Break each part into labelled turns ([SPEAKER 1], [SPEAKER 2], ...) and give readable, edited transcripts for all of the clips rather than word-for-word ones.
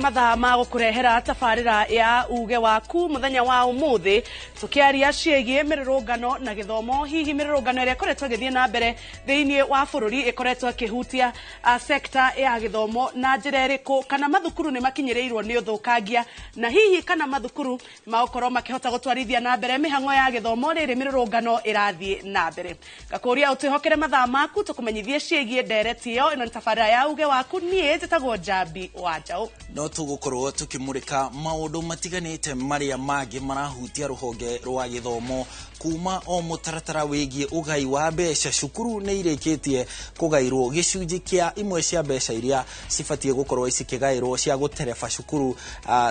[SPEAKER 1] Mathaa ma gũkũrehera tabarĩra ya uge waku mũthenya wa ũmũthĩ, tũkĩaria ciĩgiĩ mĩrũrũngano na gĩthomo. Hihi mĩrũrũngano ĩrĩa ĩkoretwo ĩgĩthiĩ na mbere thĩinĩ wa bũrũri ĩkoretwo ĩkĩhutia sekta ya gĩthomo na njĩra ĩrĩkũ, kana mathukuru nĩ makinyĩrĩirwo nĩ ũthũkangia, na hihi kana mathukuru magũkorwo makĩhota gũtwarithia na mbere mĩhang'o ya gĩthomo rĩrĩ mĩrũrũngano ĩrathiĩ na mbere. Ngakũria ũtwĩhokere mathaa maku tũkũmenyithie ciĩgiĩ ndereti ĩyo. Ĩno nĩ tabarĩra ya uge waku, niĩ njĩtagwo Njambi wa Njaũ.
[SPEAKER 2] No tũgũkorwo tũkĩmũrĩka maũndũ matiganĩte marĩa mangĩ marahutia rũhonge rwa gĩthomo, kuma o mũtaratara wĩgiĩ ũgai wa mbeca. Cukuru nĩ irĩkĩtie kũgairwo gĩcunjĩ kĩa imwe cia mbeca iria cibatiĩ gũkorwo cikĩgaĩrwo cia gũtereba cukuru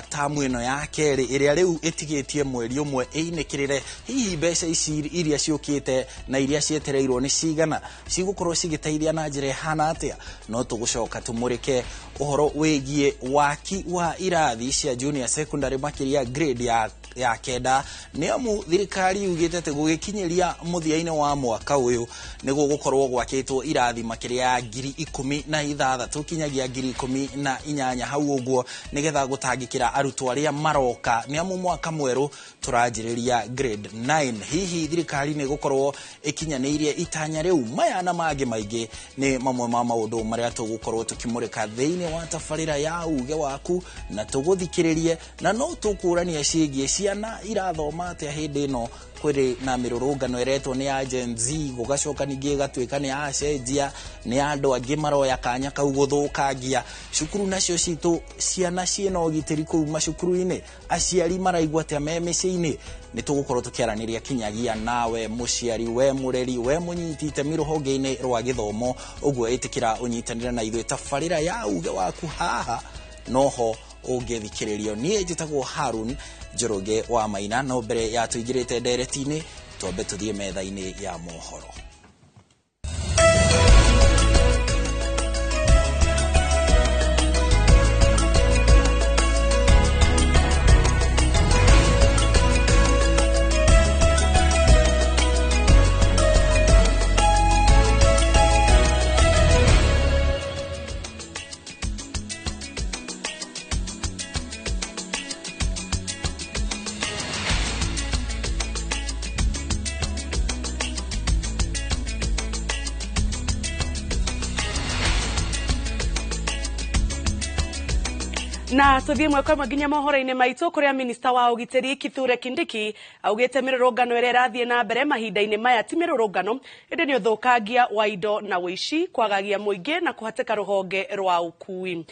[SPEAKER 2] tamu ĩno ya kerĩ ĩrĩa rĩu ĩtigĩtie mweri ũmwe ĩinĩkĩrĩre. Hihi mbeca ici iria ciũkĩte na iria cietereirwo nĩ cigana, cigũkorwo cigĩteithia na njĩra ĩhana atĩa? No tũgũcoka tũmũrĩke ũhoro wĩgiĩ waki wa irathi cia junior secondary, makĩria grade ya kenda, nĩ amu thirikari yugĩte atĩ gũgĩkinyĩria mũthia-inĩ wa mwaka ũyũ nĩ gũgũkorwo gwakĩtwo irathi makĩria ya 16,000 kinyagia 18,000 hau ũguo, nĩgetha gũtangĩkĩra arutwo arĩa maroka, nĩ amu mwaka mwerũ tũranjĩrĩria grade 9. Hihi thirikari nĩ gũkorwo ĩkinyanĩirie itanya rĩu? Maya na mangĩ maingĩ nĩ mamwe ma maũndũ marĩa tũgũkorwo tũkĩmũrĩka thĩinĩ wa tabarĩra ya uge waku, na tũgũthikĩrĩrie, na no tũkũrania ciĩgiĩ ciana irathoma atĩa hĩndĩ ĩno kwĩrĩ na mĩrũrũngano ĩretwo nĩ ya Gen Z, gũgacoka ningĩ ĩgatuĩka nĩ yacenjia, nĩ andũ angĩ maroya kanya kau gũthũkangia cukuru. Nacio citũ ciana ciĩna ũgitĩri kũu macukuru-inĩ? Aciari maraigua atĩa me mĩciĩ-inĩ? Nĩ tũgũkorwo tũkĩaranĩria kinyagia nawe mũciari, we mũreri, we mũnyiti itemi rũhonge-inĩ rwa gĩthomo. Ũguo ĩtĩkĩra ũnyitanĩre na ithuĩ tabarĩra ya uge waku, haha noho ũngĩthikĩrĩrio. Niĩ njĩtagwo Harun Njoroge wa Maina. No mbere ya tũingĩrĩte ndereti-inĩ, twambe tũthiĩ metha-inĩ ya mohoro.
[SPEAKER 1] Na tuthiĩ ĩmwe kwa ĩmwe nginya mohoro-inĩ maitũ, kũrĩa minista wa ũgitĩri Kithure Kindiki augĩte mĩrũrũngano ĩrĩa ĩrathiĩ na mbere mahinda-inĩ maya ti mĩrũrũngano, ĩndĩ nĩ ũthũkangia wa indo na ũici, kwagagia mũingĩ na kũhatĩka rũhonge rwa ũkui.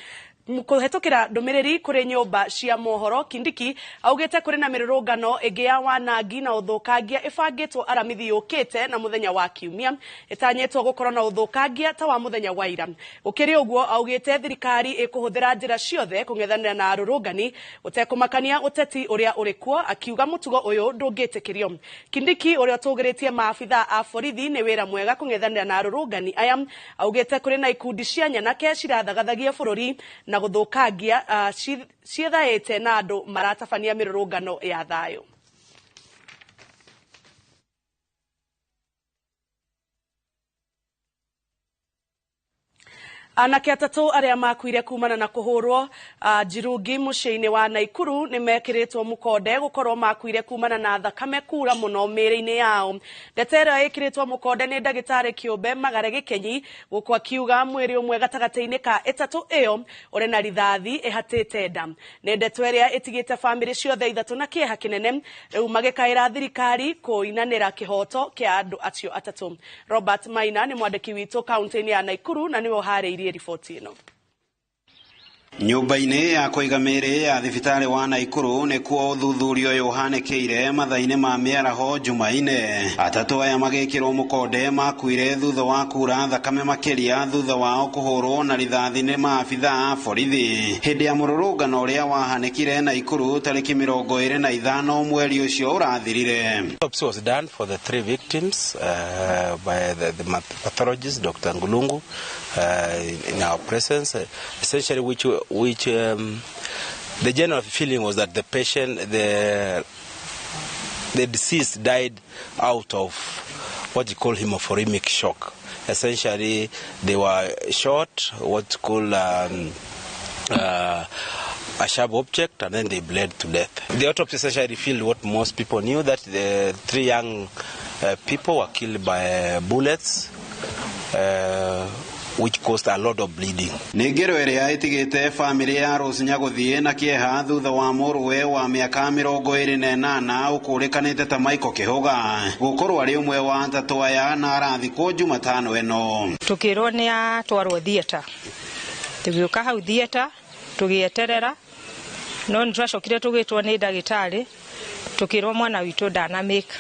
[SPEAKER 1] Kũhetũkĩra ndũmĩrĩri kũrĩ nyũmba cia mohoro, Kindiki augĩte kũrĩ na mĩrũrũngano ĩngĩ ya wanangi na ũthũkangia ĩbangĩtwo Aramithi yũkĩte na mũthenya wa Kiumia, ĩtanyĩtwo gũkorwo na ũthũkangia ta wa mũthenya wa ira. Gũkĩrĩ ũguo, augĩte thirikari ĩkũhũthĩra njĩra ciothe kũng'ethanĩra na arũrũngani gũtekũmakania ũteti ũrĩa ũrĩ kuo, akiuga mũtugo ũyũ ndũngĩtĩkĩrio. Kindiki, ũrĩa ũtũgĩrĩtie maabitha a borithi nĩ wĩra mwega kũng'ethanĩra na arũrũngani aya, augĩte kũrĩ na ikundi cia nyanake cirathagathagĩa bũrũri na gũthũkangia, ciethaĩte na andũ maratabania mĩrũrũngano ya thayũ. Anake atatũ arĩa makuire kumana na kũhũrwo njirungi mũciĩ-inĩ wa Naikuru nĩ mekĩrĩtwo mũkonde gũkorwo makuire kumana na thakame kura mũno mĩĩrĩ-inĩ yao. Ndeto ĩrĩa ĩkĩrĩtwo mũkonde nĩ ndagĩtarĩ kĩũmbe Magare Gĩkenyi, gũkũ akiuga mwĩrĩ ũmwe gatagatĩ-inĩ ka ĩtatũ ĩyo ũrĩ na rithathi ĩhatĩte nda. Nĩ ndeto ĩrĩa ĩtigĩte bamĩrĩ ciothe ithatũ na kĩeha kĩnene, rĩu magĩkaĩra thirikari kũinanĩra kĩhoto kĩa andũ acio atatũ. Robert Maina nĩ mwandĩki witũ kaunti-inĩ ya Naikuru na nĩwe ũharĩirie riboti ĩno.
[SPEAKER 3] Nyũmba-inĩ ya kũiga mĩĩrĩ ya thibitarĩ wa Naikuru nĩkuo ũthuthuria ũyũ ũhanĩkĩire mathaa-inĩ ma mĩaraho Jumaine. Atatũ aya magĩkĩrwo mũkonde makuire thutha wa kura thakame makĩria thutha wao kũhũrwo na rithathi nĩ maabitha a borithi hĩndĩ ya mũrũrũngano ũrĩa wahanĩkire Naikuru tarĩki 25 mweri ũcio ũrathirire.
[SPEAKER 4] Autopsy was done for the three victims by the pathologist, Dr. Ngulungu, in our presence, essentially which the general feeling was that the patient, the deceased died out of what you call hemorrhagic shock. Essentially, they were shot, what you call a sharp object, and then they bled to death. The autopsy essentially revealed what most people knew, that the three young people were killed by bullets, which caused a lot of bleeding.
[SPEAKER 3] Nĩ ngero ĩrĩa ĩtigĩte bamĩrĩ ya Rose Nyagũthiĩ na kĩeha thutha wa mũrũwe wa mĩaka 28 ũkũrĩkanĩte ta Michael Kĩhũga gũkorwo arĩ ũmwe wa atatũ aya na arathikwo Jumatano ĩno.
[SPEAKER 5] Tukĩrwo nĩ atwarwo theatre, tũgĩũka hau theatre tũgĩeterera, no nĩ twacokire tũgĩtwo nĩ ndagĩtarĩ tũkĩrwo mwana witũ ndanamĩka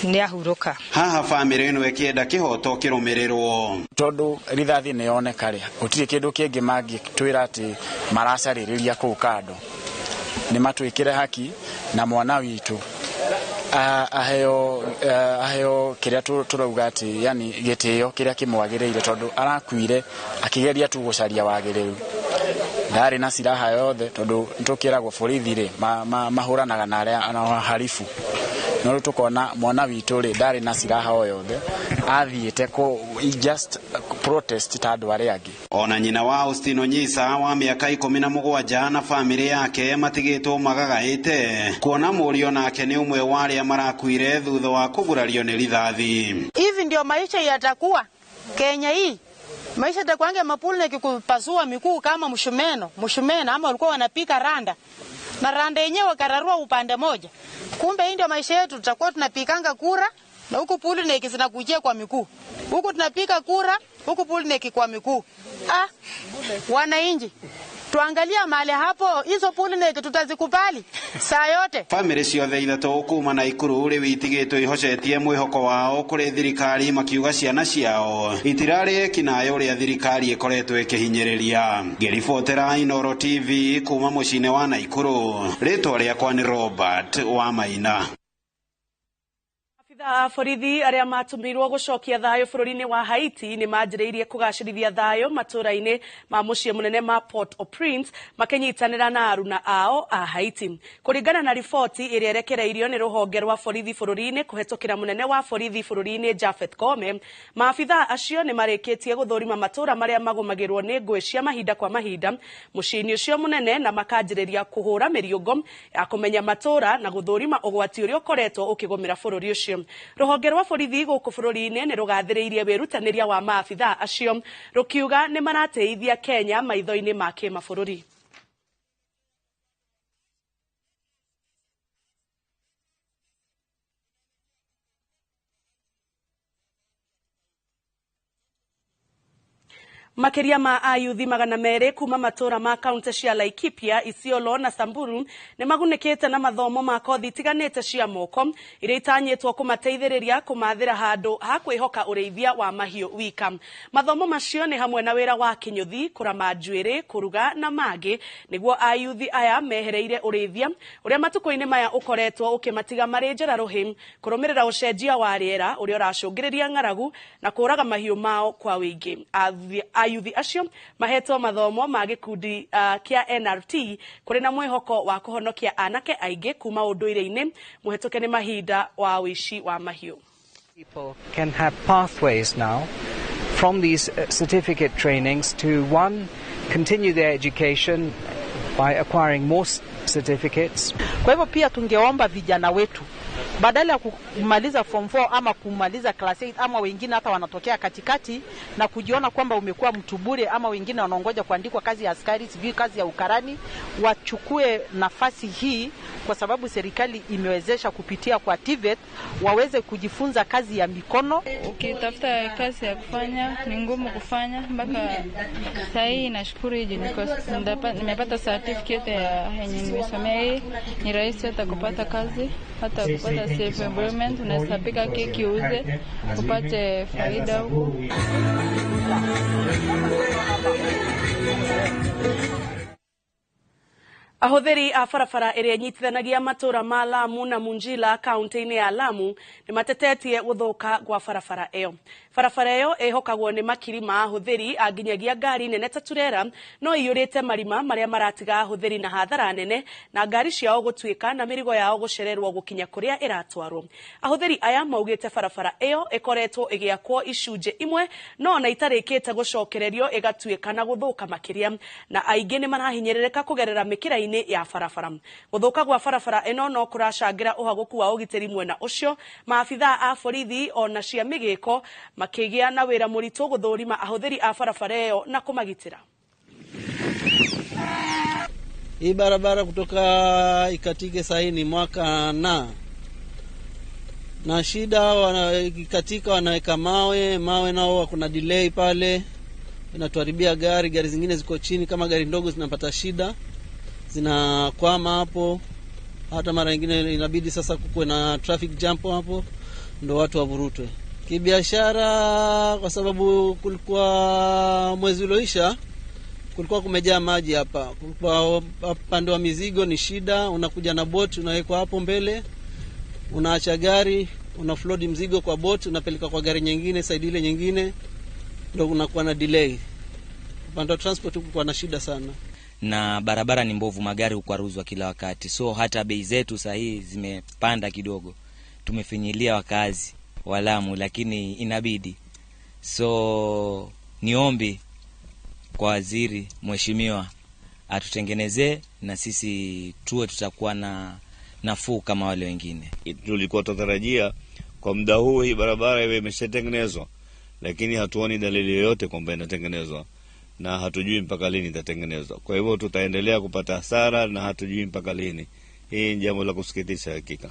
[SPEAKER 5] nĩ ahurũka.
[SPEAKER 3] Haha bamĩrĩ ĩno ĩkĩenda kĩhoto kĩrũmĩrĩrwo
[SPEAKER 6] tondu rithathi nĩ yoneka rĩ, gũtirĩ kĩndũ kĩngĩ mangĩtwĩra atĩ maracarĩrĩria kũu kando. Nĩ matwĩkĩre haki na mwana witũ aheo kĩrĩa tũrauga atĩ yani gĩtĩo kĩrĩa kĩmwagĩrĩire, tondũ arakuire akĩgeria tu gũcaria wagĩrĩru. Ndarĩ na silaha yothe, tondũ nĩtũkĩragwo borithi rĩ mahũranaga na arĩa aharibu. No rĩu tũkona mwana witũ rĩ ndarĩ na silaha o yothe, athiĩte kũ just protest ta andũ arĩa angĩ.
[SPEAKER 3] Ona nyina wa Austin Onyisa wa mĩaka 17 na bamĩrĩ yake matigĩtwo magagaĩte kuona mũriũ nake nĩ ũmwe wa arĩa marakuire thutha wa kũgurario nĩ rithathi.
[SPEAKER 7] Hivi ndio maisha yatakuwa Kenya hii. Maisha yatakuanga mapulne kikupasua mikuu kama mshumeno ama walikuwa wanapika randa na randa yenyewe wakararua upande moja. Kumbe hii ndio maisha yetu, tutakuwa tunapikanga kura na huku pulne zinakujia kwa mikuu. Huku tunapika kura, huku pulne kwa mikuu. Wananchi, tuangalia mahali hapo hizo pulne tutazikubali saa yote.
[SPEAKER 3] Famĩlĩ ciothe ithatũ kuma Naikuru rĩu itigĩtwo ihocetie mwĩhoko wao kũrĩ thirikari, makiuga ciana ciao itirarĩ ekinaĩ ũrĩa thirikari ĩkoretwo ĩkĩhinyĩrĩria. Ngĩribotera Inooro TV kuma mũciĩ-inĩ wa Naikuru, rĩtwa rĩakwa nĩ Robert wa Maina.
[SPEAKER 1] Maabithaa a borithi arĩa matũmĩirwo gũcokia thayũ bũrũri-inĩ wa Haiti nĩ manjĩrĩirie kũgacĩrithia thayũ matũũra-inĩ ma mũciĩ mũnene ma Port-au-Prince makĩnyitanĩra na aruna ao a Haiti. Kũringana na riboti ĩrĩa ĩrekereirio nĩ rũhonge rwa borithi bũrũri-inĩ kũhetũkĩra mũnene wa borithi bũrũri-inĩ Japhet Kome, maabithaa acio nĩ marĩkĩtie gũthũrima matũũra marĩa magũmagĩrwo nĩ ngũĩ cia mahinda kwa mahinda mũciĩ-inĩ ũcio mũnene na makanjĩrĩria kũhũra mĩriũngo ya kũmenya matũũra na gũthũrima ũgwati ũrĩa ũkoretwo ũkĩgũmĩra bũrũri ũcio. Rũhonge rwa borithi gũkũ bũrũri-inĩ nĩ rũgathĩrĩirie wĩrutanĩria wa maabithaa acio rũkiuga nĩ marateithia Kenya maitho-inĩ ma kĩmabũrũri. Makĩria ma ayuthi 200 kuma matũũra ma kaunti cia Laikipia, Isiolo na Samburu nĩ magunĩkĩte na mathomo ma kothi itiganĩte cia moko iria itanyĩtwo kũmateithĩrĩria kũmathĩra handũ ha kwĩhoka ũrĩithia wa mahiũ wika. Mathomo macio nĩ hamwe na wĩra wa kĩnyũthi, kũrama njuĩrĩ, kũruga na mangĩ, nĩguo ayuthi aya mehereire ũrĩithia ũrĩa matukũ-inĩ maya ũkoretwo ũkĩmatiga marĩ njara rũhĩ kũrũmĩrĩra ũcenjia wa rĩera ũrĩa ũracũngĩrĩria ng'aragu na kũraga mahiũ mao kwa wĩingĩ. Ayuthi acio mahetwo mathomo ma gĩkundi kĩa NRT kũrĩ na mwĩhoko wa kũhonokia anake aingĩ kuma ũndũire-inĩ mũhetũke nĩ mahinda wa ũici wa mahiũ.
[SPEAKER 8] People can have pathways now from these certificate trainings to, one, continue their education by acquiring more certificates.
[SPEAKER 7] Kwa hivyo pia tungeomba vijana wetu badala ya kumaliza form 4 ama kumaliza class 8 ama wengine hata wanatokea katikati na kujiona kwamba umekuwa mtu bure, ama wengine wanaongoja kuandikwa kazi ya askari, sijui kazi ya ukarani, wachukue nafasi hii kwa sababu serikali imewezesha kupitia kwa TVET waweze kujifunza kazi ya mikono.
[SPEAKER 9] Ukitafuta kazi ya kufanya ni ngumu kufanya mpaka sasa hii. Nashukuru hii nimepata certificate ya yenye nimesomea hii, ni rahisi hata kupata kazi, hata kupata self employment. Unaweza pika keki uuze upate faida huko.
[SPEAKER 1] Ahũthĩri a barabara ĩrĩa ĩnyitithanagia matũra ma Lamu na Munjila kaunti-inĩ ya Lamu nĩ matetetie gũthũka gwa barabara ĩyo. Barabara ĩyo ĩhokagwo nĩ makiri ma ahũthĩri a nginyagia ngari nene ta turera no iyũrĩte marima marĩa maratiga ahũthĩri na hathara nene na ngari ciao gũtuĩka na mĩrigo yao gũcererwo gũkinya kũrĩa ĩratwarwo. Ahũthĩri aya maugĩte barabara ĩyo ĩkoretwo ĩgĩakwo icunjĩ imwe no ona itarĩkĩte gũcokererio ĩgatuĩka na gũthũka makĩria na aingĩ nĩ marahinyĩrĩrĩka kũgerera mĩkĩra-inĩ ya barabara. Gũthũka gwa barabara ĩno no kũracangĩra ũhagũku wa ũgitĩri mwena ũcio, maabithaa a borithi ona cia mĩgĩko makĩgĩa na wĩra mũritũ gũthũrima ahũthĩri a barabara ĩyo na kũmagitĩra.
[SPEAKER 10] Hii barabara kutoka ikatike sahii ni mwaka na shida ikatika, wanaweka mawe mawe, nao kuna delay pale, inatuharibia gari. Gari zingine ziko chini, kama gari ndogo zinapata shida, zinakwama hapo. Hata mara nyingine inabidi sasa kukuwe na traffic jam hapo, ndo watu wavurutwe. Kibiashara, kwa sababu kulikuwa mwezi ulioisha kulikuwa kumejaa maji hapa, kulikuwa upande wa mizigo ni shida. Unakuja na boti unawekwa hapo mbele, unaacha gari, unafload mzigo kwa boti, unapeleka kwa gari nyingine side ile nyingine, ndo unakuwa na delay. Upande wa transport kulikuwa na shida sana,
[SPEAKER 11] na barabara ni mbovu, magari hukwaruzwa kila wakati, so hata bei zetu sahii zimepanda kidogo. Tumefinyilia wakazi wa Lamu, lakini inabidi. So niombi kwa waziri mheshimiwa atutengenezee na sisi tuwe tutakuwa na nafuu kama wale wengine.
[SPEAKER 12] Tulikuwa tunatarajia kwa muda huu hii barabara iwe imeshatengenezwa, lakini hatuoni dalili yoyote kwamba inatengenezwa na hatujui mpaka lini itatengenezwa. Kwa hivyo tutaendelea kupata hasara na hatujui mpaka lini. Hii ni jambo la kusikitisha hakika.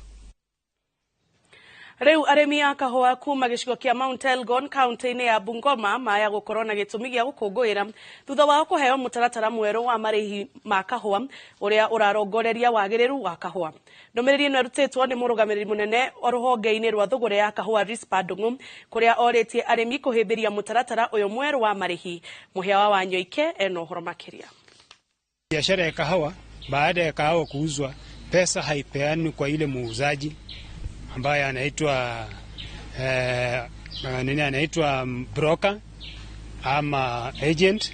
[SPEAKER 1] Riu arĩmi a kahũa kuma gĩcigo kĩa Mount Elgon kaunti-inĩ ya Bungoma maya gũkorwo na gĩtũmi gĩa gũkũngũĩra thutha wao kũheo mũtaratara mwerũ wa marĩhi ma kahũa ũrĩa ũrarongoreria wagĩrĩru wa kahũa. Ndũmĩrĩri ĩno ĩrutĩtwo nĩ mũrũgamĩrĩri mũnene rũhonge-inĩ rwa thũgũrĩ ya kahũa Rispa Ndung'u kũrĩa orĩtie arĩmi kũhĩmbĩria mũtaratara ũyũ mwerũ wa marĩhi. Mũhĩa wa Wanyoike ena ũhoro makĩria.
[SPEAKER 13] Biashara ya kahawa, baada ya kahawa kuuzwa, pesa haipeanwi kwa ile muuzaji ambaye anaitwa nini, anaitwa broker ama agent.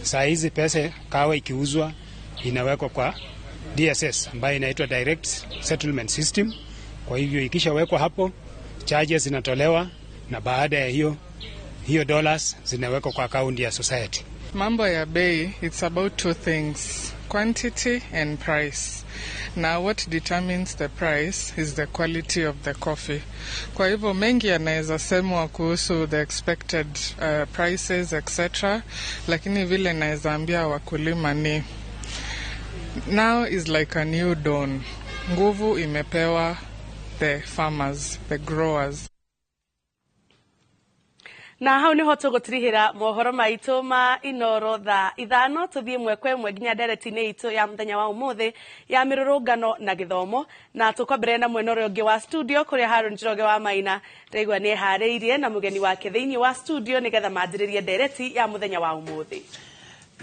[SPEAKER 13] Saa hizi pesa kahawa ikiuzwa inawekwa kwa DSS ambayo inaitwa Direct Settlement System. Kwa hivyo ikishawekwa hapo, charges zinatolewa na baada ya hiyo dollars zinawekwa kwa account ya society.
[SPEAKER 14] Mambo ya bei, it's about two things, quantity and price. Now what determines the price is the quality of the coffee. Kwa hivyo mengi yanaweza semwa kuhusu the expected prices etc, lakini vile naweza ambia wakulima ni now is like a new dawn. Nguvu imepewa the farmers, the growers.
[SPEAKER 1] Na hau niho tũgũtirihĩra mohoro maitũ ma Inoro thaa 5 tũthiĩ ĩmwe kwa ĩmwe nginya ndereti-inĩ itũ ya mũthenya wa ũmũthĩ ya mĩrũrũngano na gĩthomo, na tũkwambĩrĩria na mwena ũrĩa ũngĩ wa studio kũrĩa Haron Njoroge wa Maina ndaigua nĩ eharĩirie na mũgeni wake thĩinĩ wa studio nĩgetha manjĩrĩrie ndereti ya mũthenya wa ũmũthĩ.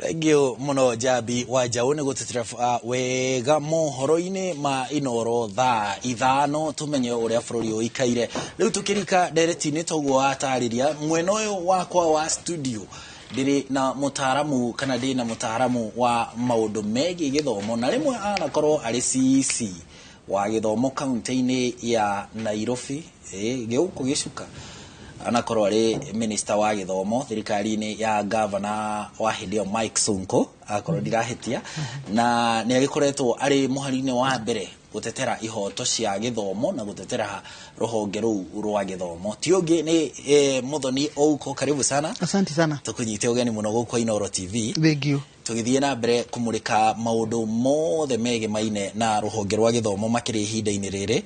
[SPEAKER 2] Thank you muno Jambi wa Njaũ nĩ gũtũtĩra wega mohoro-inĩ ma Inoro thaa 5 tumenye ũrĩa bũrũri ũikaire. Rĩu tũkĩrika ndereti-inĩ toguo watarĩria mwena ũyũ wakwa wa studio ndĩrĩ na mũtaaramu kana ndĩ na mũtaaramu wa maũndũ megiĩ gĩthomo na rĩmwe anakorwo arĩ CEC wa gĩthomo kaunti-inĩ ya Nairobi, gĩũkũ gĩcuka anakorwo arĩ minister wa gĩthomo thirikari-inĩ ya governor wa hĩndĩ ĩyo Mike Sonko akorwo ndirahĩtia, na nĩ agĩkoretwo arĩ mũhari-inĩ wa mbere gũtetera ihoto cia gĩthomo na gũtetera rũhonge rũu rwa gĩthomo. Ti ũngĩ nĩ Muthoni Ouko, karibu sana.
[SPEAKER 15] Asante sana.
[SPEAKER 2] Tũkũnyite ũgeni mũno gũkũ Inoro TV.
[SPEAKER 15] Thank you.
[SPEAKER 2] Tũgĩthiĩ na mbere kũmũrĩka maũndũ mothe megemaine na rũhonge rwa gĩthomo makĩria ihinda-inĩ rĩrĩ.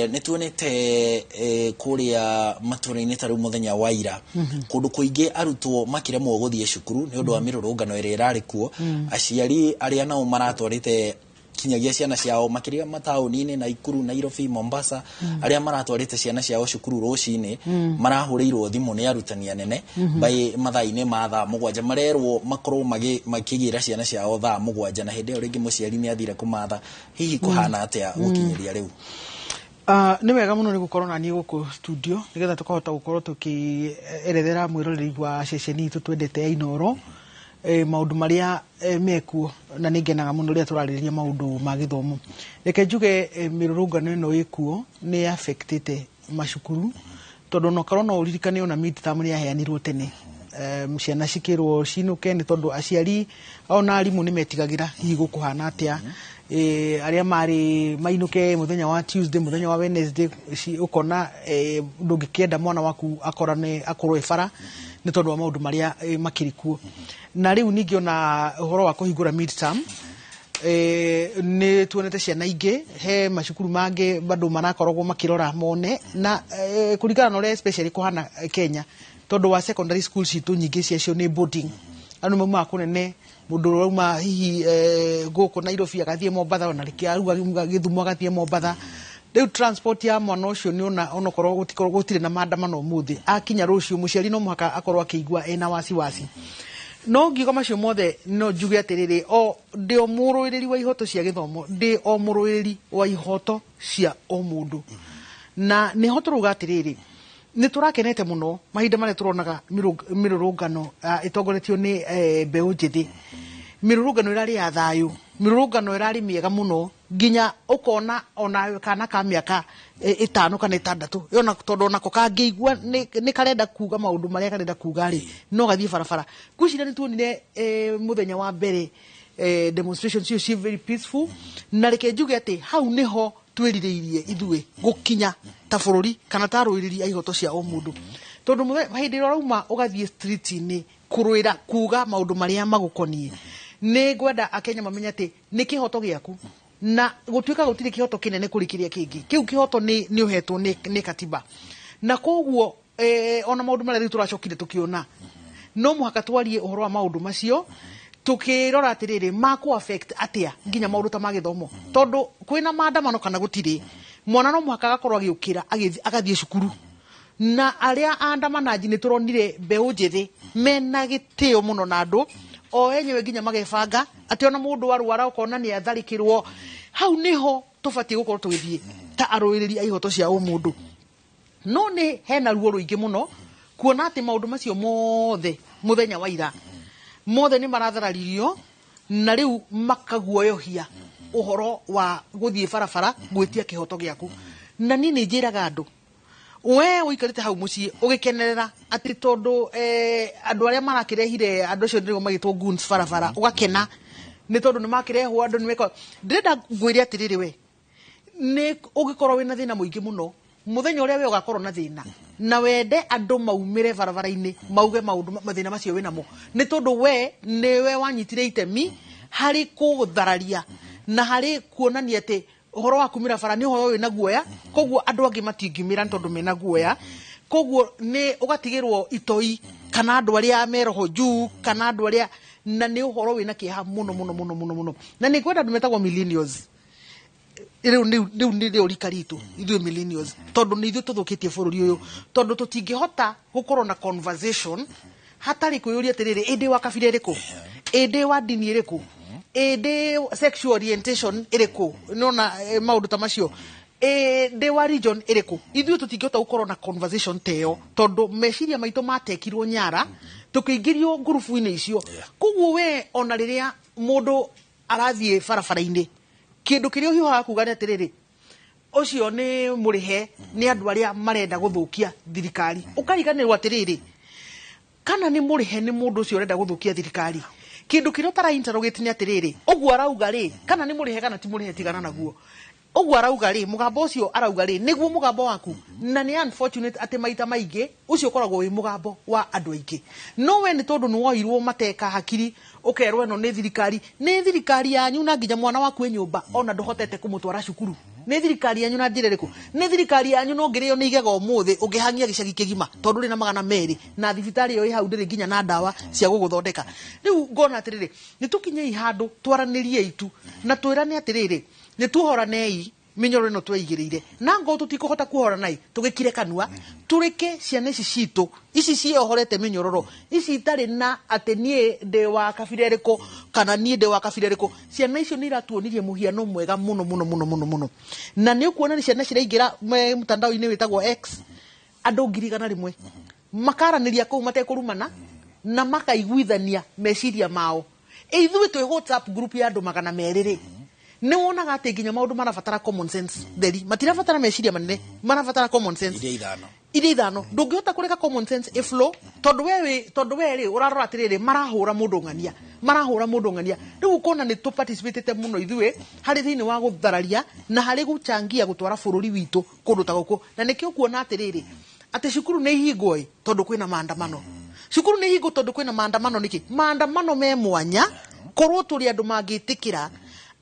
[SPEAKER 2] Nĩ tuonete kũrĩa matũra-inĩ ta rĩu mũthenya wa ira kũndũ kũingĩ arutwo makĩremwo gũthiĩ cukuru nĩ ũndũ wa mĩrũrũngano ĩrĩa ĩrarĩ kuo. Aciari arĩa nao maratwarĩte Marakinyagia ciana ciao makĩria mataũni-inĩ, Naikuru, Nairobi, Mombasa, arĩa maratwarĩte ciana ciao cukuru rũcinĩ, marahũrĩirwo thimũ nĩ arutani anene by mathaa-inĩ ma thaa 7, marerwo makorwo makĩgĩra ciana ciao thaa 7, na hĩndĩ ĩyo rĩngĩ mũciari nĩ athire kũmatha. Hihi kũhana atĩa gũkinyĩria rĩu?
[SPEAKER 15] Nĩ wega mũno nĩ gũkorwo na niĩ gũkũ studio, nĩgetha tũkahota gũkorwo tũkĩerethera mwĩroreri wa ceceni itũ twendete ya Inooro maũndũ marĩa mekuo, na nĩ ngenaga mũno rĩrĩa tũrarĩrĩria maũndũ ma gĩthomo. Reke njuge, mĩrũrũngano ĩno ĩkuo nĩ affectĩte macukuru, tondũ onokorwo no ũririkane, ona midterm nĩ yaheanirwo tene, ciana cikĩrwo cinũke, nĩ tondũ aciari ona arimũ nĩ metigagĩra hihi gũkũhana atĩa. Arĩa marĩ mainũke mũthenya wa Tuesday, mũthenya wa Wednesday, ũkona ndũngĩkĩenda mwana waku akorane akorwo e bara nĩ tondũ wa maũndũ marĩa makĩrĩ kuo. Na rĩu ningĩ ona ũhoro wa kũhingũra midterm, nĩ tuonete ciana ingĩ he macukuru mangĩ bado marakoragwo makĩrora mone na kũringana na ũrĩa especially kũhana Kenya, tondũ wa secondary school citũ nyingĩ ciacio nĩ boarding, andũ maumaga kũnene, mũndũ ũrauma hihi gũkũ Nairobi agathiĩ Mombatha, ona rĩngĩ aruga Gĩthumo agathiĩ Mombatha. Rĩu transport ya mwana ũcio nĩ ona onokorwo gũtikorwo gũtirĩ na maandamano ũmũthĩ, akinya rũciũ mũciari no mũhaka akorwo akĩigua ena wasiwasi. No ngiuga macio mothe, no njuge atĩrĩrĩ, o ndĩ o mũrũĩrĩri wa ihoto cia gĩthomo, ndĩ o mũrũĩrĩri wa ihoto cia o mũndũ, na nĩho tũrauga atĩrĩrĩ, nĩ tũrakenete mũno mahinda marĩa tũronaga mĩrũrũngano ĩtongoretio nĩ mbeũ njĩthĩ, mĩrũrũngano ĩrarĩ ya thayũ, mĩrũrũngano ĩrarĩ mĩega mũno, nginya ũkona ona kana ka mĩaka 5 kana 6 ona tondũ onako kangĩigua nĩ karenda kuga maũndũ marĩa karenda kuga rĩ, no gathiĩ barabara. Ngwĩciria nĩ tuonire mũthenya wa mbere demonstration cio ci very peaceful, na reke njuge atĩ hau nĩho twĩrirĩirie ithuĩ gũkinya ta bũrũri kana ta arũĩrĩri a ihoto cia o mũndũ, tondũ hĩndĩ ĩrĩa ũrauma ũgathiĩ street-inĩ kũrũĩra kuga maũndũ marĩa magũkoniĩ, nĩ ngwenda Akenya mamenye atĩ nĩ kĩhoto gĩaku, na gũtuĩka gũtirĩ kĩhoto kĩnene kũrĩ kĩrĩa kĩngĩ, kĩu kĩhoto nĩ ũhetwo nĩ katiba. Na koguo ona maũndũ marĩa rĩu tũracokire tũkĩona, no mũhaka twarie ũhoro wa maũndũ macio, tukirora atiriri maku affect atia nginya maundu ta ma githomo, tondu kwina maandamano kana gutiri, mwana no muhaka agakorwo agiukira agathie cukuru. Na aria andamanaji ni turonire mbeũ njĩthĩ mena gĩtĩo mũno na andũ o enyewe, nginya magebanga atĩ ona mũndũ arwara ũkona nĩ atharĩkĩrwo. Hau nĩho tũbatiĩ gũkorwo tũgĩthiĩ ta arũĩrĩri a ihoto cia ũmũndũ. No nĩ hena ruo rũingĩ mũno kuona atĩ maũndũ macio mothe mũthenya wa ira mothe nĩ marathararirio, na rĩu makaguoyohia ũhoro wa gũthiĩ barabara gwĩtia kĩhoto gĩaku. Na niĩ nĩ njĩraga andũ, we ũikarĩte hau mũciĩ ũgĩkenerera atĩ tondũ andũ arĩa marakĩrehire andũ acio nĩo magĩtwo goons barabara, ũgakena nĩ tondũ nĩ makĩrehwo andũ nĩ meka, ndĩrenda ngwĩre atĩrĩrĩ, we nĩ ũngĩkorwo wĩna thĩna mũingĩ mũno, mũthenya ũrĩa we ũgakorwo na thĩna na wende andũ maumĩre barabara-inĩ mauge maũndũ mathĩna macio wĩnamo, nĩ tondũ we nĩwe wanyitire itemi harĩ kũthararia na harĩ kuonania atĩ ũhoro wa kumĩra bara nĩ ũhoro wĩna guoya, koguo andũ angĩ matingĩumĩra nĩ tondũ mena guoya. Koguo nĩ ũgatigĩrwo itoi kana andũ arĩa me roho juu kana andũ arĩa, na nĩ ũhoro wĩna kĩeha mũno mũno mũno mũno mũno. Na nĩ ngwenda andũ metagwo millennials, rĩu nĩrĩo rika ritũ ithuĩ millennials, tondũ nĩ ithuĩ tũthũkĩtie bũrũri ũyũ, tondũ tũtingĩhota gũkorwo na conversation hatarĩ kwĩyũria atĩrĩrĩ, ĩ ndĩ wa kabira ĩrĩkũ, ĩ ndĩ wa ndini ĩrĩkũ, ĩ ndĩ sexual orientation ĩrĩkũ, nona maũndũ ta macio, ĩ ndĩ wa region ĩrĩkũ. Ithuĩ tũtingĩhota gũkorwo na conversation ta ĩyo, tondũ meciria maitũ matekirwo nyara tũkĩingĩrio ngurubu-inĩ icio. Koguo we ona rĩrĩa mũndũ arathiĩ barabara-inĩ, kĩndũ kĩrĩa ũhiũhaga kuga nĩ atĩrĩrĩ, ũcio nĩ mũrĩhe nĩ andũ arĩa marenda gũthũkia thirikari. Ũkariganĩrwo atĩrĩrĩ, kana nĩ mũrĩhe nĩ mũndũ ũcio ũrenda gũthũkia thirikari, kĩndũ kĩrĩa ũtara interrogate nĩ atĩrĩrĩ, ũguo arauga rĩ, kana nĩ mũrĩhe kana ti mũrĩhe, tigana naguo. Ũguo arauga rĩ, mũgambo ũcio arauga rĩ, nĩguo mũgambo waku? Na nĩ unfortunate atĩ maita maingĩ ũcio ũkoragwo wĩ mũgambo wa andũ aingĩ, no we nĩ tondũ nĩ woirwo mateka hakiri, ũkerwo ĩno nĩ thirikari, nĩ thirikari yanyu, na nginya mwana waku e nyũmba ona ndũhotete kũmũtwara cukuru. Nĩ thirikari yanyu na njĩra ĩrĩkũ? Nĩ thirikari yanyu no ngĩrĩo nĩ igego ũmũthĩ ũngĩhang'ia gĩcagi kĩgima tondũ ũrĩ na 200 na thibitarĩ ĩyo ĩ hau ndĩrĩ nginya na ndawa cia gũgũthondeka. Rĩu ngona atĩrĩrĩ, nĩ tũkinyei handũ twaranĩriei tu na twĩrane atĩrĩrĩ, nĩ tuohoranei mĩnyororo ĩno tweigĩrĩire, na ngorwo tũtikũhota kuohorana ĩ, tũgĩkire kanua tũreke ciana ici citũ ici ciĩohorete mĩnyororo ici itarĩ na atĩ niĩ ndĩ wa kabira ĩrĩkũ kana niĩ ndĩ wa kabira ĩrĩkũ. Ciana icio nĩ iratuonirie mũhiano mwega mũno mũno mũno mũno mũno, na nĩ ũkuona nĩ ciana ciraingĩra mtandao-inĩ wĩtagwo X, andũ 100,000 makaranĩria kũu matekũrumana na makaiguithania meciria mao. Ithuĩ twĩ WhatsApp group ya andũ 200 rĩ, nĩ wonaga atĩ nginya maũndũ marabatara common sense theri, matirabatara meciria manene, marabatara common sense
[SPEAKER 2] iria ithano.
[SPEAKER 15] Iria ithano. Ndũngĩhota kũreka common sense ĩflow tondũ we tondũ we rĩ ũrarora atĩrĩrĩ, marahũra mũndũ ng'ania, marahũra mũndũ ng'ania. Rĩu ũkona nĩ tũ participatĩte mũno ithuĩ harĩ thĩinĩ wa gũthararia na harĩ gũchangia gũtwara bũrũri witũ kũndũ ta gũkũ, na nĩkĩo ũkuona atĩrĩrĩ atĩ cukuru nĩ ihingwo ĩ tondũ kwĩna maandamano. Cukuru nĩ ihingwo tondũ kwĩna maandamano nĩkĩ? Maandamano me mwanya, korwo tũrĩ andũ mangĩtĩkĩra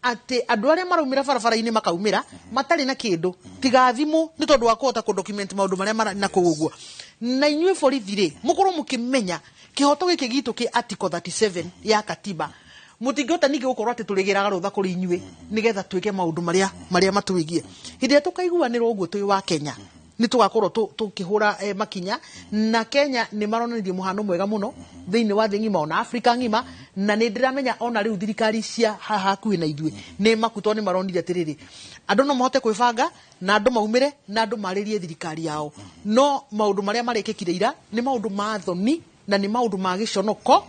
[SPEAKER 15] atĩ andũ arĩa maraumĩra barabara-inĩ makaumĩra matarĩ na kĩndũ tiga thimũ nĩ tondũ wa kũhota kũ-document maũndũ marĩa mara na kũu ũguo. Na inyuĩ borithi rĩ, mũkorwo mũkĩmenya kĩhoto gĩkĩ gitũ kĩ article 37 ya katiba, mũtingĩhota ningĩ gũkorwo atĩ tũrĩgĩraga rũtha kũrĩ inyuĩ nĩgetha twĩke maũndũ marĩa matwĩgiĩ. Hĩndĩ ĩrĩa tũkaiguanĩra ũguo twĩ wa Kenya, nĩ tũgakorwo tũkĩhũra makinya, na Kenya nĩ maronanirie mũhano mwega mũno thĩinĩ wa thĩ ng'ima ona Afrika ng'ima, na nĩ ndĩramenya ona rĩu thirikari cia haha hakuhĩ na ithuĩ nĩ maku tondũ nĩ maronire atĩrĩrĩ, andũ no mahote kwĩbanga na andũ maumĩre na andũ marĩrie thirikari yao. No maũndũ marĩa marekĩkire ira nĩ maũndũ ma thoni na nĩ maũndũ ma gĩconoko,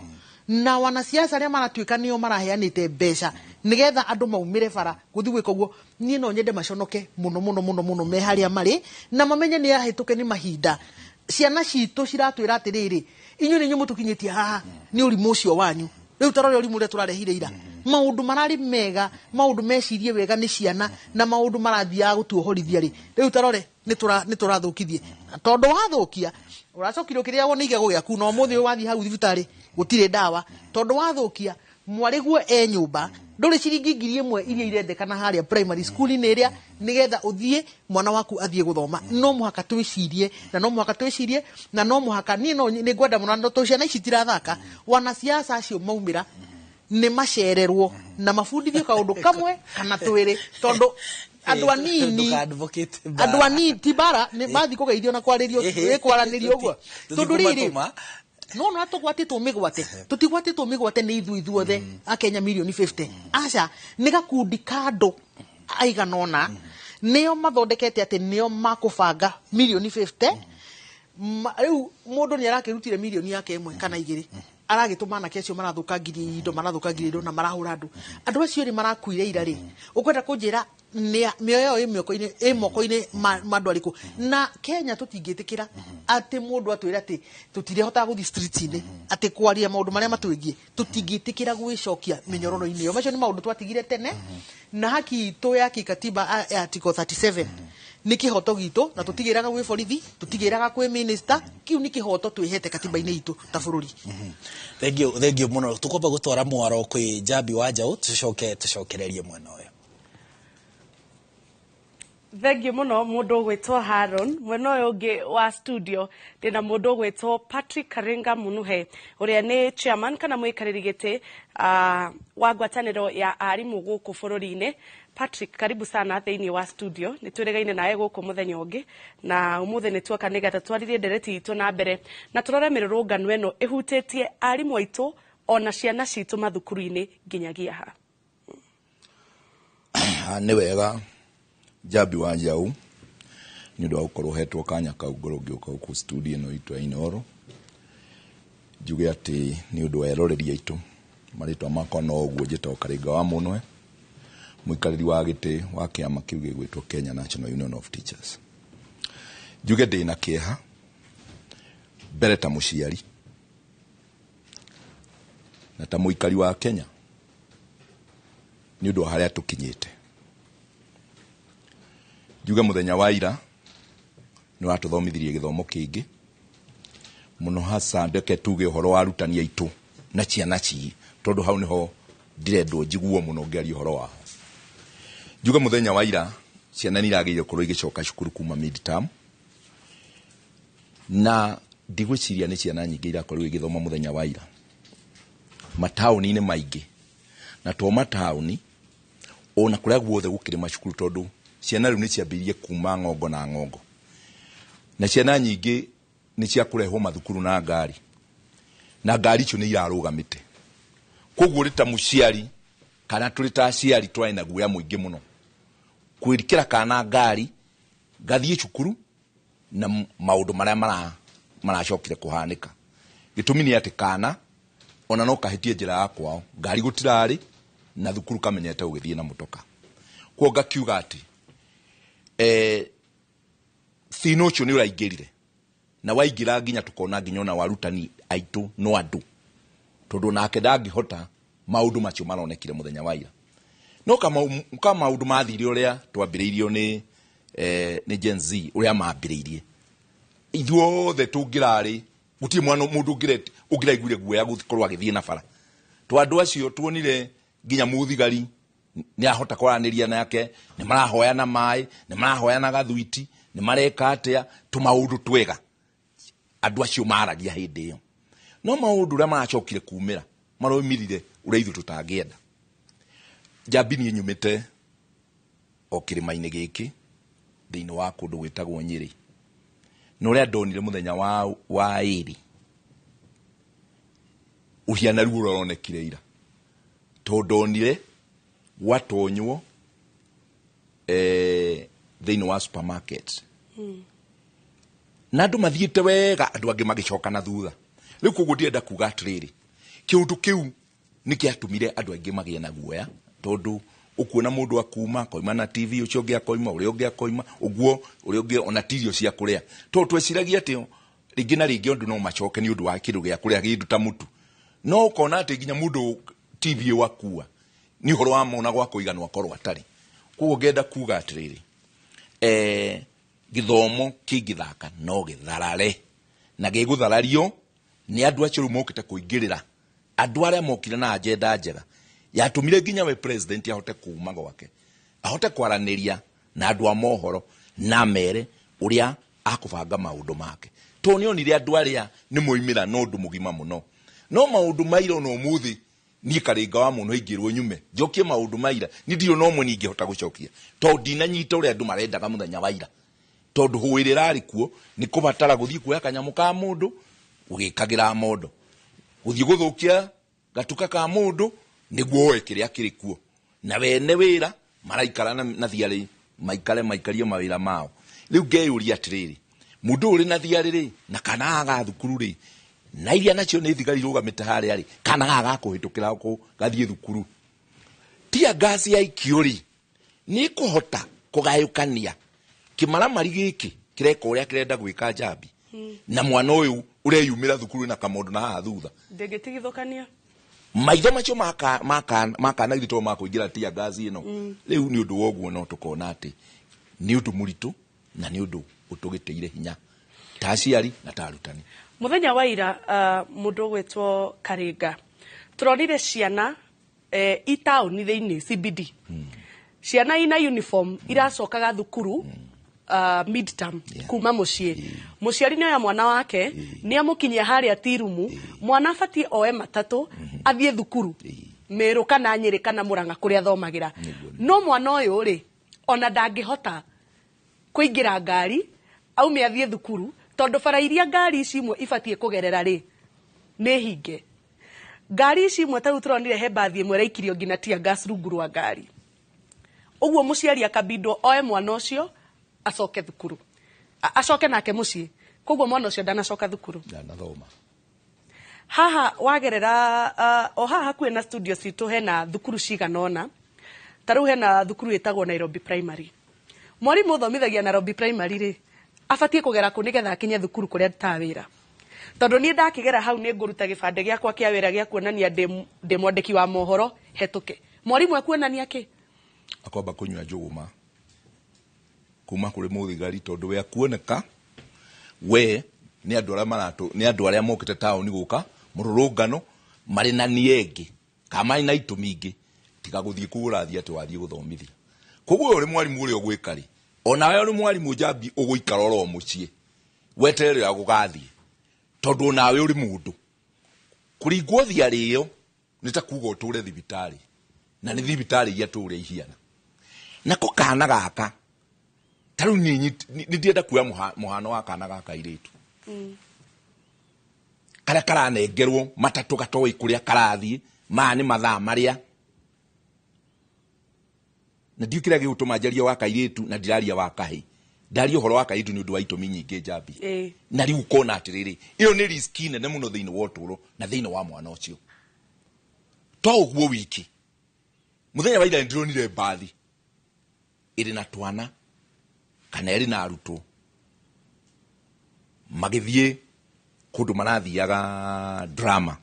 [SPEAKER 15] na wanasiasa arĩa maratuĩka nĩo maraheanĩte mbeca nĩgetha andũ maumĩre bara gũthiĩ gwĩka ũguo, niĩ no nyende maconoke mũno mũno mũno mũno me harĩa marĩ na mamenye nĩ ahĩtũke nĩ mahinda. Ciana citũ ciratwĩra atĩrĩrĩ, inyuĩ nĩ inyuĩ mũtũkinyĩtie haha nĩ ũrimũ ũcio wanyu. Rĩu ta rora ũrimũ ũrĩa tũrarehire ira, maũndũ mararĩ mega, maũndũ mecirie wega nĩ ciana na maũndũ marathiaga gũtuohorithia rĩ, rĩu ta rore nĩ tũrathũkithie. Tondũ wathũkia ũracokire ũkĩrĩagwo nĩ igego gĩaku, na ũmũthĩ ũyũ wathiĩ hau thibitarĩ gũtirĩ ndawa, tondũ wathũkia mwarĩguo e nyũmba ndũrĩ ciringi 1,000 iria irendekana harĩa primary school-inĩ ĩrĩa nĩgetha ũthiĩ mwana waku athiĩ gũthoma. No mũhaka twĩcirie, na no mũhaka twĩcirie, na no mũhaka niĩ no nĩ ngwenda mũno, na tondũ ciana ici itirathaka, wanasiasa acio maumĩra nĩ macererwo na mabundithio kaũndũ kamwe kana twĩrĩ, tondũ andũ anini, andũ anini ti bara nĩ mathiĩ kũgeithio na kwarĩrio, kwaranĩrio ũguo, tondũ rĩrĩ no no tũgwatĩtwo mĩgwate, tũtigwatĩtwo mĩgwate nĩ ithuĩ ithuothe a Kenya mirioni 50, aca nĩ gakundi ka andũ aigana ũna nĩo mathondekete atĩ nĩo makũbanga mirioni 50. Rĩu mũndũ nĩ arakĩrutire mirioni yake 1 kana 2, aragĩtũma anake acio marathũkangirie indo, marathũkangirie indo na marahũra andũ. Andũ acio rĩ marakuire ira rĩ, ũkwenda kũnjĩra mĩoyo ĩyo ĩ moko-inĩ ma andũ arĩkũ? Na Kenya tũtingĩtĩkĩra atĩ mũndũ atwĩre atĩ tũtirehotaga gũthiĩ street-inĩ atĩ kwaria maũndũ marĩa matwĩgiĩ, tũtingĩtĩkĩra gwĩcokia mĩnyororo-inĩ ĩyo. Macio nĩ maũndũ twatigire tene, na haki itũ ya kikatiba ya article 37 nĩ kĩhoto gitũ, na tũtigĩraga gwĩ borithi, tũtigĩraga kwĩ minister, kĩu nĩ kĩhoto twĩhete katiba-inĩ itũ ta bũrũri.
[SPEAKER 2] Thank you, thank you mũno. Tũkwamba gũtwara mwaro kwĩ Njambi wa Njaũ, tũcoke tũcokererie mwena ũyũ.
[SPEAKER 1] Thank you mũno mũndũ ũgwĩtwo Haron. Mwena ũyũ ũngĩ wa studio ndĩna mũndũ ũgwĩtwo Patrick Karinga Munuhe, ũrĩa nĩ chairman kana mũikarĩri gĩtĩ wa ngwatanĩro ya arimũ gũkũ bũrũri-inĩ. Patrick, karibu sana thĩinĩ wa studio. Nĩ twĩrĩgaine nawe gũkũ mũthenya ũngĩ, na ũmũthĩ nĩ tuoka nĩgetha twarĩrie ndereti itũ na mbere na tũrore mĩrũrũngano ĩno ĩhutĩtie arimũ aitũ ona ciana citũ mathukuru-inĩ nginyagia ha.
[SPEAKER 16] Nĩ wega Njambi wa Njaũ nĩ ũndũ wa gũkorwo hetwo kanya kau ngorwo ngĩũka gũkũ studio ĩno itũ ya Inooro. Njuge atĩ nĩ ũndũ wa eroreri aitũ, marĩtwa makwa no ũguo njĩtagwo Karinga wa Mũnwe, mũikarĩri wa gĩtĩ wa kĩama kĩu gĩgwĩtwo Kenya National Union of Teachers. Njuge ndĩna kĩeha mbere ta mũciari na ta mũikari wa Kenya nĩ ũndũ wa harĩa tũkinyĩte. Njuge mũthenya wa ira nĩ watũthomithirie gĩthomo kĩingĩ mũno, hasa ndeke tuge ũhoro wa arutani aitũ na ciana ci, tondũ hau nĩho ndĩrendwo njiguo mũno ngĩaria ũhoro wao. Njuge mũthenya wa ira Ciana nĩ iragĩrĩire gũkorwo igĩcoka cukuru kuma mid-term, na ndigwĩciria nĩ ciana nyingĩ irakorirwo igĩthoma mũthenya wa ira mataũni-inĩ maingĩ, na to mataũni, ona kũrĩa guothe gũkĩrĩ macukuru, tondũ ciana rĩu nĩ ciambĩrĩirie kuma ng'ongo na ng'ongo, na ciana nyingĩ nĩ cia kũrehwo mathukuru na ngari, na ngari icio nĩ irarũgamĩte. Koguo ũrĩ ta mũciari kana tũrĩ ta aciari twarĩ na guoya mũingĩ mũno kwĩrikĩra kana ngari gathiĩ cukuru na maũndũ marĩa maracokire kũhanĩka. Gĩtũmi nĩ atĩ kana ona no kahĩtie njĩra ya kwao, ngari gũtirarĩ na thukuru kamenyete gũgĩthiĩ na mũtoka. Koguo ngakiuga atĩ thĩna ũcio nĩ ũraingĩrire, na waingĩra nginya tũkona nginya ona warutani aitũ no andũ, tondũ nake ndangĩhota maũndũ macio maronekire mũthenya wa ira. No ka maũndũ mathire ũrĩa twambĩrĩirio nĩ Gen Z, ũrĩa mambĩrĩirie, ithuothe tũngĩrarĩ gũtirĩ mwana mũndũ ũngĩraiguire guoya gũkorwo agĩthiĩ na bara. To andũ acio tuonire nginya mũthigari nĩ ahota kwaranĩria nake, nĩ marahoyana maĩ, nĩ marahoyana gathuiti, nĩ mareka atĩa, tũmaũndũ twega andũ acio maragia hĩndĩ ĩyo. No maũndũ ũrĩa maracokire kumĩra maroimĩrire ũrĩa ithuĩ tũtangĩenda. Njambi niĩ nyumĩte o kĩrĩma-inĩ gĩkĩ thĩinĩ wa kũndũ gwĩtagwo Nyĩrĩ, na ũrĩa ndonire mũthenya wa ĩrĩ ũhiana ruo ũronekire ira, tondũ ndonire gwatonywo thĩinĩ wa supermarket na andũ mathiĩte wega, andũ angĩ magĩcoka na thutha. Rĩu koguo ndĩrenda kuga atĩrĩrĩ, kĩũndũ kĩu nĩ kĩatũmire andũ aingĩ magĩe na guoya, tondũ ũkuona mũndũ akuma akoima na TV, ũcio ũngĩ akoima, ũrĩa ũngĩ akoima, ũguo ũrĩa ũngĩ ona ti irio cia kũrĩa. Tondũ tweciragia atĩ rĩngĩ na rĩngĩ andũ no macoke nĩ ũndũ wa kĩndũ gĩa kũrĩa, kĩndũ ta mũtu. No ũkona atĩ nginya mũndũ TV wakua nĩ ũhoro wa mona gwa kũiganwo akorwo atarĩ. Koguo ngenda kuga atĩrĩrĩ, gĩthomo kĩngĩthaka no gĩtharare, na gĩgũtharario nĩ andũ acio rĩu mokĩte kũingĩrĩra, andũ arĩa mokire na agenda njega yatũmire nginya we president ahote kuma gwake, ahote kwaranĩria na andũ a mohoro na mere ũrĩa akũbanga maũndũ make. Tondũ nĩonire andũ arĩa nĩ moimĩra na ũndũ mũgima mũno. No maũndũ maira ona ũmũthĩ niĩ Karĩnga wa mũno ingĩrwo nyume njokie maũndũ maira, niĩ ndirĩ na ũmwe ningĩhota gũcokia, tondũ ndinanyita ũrĩa andũ marendaga mũthenya wa ira. Tondũ hũĩ rĩrarĩ kuo nĩ kũbatara gũthiĩ kuoya kanyamũ ka mũndũ ũgĩkagĩra mondo, gũthiĩ gũthũkia gatuka ka mũndũ nĩguo oe kĩrĩa kĩrĩ kuo, na wene wĩra maraikara na thiarĩ, maikare maikarie mawĩra mao. Rĩu ngeyũria atĩrĩrĩ, mũndũ ũrĩ na thiarĩ rĩ, na kana aga thukuru rĩ, na iria nacio nĩ thigari irũgamĩte harĩa rĩ, kana gaga gakũhĩtũkĩra kũ gathiĩ thukuru, tia ngasi ya ikio rĩ, nĩ ĩkũhota kũgayũkania kĩmaramari gĩkĩ kĩreka ũrĩa kĩrenda gwĩka Njambi, na mwana ũyũ ũreyumĩra thukuru na kamondo na haha thutha.
[SPEAKER 1] Ndĩngĩtigithũkania
[SPEAKER 16] maitho macio makanagire to makũingĩra tia ngasi ĩno. Rĩu nĩ ũndũ wa ũguo no tũkona atĩ nĩ ũndũ mũritũ na nĩ ũndũ ũtũgĩtĩire hinya ta aciari na ta arutani.
[SPEAKER 1] Mũthenya wa ira mũndũ ũgwĩtwo Karĩnga tũronire ciana itaũni thĩinĩ CBD, ciana ina uniform iracokaga thukuru midterm kuma mũciĩ. Mũciari nĩ oya mwana wake nĩ amũkinyia harĩa tirumu, mwana abatiĩ oe matatũ athiĩ thukuru Meru kana Nyĩrĩ kana Mũrang'a kũrĩa athomagĩra. No mwana ũyũ rĩ, ona ndangĩhota kũingĩra ngari aume athiĩ thukuru, tondũ bara iria ngari ici imwe ibatiĩ kũgerera rĩ nĩ hinge. Ngari ici imwe ta rĩu tũronire he mbathi ĩmwe ĩraikirio nginya tear gas rungu rwa ngari. Ũguo mũciari akabindwo oe mwana ũcio acoke thukuru, acoke nake mũciĩ. Koguo mwana ũcio ndanacoka thukuru,
[SPEAKER 16] ndanathoma.
[SPEAKER 1] Haha wagerera o haha hakuhĩ na studio citũ hena thukuru cigana ũna. Ta rĩu hena thukuru ĩtagwo Nairobi Primary. Mwarimũ ũthomithagia Nairobi Primary rĩ, abatiĩ kũgera kũ nĩgetha akinye thukuru kũrĩa ndutaga wĩra? Tondũ niĩ ndakĩgera hau nĩ ngũruta gĩbandĩ gĩakwa kĩa wĩra gĩa kuonania ndĩ mwandĩki wa mohoro hetũke. Mwarimũ ekuonania kĩ?
[SPEAKER 16] Akwamba kũnyua njũgũma kuma kũrĩ mũthigari, tondũ we akuoneka we nĩ andũ arĩa maratũ, nĩ andũ arĩa mokĩte taũni gũka mũrũrũngano marĩ na niĩ ĩngĩ kana marĩ na itũmi ingĩ, tiga gũthiĩ kũrathiĩ atĩ wathiĩ gũthomithia. Koguo ũrĩ mwarimũ ũrĩa ũgwĩka rĩ, onawe ũrĩ mwarimũ Njambi ũgũikara oro mũciĩ weterere ũrĩa gũgathiĩ, tondũ onawe ũrĩ mũndũ. Kũringwo thiarĩ ĩyo nĩ ta kuga ũtũre thibitarĩ, na nĩ thibitarĩ iria tũũrĩa ihiana. Nako kana gaka ta rĩu niĩ nĩ ndĩrenda kuoya mũhano wa kana gaka airĩtu karĩa karanengerwo matatũ gatoĩ kũrĩa karathiĩ, maya nĩ mathaa marĩa, na ndiũĩ kĩrĩa gĩgũtũma njarie wa kairĩtu na ndiraria wa kahĩĩ. Ndaria ũhoro wa kairĩtu nĩ ũndũ wa itũmi nyingĩ Njambi. Na rĩu ũkona atĩrĩrĩ, ĩyo nĩ risk nene mũno thĩinĩ wa ũtũũro na thĩinĩ wa mwana ũcio. To ũguo wiki, mũthenya wa ira nĩndĩronire mbathi ĩrĩ na twana kana ĩrĩ na arutwo magĩthiĩ kũndũ marathiaga drama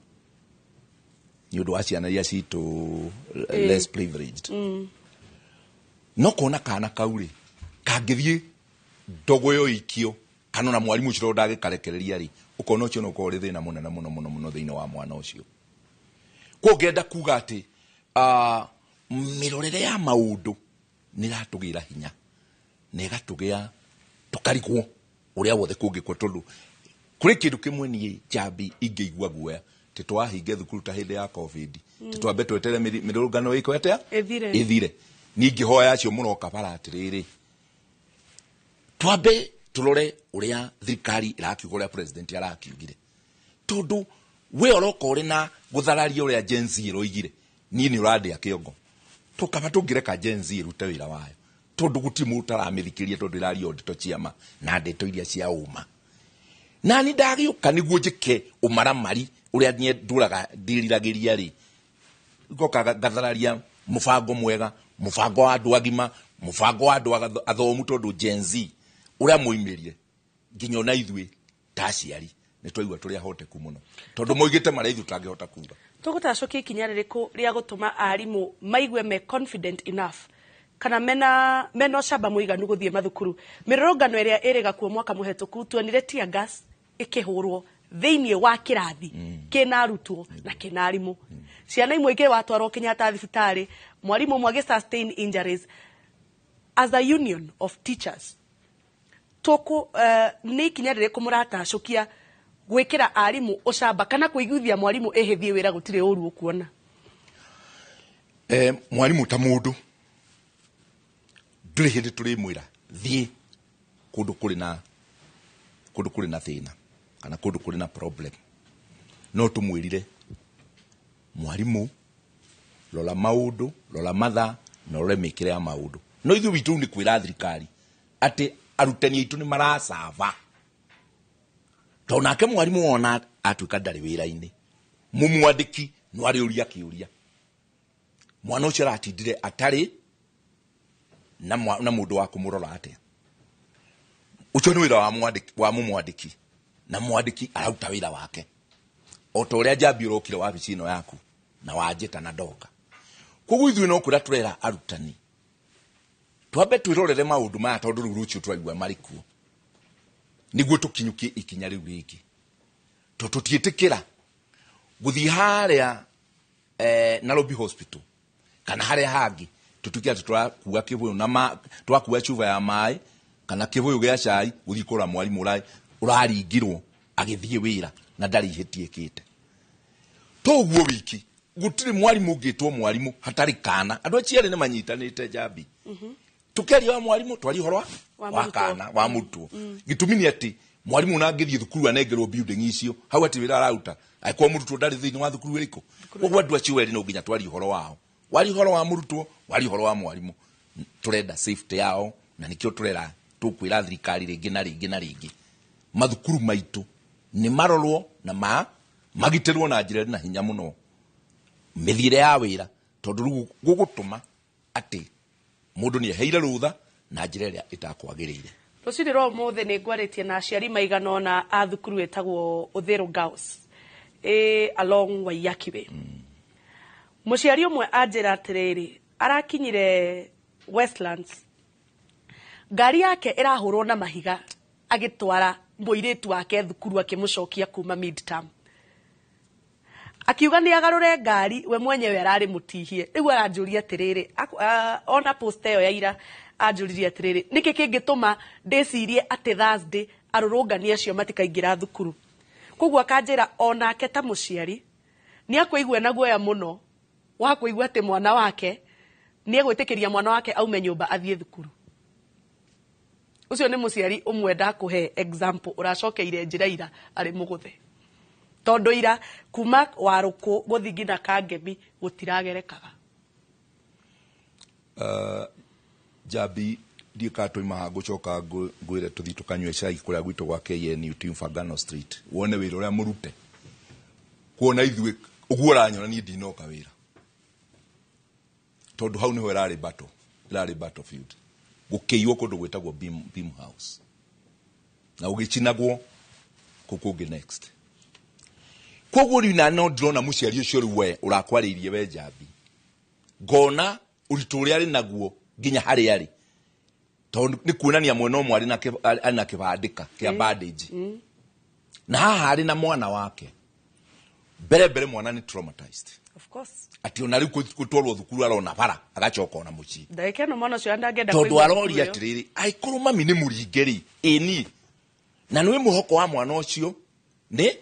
[SPEAKER 16] nĩ ũndũ wa ciana iria citũ less privileged. No kuona kana kau rĩ kangĩthiĩ ndogo ĩyo ikio kana ona mwarimũ ũcio ndangĩkarekereria rĩ, ũkona ũcio no ũkorwo ũrĩ thĩna mũnene mũno mũno mũno thĩinĩ wa mwana ũcio. Koguo ngĩenda kuga atĩ mĩrorere ya maũndũ nĩ ĩratũgĩra hinya na ĩgatũgĩa tũkarigwo ũrĩa wothe kũngĩkwo, tondũ kũrĩ kĩndũ kĩmwe niĩ Njambi ingĩigua guoya tĩ twahinge thukuru ta hĩndĩ ya COVID, tĩ twambe twetere mĩrũrũngano ĩkwo atĩa?
[SPEAKER 1] Ĩthire.
[SPEAKER 16] Ĩthire. Niĩ ingĩhoya acio mũroka bara atĩrĩrĩ, twambe tũrore ũrĩa thirikari ĩrakiuga, ũrĩa president arakiugire, tondũ we ũroka ũrĩ na gũthararia ũrĩa Gen Z ĩroigire, niĩ nĩ ũrandĩa kĩongo. Tũkaba tũngĩreka Gen Z ĩrute wĩra wayo, tondũ gũtirĩ mũndũ ũtaramĩthikĩrĩria, tondũ ĩraria o ndeto cia ma na ndeto iria cia ũma. Na nĩ ndagĩũka nĩguo njĩke ũmaramari ũrĩa niĩ ndũraga ndĩriragĩria rĩ, ngoka ngathararia mũbango mwega, mũbango wa andũ agima, mũbango wa andũ athomu, tondũ Gen Z ũrĩa moimĩrire nginya ona ithuĩ ta aciari nĩ twaigua tũrĩ ahoteku mũno, tondũ moigĩte marĩa ithuĩ tũtangĩhota kuga.
[SPEAKER 1] Tũgũtacũkia ikinya rĩrĩkũ rĩa gũtũma arimũ maigue me confident enough kana mena ũcamba mũiganu gũthiĩ mathukuru? Mĩrũrũngano ĩrĩa ĩrĩga kuo mwaka mũhetũku tuonire tear gas ĩkĩhũrwo thĩinĩ wa kĩrathi kĩna arutwo na kĩna arimũ. Ciana imwe ingĩ watwarwo Kenyatta thibitarĩ, mwarimũ ũmwe agĩ sustain injuries. As a union of teachers, tũkũ nĩ ikinya rĩrĩkũ mũratacũkia gwĩkĩra arimũ ũcamba kana kũiguithia mwarimũ ĩhĩthiĩ wĩra gũtirĩ ũru ũkuona?
[SPEAKER 16] Mwarimũ ta mũndũ ndũrĩ hĩndĩ tũrĩmwĩra thiĩ kũndũ kũrĩ na thĩna kana kũndũ kũrĩ na problem. No tũmwĩrire mwarimũ rora maũndũ, rora mathaa na ũrore mĩkĩre ya maũndũ. No ithuĩ witũ nĩ kwĩra thirikari atĩ arutani aitũ nĩ maracaba, tondũ nake mwarimũ wona atuĩka ndarĩ wĩra-inĩ, mũmwandĩki no arĩũria kĩũria, mwana ũcio aratindire atarĩ na mũndũ wa kũmũrora atĩa. Ũcio nĩ wĩra wa mũmwandĩki, na mwandĩki araruta wĩra wake o ta ũrĩa Njambi ũrokire wabici ĩno yaku na wanjĩta na ndoka. Koguo ithuĩ no kwĩra tũrera arutani twambe twĩrorere maũndũ maya, tondũ rĩu rũciũ tũraigua marĩ kuo, nĩguo tũkinyũkie ikinya rĩu rĩngĩ. Tondũ tũtiĩtĩkĩra gũthiĩ harĩa Nairobi Hospital kana harĩa hangĩ tũtuĩke atĩ tũrakua kĩbũyũ na tũrakua cuba ya maĩ kana kĩbũyũ gĩa cai gũthiĩ kũrora mwarimũ ũraringirwo agĩthiĩ wĩra na ndarĩ ihĩtia ĩkĩte. To ũguo wiki, gũtirĩ mwarimũ ũngĩtwo mwarimũ hatarĩ kana. Andũ acio erĩ nĩ manyitanĩte Njambi. Tũkĩaria wa mwarimũ twaria ũhoro wa kana wa mũrutwo. Gĩtũmi nĩ atĩ mwarimũ ona angĩthiĩ thukuru anengerwo building icio hau atĩ wĩra araruta, angĩkorwo mũrutwo ndarĩ thĩinĩ wa thukuru ĩrĩkũ. Koguo andũ acio erĩ no nginya twarie ũhoro wao, waria ũhoro wa mũrutwo, waria ũhoro wa mwarimũ. Tũrenda safety yao, na nĩkĩo tũrera tũkwĩra thirikari rĩngĩ na rĩngĩ na rĩngĩ, mathukuru maitũ nĩ marorwo na magitĩrwo na njĩra ĩna hinya mũno mĩthiĩre ya wĩra, tondũ rĩu gũgũtũma atĩ mũndũ nĩ eheire rũtha na njĩra ĩrĩa ĩtakwagĩrĩire.
[SPEAKER 1] Rũcinĩ rwa ũmũthĩ nĩ ngwarĩtie na aciari maigana ũna a thukuru ĩtagwo Uthiru Girls along Waiyaki Way. Mũciari ũmwe anjĩra atĩrĩrĩ, arakinyire Westlands, ngari yake ĩrahũrwo na mahiga agĩtwara mũirĩtu wake thukuru akĩmũcokia kuma midterm. Akiuga nĩ agarũre ngari we mwenyewe ararĩ mũtihie. Rĩu aranjũria atĩrĩrĩ, ona post ĩyo ya ira anjũririe atĩrĩrĩ, nĩkĩ kĩngĩtũma ndĩcirie atĩ Thursday arũrũngani acio matikaingĩra thukuru. Koguo akanjĩra onake ta mũciari nĩ akũigua na guoya mũno wa kũigua atĩ mwana wake nĩ egwĩtĩkĩria mwana wake aume nyũmba athiĩ thukuru. Ũcio nĩ mũciari ũmwe ndakũhe example ũracokeire njĩra ira arĩ mũgũthe. Tondũ ira kuma Warũkũ gũthiĩ nginya Kangemi gũtiragerekaga.
[SPEAKER 16] Njambi ndiĩ kana twauma haha ngũcoka ngwĩre tũthiĩ tũkanyue cai kũrĩa gwitũ gwa KNUT Mfangano Street wone wĩra ũrĩa mũrute. Kuona ithuĩ ũguo ũranyona niĩ ndinoka wĩra. Tondũ hau nĩho ĩrarĩ battle, ĩrarĩ battlefield. Gũkĩiywo kũndũ gwĩtagwo Beam House. Na gũgĩcinagwo kũu kũngĩ next. Koguo rĩu na no ndĩrona mũciari ũcio rĩu we ũrakwarĩirie we Njambi. Ngona ũritũ ũrĩa arĩ naguo nginya harĩa arĩ. Tondũ nĩ kuonania mwena ũmwe arĩ na kĩbandĩka kĩa bandage. Na haha arĩ na mwana wake. Mbere mbere mwana nĩ traumatized.
[SPEAKER 1] Of course.
[SPEAKER 16] Atĩ ona rĩu gũtwarwo thukuru arona bara agacoka ona mũciĩ.
[SPEAKER 1] Ndagĩka ĩno mwana ũcio ndangĩenda
[SPEAKER 16] Tondũ
[SPEAKER 1] kũigua
[SPEAKER 16] aroria
[SPEAKER 1] thukuru ĩyo.
[SPEAKER 16] atĩrĩrĩ, angĩkorwo mami nĩ mũringe rĩ, ĩ niĩ. Na nĩ mwĩhoko wa mwana ũcio nĩ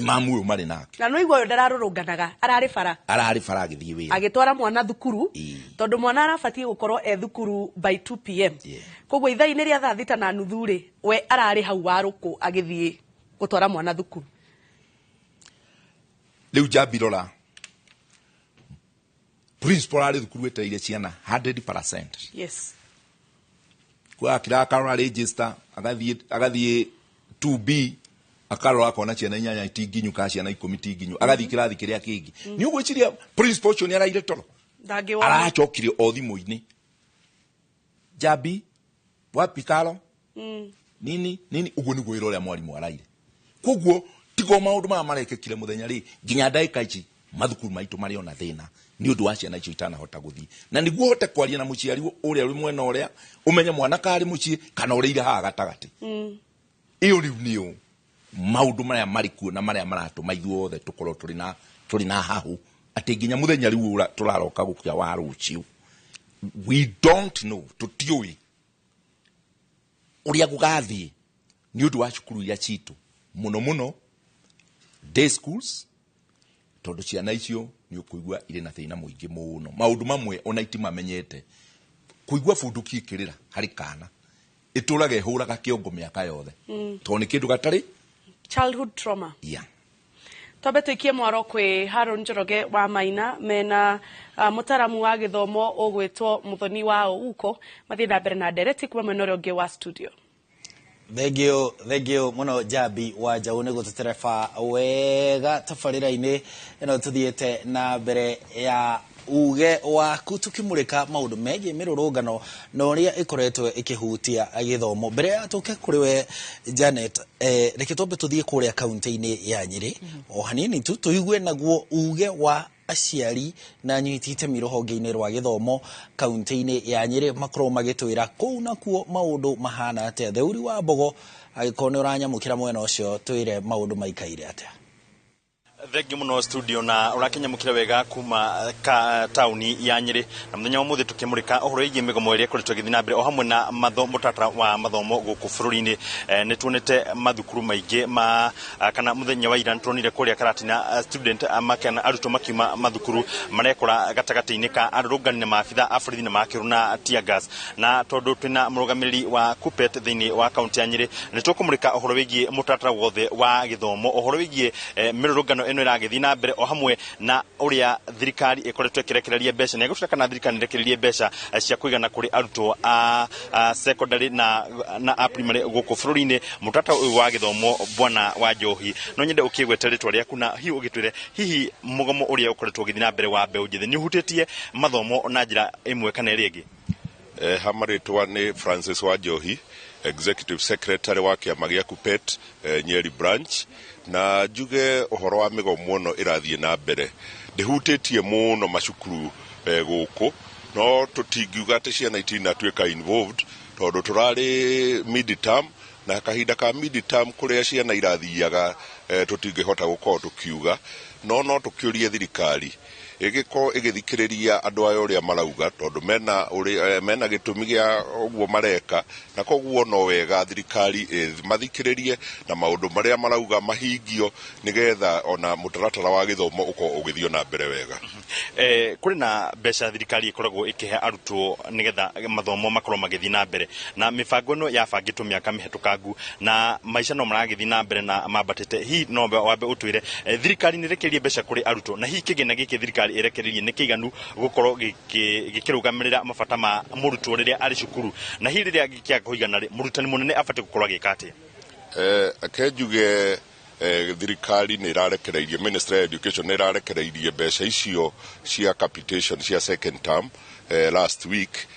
[SPEAKER 16] mamu ũyũ marĩ nake.
[SPEAKER 1] Na nĩ ũigua ũyũ ndararũrũnganaga, ararĩ bara.
[SPEAKER 16] Ararĩ bara agĩthiĩ wĩra.
[SPEAKER 1] Agĩtwara mwana thukuru, tondũ mwana arabatiĩ gũkorwo e thukuru by 2 p.m. Koguo ithaa-inĩ rĩa thaa 6:30 rĩ, we ararĩ hau Warũkũ agĩthiĩ gũtwara mwana thukuru.
[SPEAKER 16] Rĩu Njambi rora. Principal arĩ thukuru etereire ciana 100%.
[SPEAKER 1] Yes.
[SPEAKER 16] Kwa akira akarora register, agathiĩ 2B, akarora akona ciana 8 ti nginyu kana ciana 10 ti nginyu, agathiĩ kĩrathi kĩrĩa kĩngĩ. Nĩ ũgwĩciria principal ũcio nĩ araire toro?
[SPEAKER 1] Ndangĩwona.
[SPEAKER 16] Aracokire o thimũ-inĩ. Njambi, wapi Karo? Nini, nini, ũguo nĩguo wĩra ũrĩa mwarimũ araire. Koguo tigo maũndũ maya marekĩkire mũthenya rĩ, nginya ndagĩka ici mathukuru maitũ marĩ ona thĩna nĩ ũndũ wa ciana icio itanahota gũthiĩ. Na nĩguo ũhote kwaria na mũciari ũrĩa ũrĩ mwena ũrĩa, ũmenye mwana karĩ mũciĩ kana ũrĩire haha gatagatĩ. Ĩyo rĩu nĩyo maũndũ marĩa marĩ kuo na marĩa maratũma ithuothe tũkorwo tũrĩ na hahũ atĩ nginya mũthenya rĩu tũraroka gũkĩa wa rũciũ. We don't know, tũtiũĩ ũrĩa gũgathiĩ nĩ ũndũ wa cukuru iria citũ mũno mũno day schools, tondũ ciana icio nĩ ũkũigua irĩ na thĩna mũingĩ mũno. Maũndũ mamwe ona itimamenyete. Kũigua bunduki ĩkĩrĩra harĩ kana ĩtũraga ĩhũraga kĩongo mĩaka yothe. Tondũ nĩ kĩndũ gatarĩ
[SPEAKER 1] childhood trauma.
[SPEAKER 16] Yeah.
[SPEAKER 1] Twambe tũikie mwaro kwĩ Haron Njoroge wa Maina mena mũtaramu wa gĩthomo ũgwĩtwo Muthoni wa Ouko mathiĩ na mbere na ndereti kuma mwena ũrĩa ũngĩ wa studio.
[SPEAKER 2] Thank you muno Njambi wa Njaũ nĩ gũtũtereba wega tabarĩra-inĩ ĩno tũthiĩte na mbere ya uge waku tukimurika maundu megiĩ mĩrũrũngano na ũrĩa ĩkoretwo ĩkĩhutia gĩthomo. Mbere ya tũke kũrĩ we Janet, reke twambe tũthiĩ kũrĩa kaunti-inĩ ya Nyĩrĩ o hanini tu tũigue naguo uge wa aciari na anyiti itemi rũhonge-inĩ rwa gĩthomo kaunti-inĩ ya Nyĩrĩ makorwo magĩtwĩra kũu nakuo maũndũ mahana atĩa. Theuri wa Mbogo, angĩkorwo nĩ ũranyamũkĩra mwena ũcio twĩre maũndũ maikaire atĩa.
[SPEAKER 17] Thengi muno studio na urakinyamukira wega kuma ka tauni ya Nyeri na muthenya wa muthi tukimurika uhoro wigie migomo iria ikoretwo igithii na mbere o hamwe na mutaratara wa mathomo guku bururi-ini. Ni tuonete mathukuru maingi ma kana muthenya wa ira nituonire kuria Karatina student makana arutwo makiuma mathukuru marekora gatagati-ini ka arũrũngani na maabitha a borithi na makĩrwo na tear gas. Na tondu twina mũrũgamĩrĩri wa KUPPET thiini wa kaunti ya Nyeri ni tukumurika uhoro wigie mutaratara wothe wa githomo uhoro wigie mĩrũrũngano ĩno ĩragĩthiĩ na mbere o hamwe na ũrĩa thirikari ĩkoretwo ĩkĩrekereria mbeca na ĩgũtuĩka kana thirikari ĩrekererie mbeca cia kũigana kũrĩ arutwo a secondary na a primary gũkũ bũrũri-inĩ. Mũtaratara ũyũ wa gĩthomo bwana wa Njohi, no nyende ũkĩgwete rĩtwa rĩaku na hihi ũgĩtwĩre hihi mũgomo ũrĩa ũkoretwo ũgĩthiĩ na mbere wa mbeũ njĩthĩ nĩ ũhutĩtie mathomo na njĩra ĩmwe kana ĩrĩa ĩngĩ?
[SPEAKER 18] Hama rĩtwa nĩ Francis wa Njohi, Executive Secretary wa kĩama gĩa KUPPET Nyeri branch, na njuge ũhoro wa mĩgomo ĩno ĩrathiĩ na mbere ndĩhutĩtie mũno macukuru gũkũ, no tũtingiuga atĩ ciana itinatuĩka involved tondũ tũrarĩ mid-term na kahinda ka mid-term kũrĩa ciana irathiaga tũtingĩhota gũkorwo tũkiuga, No tũkĩũrie thirikari ĩgĩkorwo ĩgĩthikĩrĩria andũ aya ũrĩa marauga, tondũ mena gĩtũmi gĩa ũguo mareka, na koguo no wega thirikari mathikĩrĩrie na maũndũ marĩa marauga mahingio, nĩgetha ona mũtaratara wa gĩthomo ũkorwo ũgĩthiĩ na mbere wega.
[SPEAKER 17] Kũrĩ na mbeca thirikari ĩkoragwo ĩkĩhe arutwo nĩgetha mathomo makorwo magĩthiĩ na mbere, na mĩbango ĩno yabangĩtwo mĩaka mĩhetũkangu na maica no maragĩthiĩ na mbere na mambatĩte. Hihi no wambe ũtwĩre, thirikari nĩ ĩrekereirie mbeca kũrĩ arutwo, na hihi kĩgĩna gĩkĩ thirikari ĩrekereirie nĩ kĩiganu gũkorwo gĩkĩrũgamĩrĩra mabata ma mũrutwo rĩrĩa arĩ cukuru, na hihi rĩrĩa gĩkĩaga kũigana rĩ, mũrutani mũnene abatiĩ gũkorwo agĩka atĩa?
[SPEAKER 18] Ke njuge thirikari nĩ ĩrarekereirie, Ministry of Education nĩ ĩrarekereirie mbeca icio cia capitation cia second term last week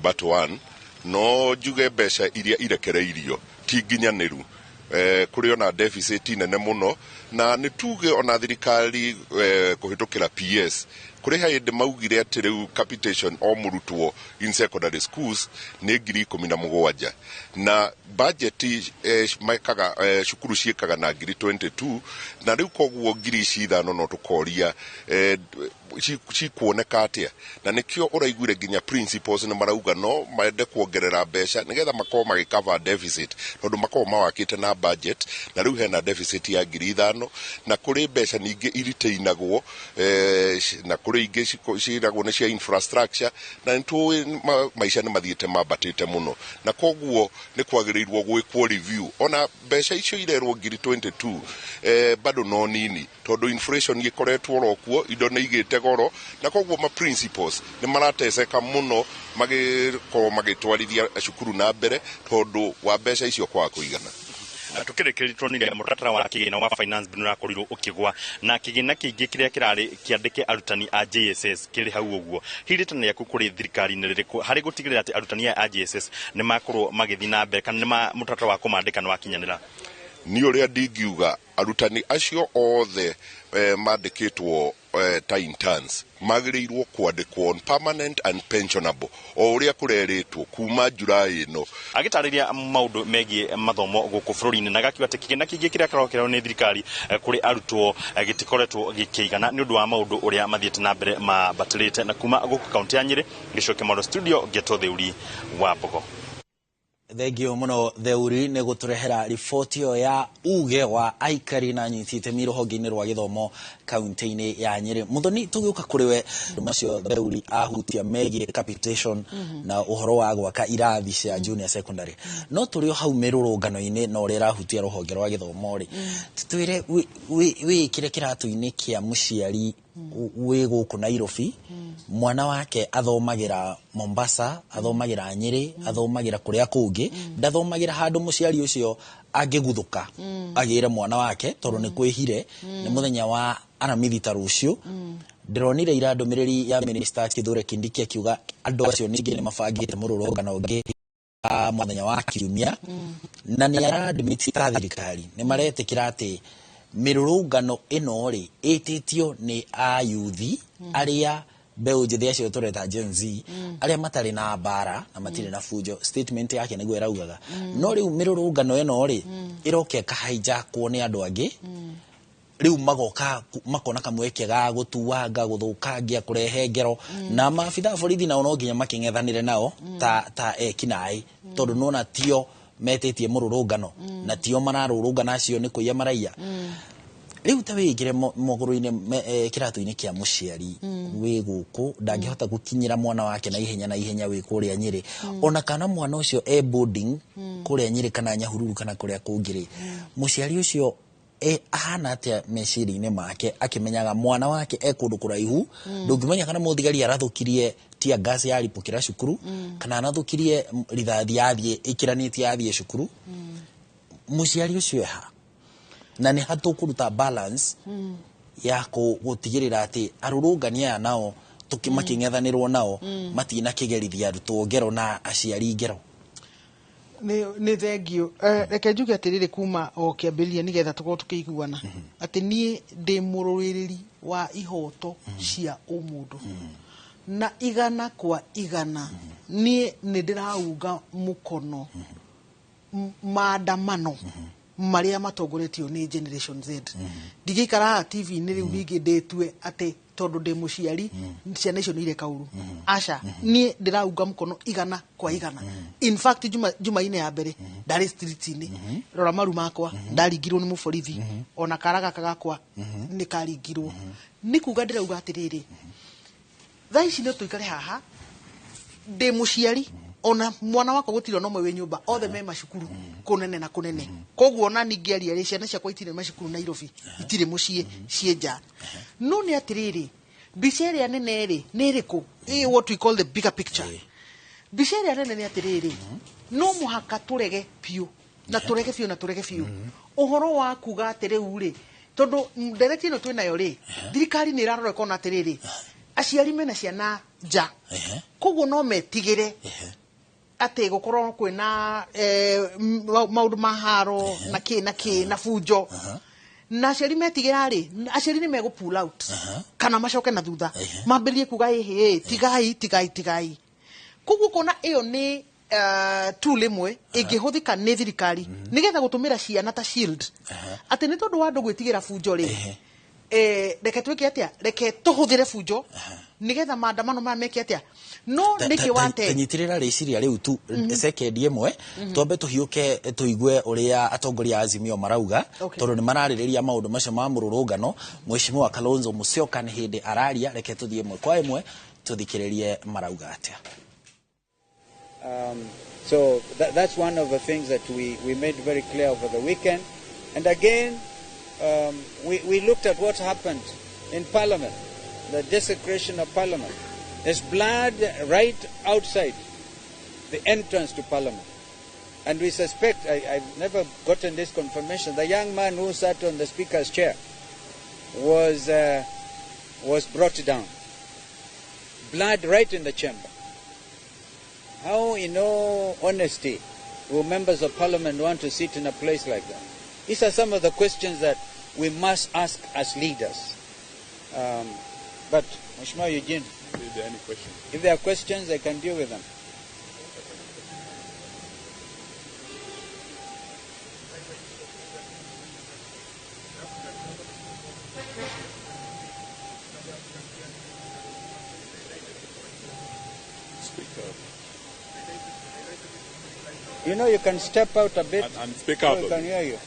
[SPEAKER 18] but one. No njuge mbeca iria irekereirio ti nginyanĩru. Kũrĩ ona deficit nene mũno, na nĩ tuge ona thirikari kũhĩtũkĩra PS kũrĩ hĩndĩ maugire atĩ rĩu capitation o mũrutwo in secondary schools nĩ 17,000, na budget mekaga cukuru ciĩkaga na 22,000, na rĩu koguo 5,000 no tũkoria cikuoneka atĩa? Na nĩkĩo ũraiguire nginya principals nĩ marauga no mende kuongerera mbeca nĩgetha makorwo magĩcover deficit, tondũ makorwo mawakĩte na budget na rĩu hena deficit ya 5,000. Na kũrĩ mbeca ningĩ iritainagwo na kũrĩ ingĩ ciragwo nĩ cia infrastructure, na nĩ tũĩ maica nĩ mathiĩte mambatĩte mũno, na koguo nĩ kwagĩrĩirwo gwĩkwo review. Ona mbeca icio irerwo 22,000 bado no nini, tondũ inflation ĩkoretwo oro kuo, indo nĩ igĩte goro, na koguo ma principals nĩ marateceka mũno magĩkorwo magĩtwarithia cukuru na mbere tondũ wa mbeca icio kwaga kũigana.
[SPEAKER 17] Tukĩrĩkĩrĩria, tuonire mũtaratara wa kĩgĩna wa finance bill ũrakorirwo ũkĩgwa, na kĩgĩna kĩingĩ kĩrĩa kĩrarĩ kĩandĩke arutani a JSS kĩrĩ hau ũguo. Hihi rĩtana rĩaku kũrĩ thirikari nĩ rĩrĩkũ harĩ gũtigĩrĩra atĩ arutani aya a JSS nĩ makorwo magĩthiĩ na mbere, kana nĩ mũtaratara wa kũmandĩka nĩ wakinyanĩra?
[SPEAKER 18] Niĩ ũrĩa ndingiuga, arutani acio othe mandĩkĩtwo ta interns magĩrĩirwo kwandĩkwo on permanent and pensionable o ũrĩa kũrerĩtwo kuma July ĩno.
[SPEAKER 17] Agĩtarĩria maũndũ megiĩ mathomo gũkũ bũrũri-inĩ, na gakiuga atĩ kĩgĩna kĩingĩ kĩrĩa kĩrokerwo nĩ thirikari kũrĩ arutwo gĩtikoretwo gĩkĩigana nĩ ũndũ wa maũndũ ũrĩa mathiĩte na mbere mambatĩrĩte. Na kuma gũkũ kaunti ya Nyĩrĩ, gĩcoke Mwaro studio, ngetwo Theuri wa Mbogo.
[SPEAKER 2] Thengio mũno Theuri nĩ gũtũrehera riboti ĩyo ya uge wa aikari na anyiti itemi rũhonge-inĩ rwa gĩthomo kaunti-inĩ ya Nyĩrĩ. Muthoni, tũgĩũka kũrĩ we, macio Theuri ahutia megiĩ capitation na ũhoro wa gwaka irathi cia junior secondary, no tũrĩ o hau mĩrũrũngano-inĩ na ũrĩa ĩrahutia rũhonge rwa gĩthomo rĩ, tũtwĩre wĩĩkĩre kĩratũ-inĩ kĩa mũciari wĩ gũkũ Nairobi, mwana wake athomagĩra Mombasa, athomagĩra Nyĩrĩ, athomagĩra kũrĩa kũngĩ, ndathomagĩra handũ mũciari ũcio angĩguthũka agĩre mwana wake, tondũ nĩ kwĩhire nĩ mũthenya wa Aramithi ta rũciũ. Ndĩronire ira ndũmĩrĩri ya Minister Kithure Kindiki akiuga andũ acio ningĩ nĩ mabangĩte mũrũrũngano ũngĩ wa mũthenya wa Kiumia, na nĩ aradmit ta thirikari nĩ maretĩkĩra atĩ mĩrũrũngano ĩno rĩ ĩtĩtio nĩ ayuthi arĩa mbeũ njĩthĩ acio tũreta Gen Z, arĩa matarĩ na mbara na matirĩ na fujo. Statement yake nĩguo ĩraugaga. No rĩu mĩrũrũngano ĩno rĩ ĩroka ĩkahijackwo nĩ andũ angĩ, rĩu magoka makona kamweke ga gũtuanga, gũthũkangia, kũrehe ngero, na maabitha a borithi nao no nginya makĩng'ethanĩre nao ta ekinaĩ, tondũ nona tio metĩtie mũrũrũngano na tio mararũrũngana, acio nĩ kũiya maraiya. Rĩu ta wĩingĩre magũrũ-inĩ kĩratũ-inĩ kĩa mũciari wĩ gũkũ ndangĩhota gũkinyĩra mwana wake na ihenya na ihenya wĩ kũrĩa Nyĩrĩ, ona kana mwana ũcio e boarding kũrĩa Nyĩrĩ kana Nyahururu kana kũrĩa kũngĩ rĩ, mũciari ũcio ahana atĩa meciria-inĩ make akĩmenyaga mwana wake e kũndũ kũraihu? Ndũngĩmenya kana mũthigari arathũkirie tear gas yaripũkĩra cukuru, kana arathũkirie rithathi yathiĩ ĩkĩranĩtie yathiĩ cukuru. Mũciari ũcio eha, na nĩ hatũkũruta balance ya gũtigĩrĩra atĩ arũrũngani aya nao makĩng'ethanĩrwo nao matinakĩgerithia arutwo ngero na aciari ngero?
[SPEAKER 15] Nĩ thengio. Reke njuge atĩrĩrĩ kuma o kĩambĩrĩria, nĩgetha tũkorwo tũkĩiguana atĩ niĩ ndĩ mũrũĩrĩri wa ihoto cia ũmũndũ, na 100% niĩ nĩ ndĩraunga mũkono maandamano. Marĩa matongoretio nĩ Generation Z. Ndingĩikara haha TV-inĩ rĩu ningĩ ndĩtue atĩ tondũ ndĩ mũciari ciana icio nĩ ireka ũru. Aca, niĩ ndĩraunga mũkono 100%. In fact, jumaine ya mbere ndarĩ street-inĩ, rora maru makwa, ndaringirwo nĩ mũborithi, ona kara gaka gakwa nĩ karingirwo. Nĩ kuga ndĩrauga atĩrĩrĩ, thaa ici nĩ tũikare haha, ndĩ mũciari, ona mwana wakwa gũtirĩ ona ũmwe wĩ nyũmba, othe me macukuru kũnene na kũnene. Koguo ona ningĩaria rĩ, ciana ciakwa itirĩ macukuru Nairobi, itirĩ mũciĩ, ciĩ nja. No nĩ atĩrĩrĩ, mbica ĩrĩa nene rĩ nĩ ĩrĩkũ? Ĩ what we call the bigger picture. Mbica ĩrĩa nene nĩ atĩrĩrĩ, no mũhaka tũrege biũ na tũrege biũ na tũrege biũ ũhoro wa kuga atĩ rĩu rĩ, tondũ ndereti ĩno twĩnayo rĩ, thirikari nĩ ĩrarora ĩkona atĩrĩrĩ, aciari mena ciana nja, koguo no metigĩre atĩ gũkorwo kwĩna maũndũ ma haro na kĩ na kĩ na bunjo. Na aciari metigĩra rĩ, aciari nĩ megũ pull out kana macoke na thutha, mambĩrĩrie kuga ĩhĩ, tigai, tigai, tigai. Koguo kona ĩyo nĩ tool ĩmwe ĩngĩhũthĩka nĩ thirikari nĩgetha gũtũmĩra ciana ta shield, atĩ nĩ tondũ wa andũ gwĩtigĩra bunjo rĩ, reke twĩke atĩa, reke tũhũthĩre bunjo nĩgetha maandamano maya meke atĩa. No nĩkĩ wate
[SPEAKER 2] Tanyitĩrĩra rĩciria rĩu tu sekendi ĩmwe, twambe tũhiũke tũigue ũrĩa atongoria a Azimio marauga, tondũ nĩ mararĩrĩria maũndũ macio ma mũrũrũngano. Mheshimiwa Kalonzo Musyoka nĩ hĩndĩ araria. Reke tũthiĩ ĩmwe kwa ĩmwe tũthikĩrĩrie marauga atĩa.
[SPEAKER 19] So that's one of the things that we made very clear over the weekend. And again, we looked at what happened in Parliament, the desecration of Parliament. There's blood right outside the entrance to Parliament. And we suspect, I've never gotten this confirmation, the young man who sat on the Speaker's chair was brought down. Blood right in the chamber. How, in all honesty, will members of Parliament want to sit in a place like that? These are some of the questions that we must ask as leaders. But, Mheshimiwa Eugene,
[SPEAKER 20] If there are any questions.
[SPEAKER 19] If there are questions, I can deal with them.
[SPEAKER 20] Speak up.
[SPEAKER 19] You know, you can step out a bit
[SPEAKER 20] And speak
[SPEAKER 19] so
[SPEAKER 20] up
[SPEAKER 19] we
[SPEAKER 20] a
[SPEAKER 19] can
[SPEAKER 20] bit.
[SPEAKER 19] Hear you.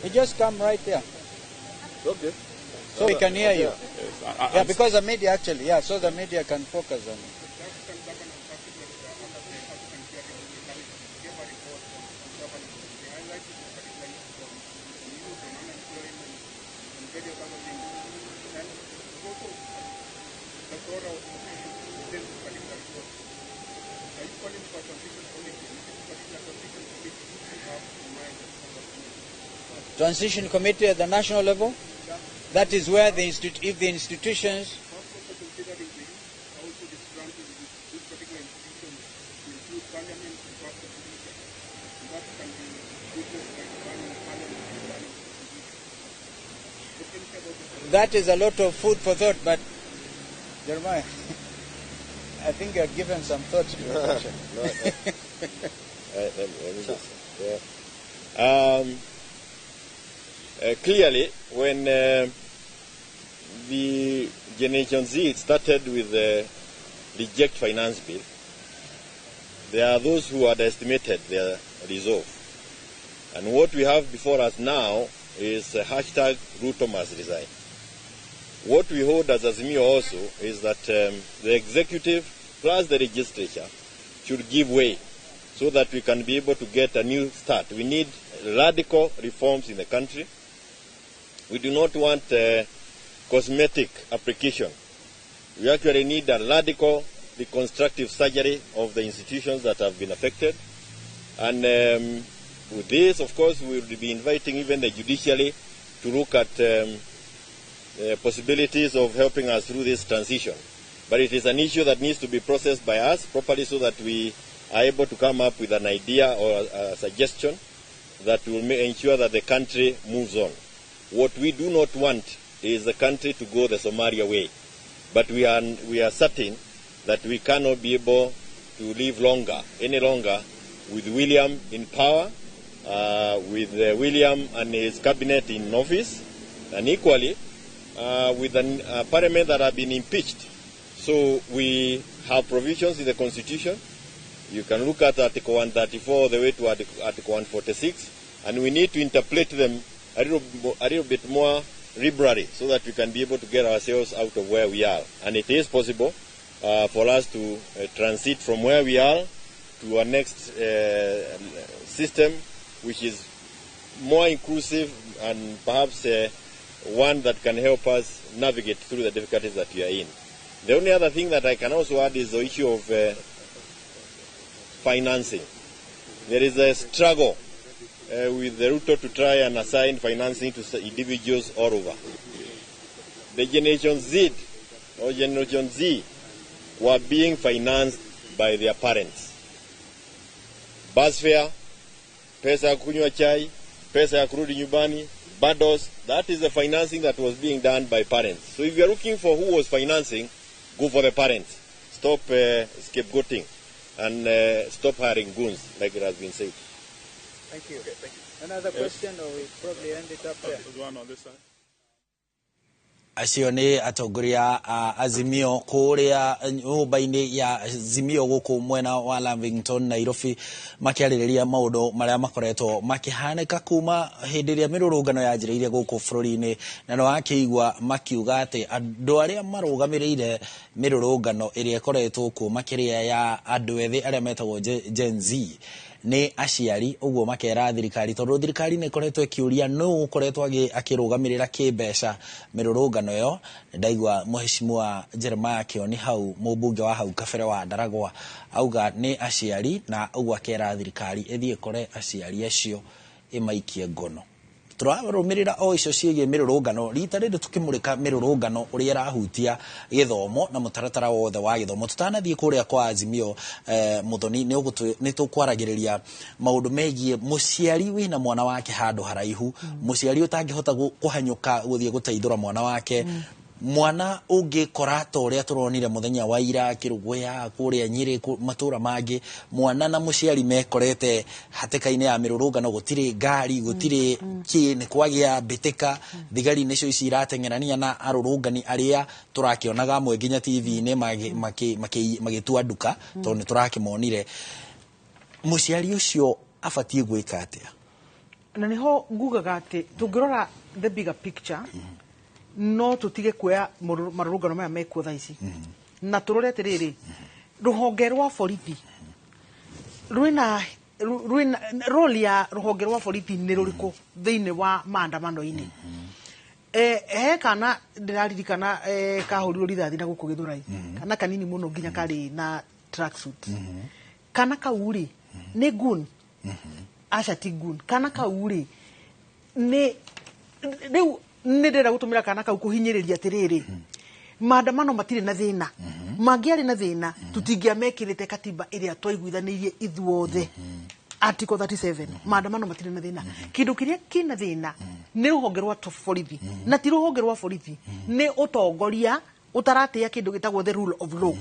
[SPEAKER 19] You just come right there.
[SPEAKER 20] Okay.
[SPEAKER 19] So we can hear you.
[SPEAKER 20] Yes,
[SPEAKER 19] Yeah, because the media actually, yeah, so the media can focus on it. Transition committee at the national level. That is where if the institutions that is a lot of food for thought, but Jeremiah, I think you have given some thought to the question.
[SPEAKER 12] No, let me just, yeah. Clearly, when the Generation Z started with the reject finance bill, there are those who underestimated their resolve. And what we have before us now is #RutoMustResign. What we hold as Azimio also is that the executive plus the legislature should give way so that we can be able to get a new start. We need radical reforms in the country. We do not want cosmetic application. We actually need a radical reconstructive surgery of the institutions that have been affected. And with this, of course, we will be inviting even the judiciary to look at the possibilities of helping us through this transition. But it is an issue that needs to be processed by us properly so that we are able to come up with an idea or a suggestion that will ensure that the country moves on. What we do not want is the country to go the Somalia way. But we are certain that we cannot be able to live longer, any longer, with William in power. with William and his cabinet in office, and equally with a parliament that have been impeached. So we have provisions in the constitution. You can look at Article 134 the way to Article 146, and we need to interpret them a little bit more liberally so that we can be able to get ourselves out of where we are. And it is possible for us to transit from where we are to our next system, which is more inclusive and perhaps one that can help us navigate through the difficulties that we are in. The only other thing that I can also add is the issue of financing. There is a struggle with the Ruto to try and assign financing to individuals all over. The Generation Z or Generation Z were being financed by their parents. Bus fare, pesa ya kunywa chai, pesa ya kurudi nyumbani, bundles, that is the financing that was being done by parents. So if you are looking for who was financing, go for the parents. Stop scapegoating and stop hiring goons, like it has been said.
[SPEAKER 19] Thank you. Okay, thank you. Another question, or we probably end it up there.
[SPEAKER 20] There's one on this side.
[SPEAKER 2] Acio nĩ atongoria a Azimio kũrĩa nyũmba-inĩ ya Azimio gũkũ mwena wa Lavington, Nairobi, makĩarĩrĩria maũndũ marĩa makoretwo makĩhanĩka kuma hĩndĩ ĩrĩa mĩrũrũngano yanjĩrĩirie gũkũ bũrũri-inĩ, na nĩ wakĩigua makiuga atĩ andũ arĩa marũgamĩrĩire mĩrũrũngano ĩrĩa ĩkoretwo kuo makĩria ya andũ ethĩ arĩa metagwo Gen Z nĩ aciari. Ũguo makera thirikari, tondũ thirikari nĩ ĩkoretwo ĩkĩũria nũ ũkoretwo akĩrũgamĩrĩra kĩmbeca mĩrũrũngano ĩyo. Ndaigua Mheshimiwa Jeremiah Kioni hau, mũmbunge wa hau kabere wa Ndaragwa, auga nĩ aciari, na ũguo akera thirikari ĩthiĩ ĩkore aciari acio ĩmaikie ngono. Tũrarũmĩrĩra o icio ciĩgiĩ mĩrũrũngano, rita rĩrĩ tũkĩmũrĩka mĩrũrũngano ũrĩa ĩrahutia gĩthomo na mũtaratara wothe wa gĩthomo. Tũtanathiĩ kũrĩa kwa Azimio, Muthoni, nĩ tũkwaragĩrĩria maũndũ megiĩ mũciari wĩna mwana wake handũ haraihu, mũciari ũtangĩhota kũhanyũka gũthiĩ gũteithũra mwana wake, mwana ũngĩkora ta ũrĩa tũronire mũthenya wa ira Kĩrũgũya, kũrĩa Nyĩrĩ, matũra mangĩ, mwana na mũciari mekorete hatĩka-inĩ ya mĩrũrũngano, gũtirĩ ngari, gũtirĩ kĩ, nĩ kwagĩa mbĩtĩka, thigari nĩcio ici irateng'erania na arũrũngani arĩa tũrakĩonaga amwe nginya TV-inĩ magĩtua nduka, tondũ nĩ tũrakĩmonire. Mũciari ũcio abatiĩ gwĩka atĩa?
[SPEAKER 15] Na nĩho ngugaga atĩ tũngĩrora the bigger picture, no tutige kuoya marũrũngano maya mekuo thaa ici, na tũrore atĩrĩrĩ, rũhonge rwa borithi rwĩna role ya rũhonge rwa borithi nĩ rũrĩkũ thĩinĩ wa maandamano-inĩ. He kana ndĩraririkana kahũrirwo rithathi na gũkũ Gĩthũrai, kana kanini mũno nginya karĩ na tracksuit. Kana kau rĩ nĩ gun, aca ti gun, kana kau rĩ nĩ rĩu nĩ ndĩrenda gũtũmĩra kana kau kũhinyĩrĩria atĩrĩrĩ, maandamano matirĩ na thĩna. Mangĩarĩ na thĩna, tũtingĩamekĩrĩte katiba ĩrĩa twaiguithanĩirie ithuothe, Article 37. Maandamano matirĩ na thĩna. Kĩndũ kĩrĩa kĩna thĩna nĩ rũhonge rwa borithi, na ti rũhonge rwa borithi, nĩ ũtongoria ũtaratĩĩa kĩndũ gĩtagwo the rule of law.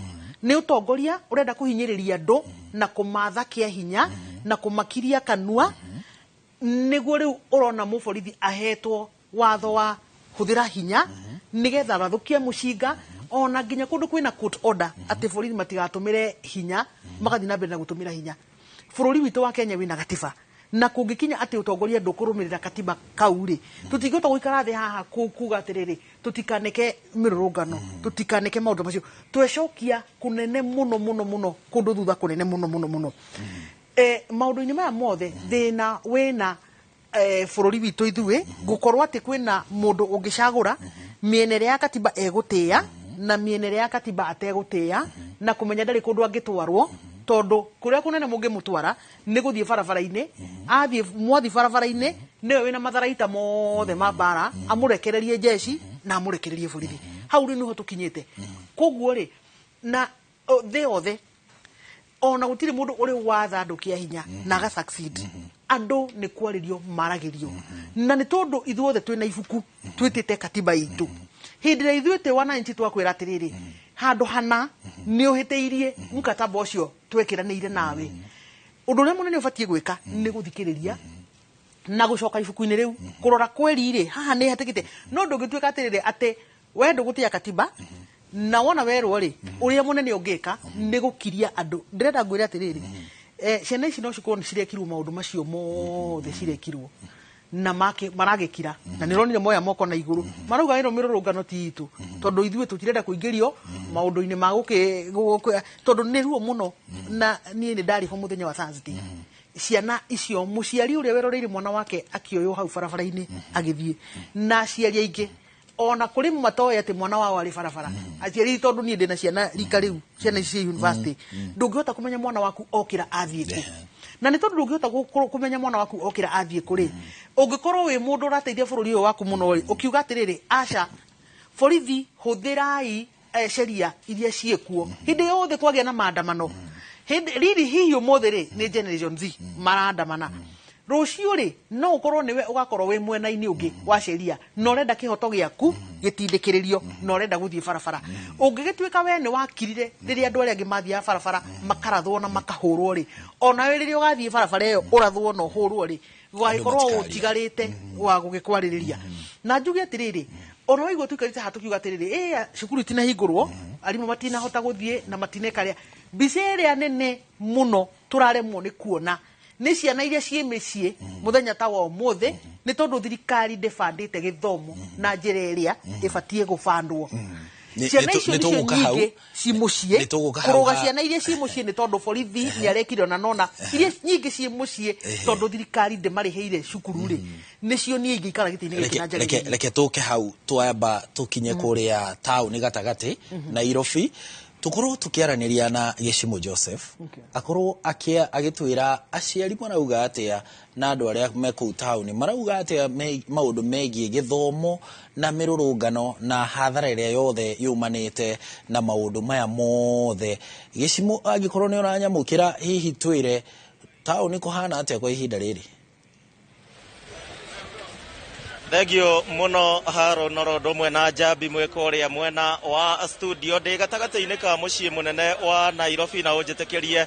[SPEAKER 15] Nĩ ũtongoria ũrenda kũhinyĩrĩria andũ na kũmatha kĩa hinya na kũmakiria kanua, nĩguo rĩu ũrona mũborithi ahetwo watho wa hũthĩra hinya nĩgetha rathũkie mũcinga, ona nginya kũndũ kwĩna court order atĩ borithi matigatũmĩre hinya, magathiĩ na mbere na gũtũmĩra hinya. Bũrũri witũ wa Kenya wĩna gatiba, na kũngĩkinya atĩ ũtongoria ndũkũrũmĩrĩra katiba kau rĩ, tũtingĩhota gũikara thĩ haha kuga atĩrĩrĩ, tũtikaneke mĩrũrũngano, tũtikaneke maũndũ macio. Twecokia kũnene mũno mũno mũno, kũndũ thutha kũnene mũno mũno mũno. Maũndũ-inĩ maya mothe thĩna wĩna bũrũri witũ ithuĩ gũkorwo atĩ kwĩna mũndũ ũngĩcagũra mĩena ĩrĩa ya katiba egũtĩĩa na mĩena ĩrĩa ya katiba ategũtĩĩa, na kũmenya ndarĩ kũndũ angĩtwarwo, tondũ kũrĩa kũnene mũngĩmũtwara nĩ gũthiĩ barabara-inĩ. Athiĩ mwathiĩ barabara-inĩ, nĩwe wĩna matharaita mothe ma mbara, amũrekererie jeshi na amũrekererie borithi. Hau rĩu nĩho tũkinyĩte. Koguo rĩ, na thĩ yothe ona gũtirĩ mũndũ ũrĩ watha andũ kĩa hinya na aga succeed. Andũ nĩ kwarĩrio maragĩrio, na nĩ tondũ ithuothe twĩna ibuku twĩtĩte katiba itũ. Hĩndĩ ĩrĩa ithuĩ twĩ wananchi twakwĩra atĩrĩrĩ, handũ hana nĩ ũhĩtĩirie mkataba ũcio twekĩranĩire nawe, ũndũ ũrĩa mũnene ũbatiĩ gwĩka nĩ gũthikĩrĩria Na gũcoka ibuku-inĩ rĩu kũrora kweri rĩ haha nĩ hatigĩte no ndũngĩtuĩka atĩrĩrĩ atĩ we ndũgũtĩa katiba na wona werwo rĩ ũrĩa mũnene ũngĩka nĩ gũkiria andũ. Ndĩrenda ngwĩre atĩrĩrĩ, ciana ici no cikorwo nĩ cirekirwo maũndũ macio mothe cirekirwo na maragĩkira na nĩ ũronire moya moko na igũrũ marauga ĩno mĩrũrũngano ti itũ tondũ ithuĩ tũtirenda kũingĩrio maũndũ-inĩ ma gũkĩ tondũ nĩ ruo mũno. Na niĩ nĩ ndarĩ ho mũthenya wa Thursday, ciana icio mũciari ũrĩa weroreire mwana wake akĩoywo hau barabara-inĩ agĩthiĩ, na aciari aingĩ ona kũrĩ matoĩ atĩ mwana wao arĩ barabara. Aciari tondũ niĩ ndĩna ciana rika rĩu, ciana ici cia university, ndũngĩhota kũmenya mwana waku okĩra athiĩ kũ. Na nĩ tondũ ndũngĩhota kũmenya mwana waku okĩra athiĩ kũ rĩ, ũngĩkorwo wĩ mũndũ ũrateithia bũrũri ũyũ waku mũno rĩ, ũkiuga atĩrĩrĩ, aca borithi hũthĩrai sheria iria ciĩkuo hĩndĩ yothe kwagĩa na maandamano. Hĩndĩ riri hihi ũmũthĩ rĩ nĩ Generation Z marandamana, rũciũ rĩ no ũkorwo nĩwe ũgakorwo wĩ mwena-inĩ ũngĩ wa sheria na ũrenda kĩhoto gĩaku gĩtindĩkĩrĩrio na ũrenda gũthiĩ barabara. Ũngĩgĩtuĩka we nĩ wakirire rĩrĩa andũ arĩa angĩ mathiaga barabara makarathwo na makahũrwo rĩ, onawe rĩrĩa ũgathiĩ barabara ĩyo ũrathwo na ũhũrwo rĩ, gũgagĩkorwo ũtigarĩte wa gũgĩkwarĩrĩria. Na njuge atĩrĩrĩ, ona waigua tũikarĩte haha tũkiuga atĩrĩrĩ, ĩ cukuru itinahingũrwo, arimũ matinahota gũthiĩ na matineka rĩa mbica ĩrĩa nene mũno tũraremwo nĩ kuona nĩ ciana iria ciĩ mĩciĩ mũthenya ta wa ũmũthĩ, nĩ tondũ thirikari ndĩbandĩte gĩthomo na njĩra ĩrĩa ĩbatiĩ gũbandwo. Ciana icio nĩcio nyingĩ ci mũciĩ, kũrũga ciana iria ci mũciĩ nĩ tondũ borithi nĩ arekire ona nona iria nyingĩ ci mũciĩ tondũ thirikari ndĩmarĩhĩire cukuru rĩ, nĩcio niĩ ingĩikara gĩtĩ-inĩ gĩkĩ na njagĩrĩire.
[SPEAKER 2] Reke tũke hau twamba tũkinye kũrĩa taũni gatagatĩ Nairobi, tukorwo tukiaranĩria na Gĩcimũ Joseph akorwo agĩtwĩra aciari marauga atĩa na andũ arĩa me kũu taũni marauga atĩa maũndũ megiĩ gĩthomo na mĩrũrũngano na hathara ĩrĩa yothe yumanĩte na maũndũ maya mothe. Gĩcimũ, angĩkorwo nĩ ũranyamũkĩra, hihi twĩre taũni kũhana atĩa kwa ihinda rĩrĩ?
[SPEAKER 21] Thengio muno Haro noro ũndũ na Njambi mwĩko ũrĩa mwena wa studio ndĩ gatagatĩ-inĩ ka mũciĩ mũnene wa Nairobi na ũnjĩtĩkĩrie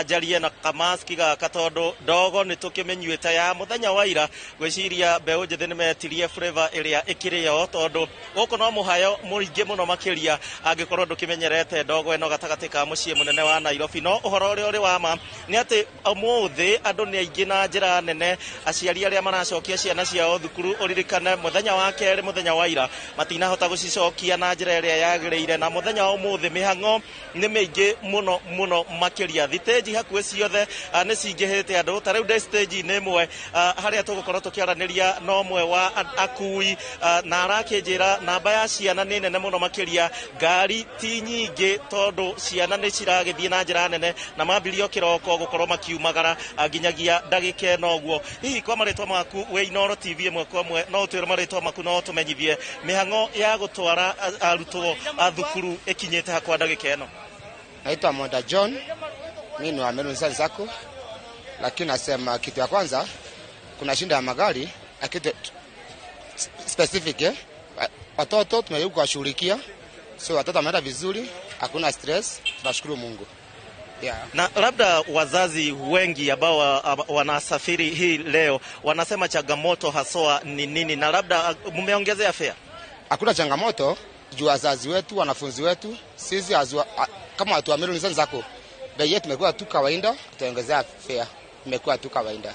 [SPEAKER 21] njarie na kamaski gaka tondũ ndogo nĩ tũkĩmĩnyuĩte ya mũthenya wa ira. Ngwĩciria mbeũ njĩthĩ nĩmetirie flavor ĩrĩa ĩkĩrĩ yo tondũ gũkũ no mũhayo mũingĩ mũno makĩria angĩkorwo ndũkĩmenyerete ndogo ĩno gatagatĩ ka mũciĩ mũnene wa Nairobi. No ũhoro ũrĩa ũrĩ wa ma nĩ atĩ ũmũthĩ andũ nĩ aingĩ na njĩra nene, aciari arĩa maracokia ciana ciao thukuru ũririkane mũthenya wa kerĩ mũthenya wa ira matinahota gũcicokia na njĩra ĩrĩa yagĩrĩire, na mũthenya wa ũmũthĩ mĩhang'o nĩ mĩingĩ mũno mũno makĩria. Thitĩnji hakuhĩ ciothe nĩ cingĩhĩte andũ, ta rĩu ndĩ stage-inĩ ĩmwe harĩa tũgũkorwo tũkĩaranĩria na ũmwe wa akui na arakĩnjĩra namba ya ciana nĩ nene mũno makĩria, ngari ti nyingĩ tondũ ciana nĩ ciragĩthiĩ na njĩra nene na mambirio kĩroko gũkorwo makiumagara nginyagia ndagĩka ĩno ũguo. Hihi kwa marĩtwa maku wĩ Inooro TV ĩmwe kwa ĩmwe no ũtwĩre marĩtwa maku no ũtũmenyithie mĩhang'o ya gũtwara arutwo a thukuru ĩkinyĩte hakwa ndagĩka ĩno?
[SPEAKER 22] Naitwa Monda John, mimi ni wa Meru Nissan Sacco, lakini nasema kitu ya kwanza kuna shinda ya magari, lakini specific watoto tumejaribu kuwashughulikia, so watoto wameenda vizuri, hakuna stress, tunashukuru Mungu. Yeah.
[SPEAKER 21] Na labda wazazi wengi ambao wanasafiri hii leo wanasema changamoto haswa ni nini, na labda mmeongezea fare?
[SPEAKER 22] Hakuna changamoto juu wazazi wetu, wanafunzi wetu, sisi kama watu wa Meru Nissan Sacco, bei yetu imekuwa tu kawaida, tutaongezea fare, imekuwa tu kawaida.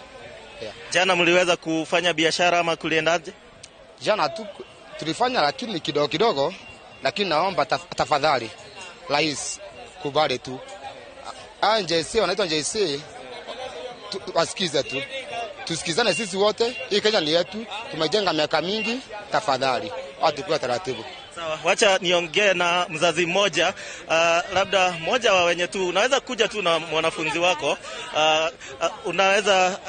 [SPEAKER 22] Yeah.
[SPEAKER 21] Jana mliweza kufanya biashara ama kuliendaje?
[SPEAKER 22] Jana tu tulifanya lakini kidogo kidogo, lakini naomba tafadhali rais kubali tu. JC wanaitwa JC, wasikize tu. Tusikizane sisi wote, hii Kenya ni yetu, tumejenga miaka mingi, tafadhali watu kwa taratibu.
[SPEAKER 21] Sawa, wacha niongee na mzazi mmoja, labda mmoja wa wenye tu unaweza kuja tu na mwanafunzi wako, unaweza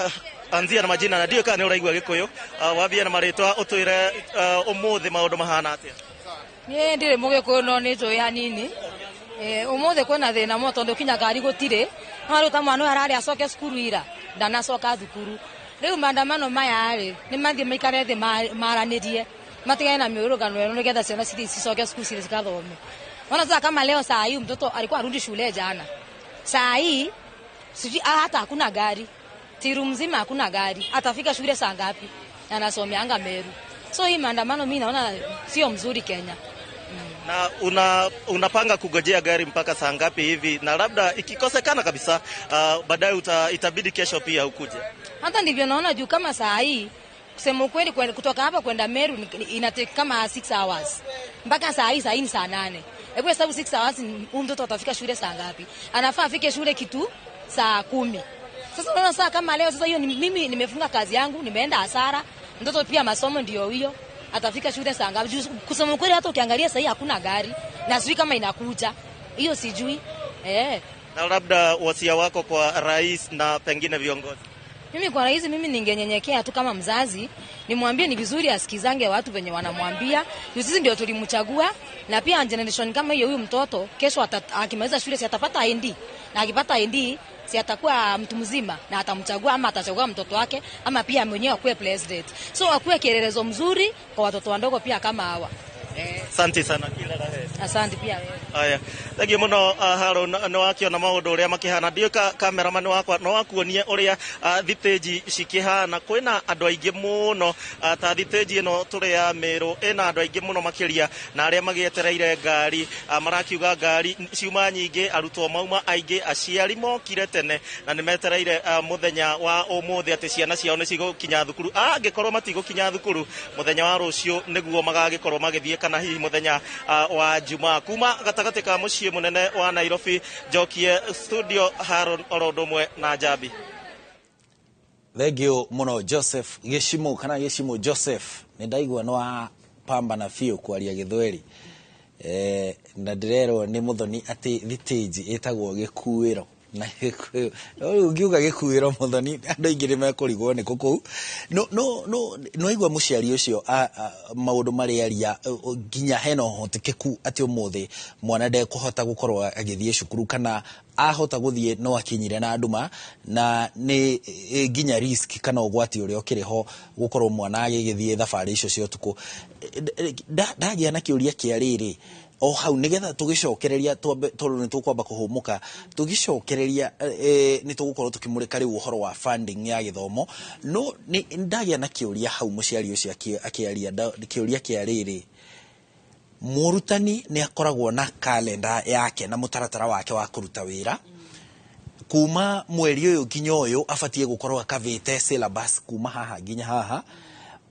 [SPEAKER 21] anzia na majina na ndio kana uraigua Gikuyu, wambie na marĩtwa ũtwĩre ũmũthĩ maũndũ mahana atĩa.
[SPEAKER 23] Niĩ ndirĩ Mũgĩkũyũ no nĩ njũĩ hanini. Ũmũthĩ kwĩna thĩna mũno tondũ kinya ngari gũtirĩ, no rĩu ta mwana ũyũ ararĩ acoke cukuru ira ndanacoka thukuru. Rĩu maandamano maya rĩ nĩ mathiĩ maikare thĩ maranĩrie matigane na mĩrũrũngano ĩno nĩgetha ciana cithiĩ cicoke cukuru cithiĩ cikathome. Ona sasa kama leo saa hii mtoto alikuwa arudi shule jana, saa hii sijui hata hakuna gari. Tiru mzima hakuna gari, atafika shule saa ngapi? Anasomeanga Meru. So hii maandamano mimi naona sio mzuri Kenya.
[SPEAKER 21] Na unapanga kugojea gari mpaka saa ngapi hivi? Na labda ikikosekana kabisa, baadaye itabidi kesho pia ukuje.
[SPEAKER 23] Hata ndivyo naona juu kama saa hii kusema ukweli kutoka hapa kwenda Meru inatake kama 6 hours. Mpaka saa hii ni saa 8. Hebu hesabu 6 hours, huyu mtoto atafika shule saa ngapi? Anafaa afike shule kitu saa 10. Sasa unaona saa kama leo sasa hiyo mimi nimefunga kazi yangu, nimeenda hasara. Mtoto pia masomo ndio hiyo. Atafika shule saa ngapi? Kusema ukweli hata ukiangalia sasa hakuna gari na sijui kama inakuja. Hiyo sijui.
[SPEAKER 21] Na labda wasia wako kwa rais na pengine viongozi.
[SPEAKER 23] Mimi kwa rais mimi ningenyenyekea tu kama mzazi, nimwambie ni vizuri asikizange watu wenye wanamwambia. Sisi ndio tulimchagua, na pia generation kama hiyo huyu mtoto kesho akimaliza shule si atapata ID. Na akipata ID si atakuwa mtu mzima na atamchagua ama atachagua mtoto wake ama pia mwenyewe akuwe president. So akuwe kielelezo mzuri kwa watoto wadogo pia kama hawa.
[SPEAKER 21] Asante sana, kila la heri.
[SPEAKER 23] Asante pia wewe.
[SPEAKER 21] Aya. Thank you muno Haron, no wakiona maundu uria makihana. Ndiũ cameraman wakwa no wakuonie uria thiteji cikihana. Kwina andu aingi muno, ta thiteji ino turi ya Meru ina andu aingi muno makiria, na aria magietereire ngari, marakiuga ngari ciuma nyingi, arutwo mauma aingi, aciari mokire tene na nimetereire muthenya wa umuthi ati ciana ciao ni cigukinya thukuru. Angikorwo matigukinya thukuru muthenya wa rucio niguo magagikorwo magithie, kana hihi muthenya wa Jumaa. Kuma gatagati ka muciĩ munene wa Nairobi, njokie studio Haron Orodumwe na Njambi.
[SPEAKER 2] Thank you muno Joseph Gĩcimũ kana Gĩcimũ Joseph. Nĩ ndaigua no pamba na biũ kwaria Gĩthweri. Na ndĩrerwo nĩ Muthoni atĩ thitĩnji ĩtagwo gĩkuĩro. Na gĩkuĩro rĩu ũngiuga gĩkuĩro Muthoni andũ aingĩ nĩ mekũrigwo nĩ kũ kũu. No no no nĩwaigua mũciari ũcio maũndũ marĩa aria, nginya hena ũhotekeku atĩ ũmũthĩ mwana ndekũhota gũkorwo agĩthiĩ cukuru, kana ahota gũthiĩ no akinyire na nduma, na nĩ nginya risk kana ũgwati ũrĩa ũkĩrĩ ho gũkorwo mwana agĩgĩthiĩ thabarĩ icio cia ũtukũ. Ndagĩa na kĩũria kĩa rĩrĩ o hau nigetha tugicokereria tondu ni tukwamba kuhumuka tugicokereria ni tugukorwo tukimurika riu uhoro wa funding ya githomo. No ni ndagia na kiuria hau muciari ucio akiaria kiuria kia riri, murutani ni akoragwo na kalenda yake na mutaratara wake wa kuruta wira kuma mweri uyu nginya uyu abatie gukorwo akavite syllabus kuma haha nginya haha,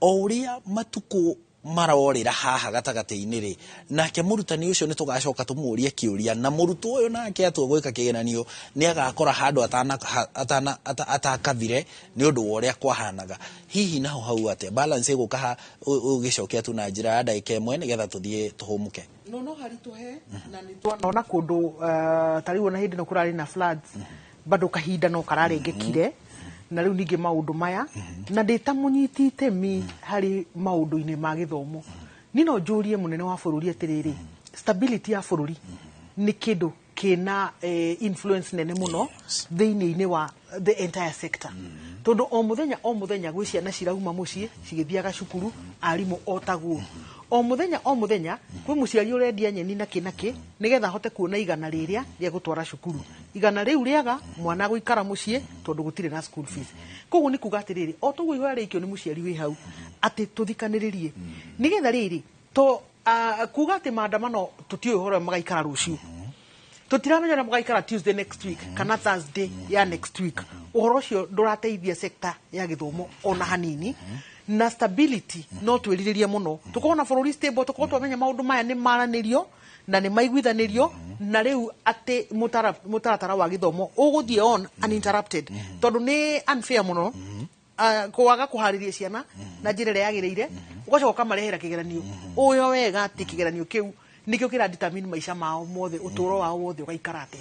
[SPEAKER 2] o uria matuku marorera haha gatagati-inĩ rĩ, nake mũrutani ũcio nĩ tũgacoka tũmũrie kĩũria, na mũrutwo ũyũ nake atua gwĩka kĩgeranio nĩ agakora handũ atakavire nĩ ũndũ wa ũrĩa kwahanaga. Hihi naho hau atĩa balance ĩgũka ha ũgĩcokia tu na njĩra ya ndagĩka ĩmwe nĩgetha tũthiĩ tũhũmũke?
[SPEAKER 15] No haritũhe na nĩ twanona kũndũ ta rĩu ona hĩndĩ ĩno kũrarĩ na floods bado kahinda no kararengekire, na rĩu ningĩ maũndũ maya na ndĩ ta mũnyiti itemi harĩ maũndũ-inĩ ma gĩthomo. Niĩ no njũrie mũnene wa bũrũri atĩrĩrĩ, stability ya bũrũri nĩ kĩndũ kĩna influence nene mũno thĩinĩ-inĩ wa the entire sector, tondũ o mũthenya gwĩ ciana cirauma mũciĩ cigĩthiaga cukuru, arimũ o taguo. O mũthenya kwĩ mũciari ũrendia nyeni na kĩ na kĩ nĩgetha ahote kuona igana rĩrĩa rĩa gũtwara cukuru. Igana rĩu rĩaga mwana gũikara mũciĩ tondũ gũtirĩ na school fees. Koguo nĩ kuga atĩrĩrĩ, o toguo ihoya rĩikio nĩ mũciari wĩ hau atĩ tũthikanĩrĩrie nĩgetha rĩrĩ to kuga atĩ maandamano tũtiũĩ ũhoro magaikara rũciũ, tũtiramenya ũrĩa mũgaikara Tuesday next week kana Thursday ya next week. Ũhoro ũcio ndũrateithia sector ya gĩthomo ona hanini, na stability no twĩrirĩrie mũno tũkorwo na bũrũri stable, tũkorwo twamenya maũndũ maya nĩ maranĩrio na nĩ maiguithanĩrio, na rĩu atĩ mũtaratara wa gĩthomo ũgũthiĩ on uninterrupted, tondũ nĩ unfair mũno kwaga kũharĩria ciana na njĩra ĩrĩa yagĩrĩire, ũgacoka ũkamarehera kĩgeranio ũyo wega atĩ kĩgeranio kĩu nikio kira determine maisha mao mothe, uturo wao wothe ugaikara atia.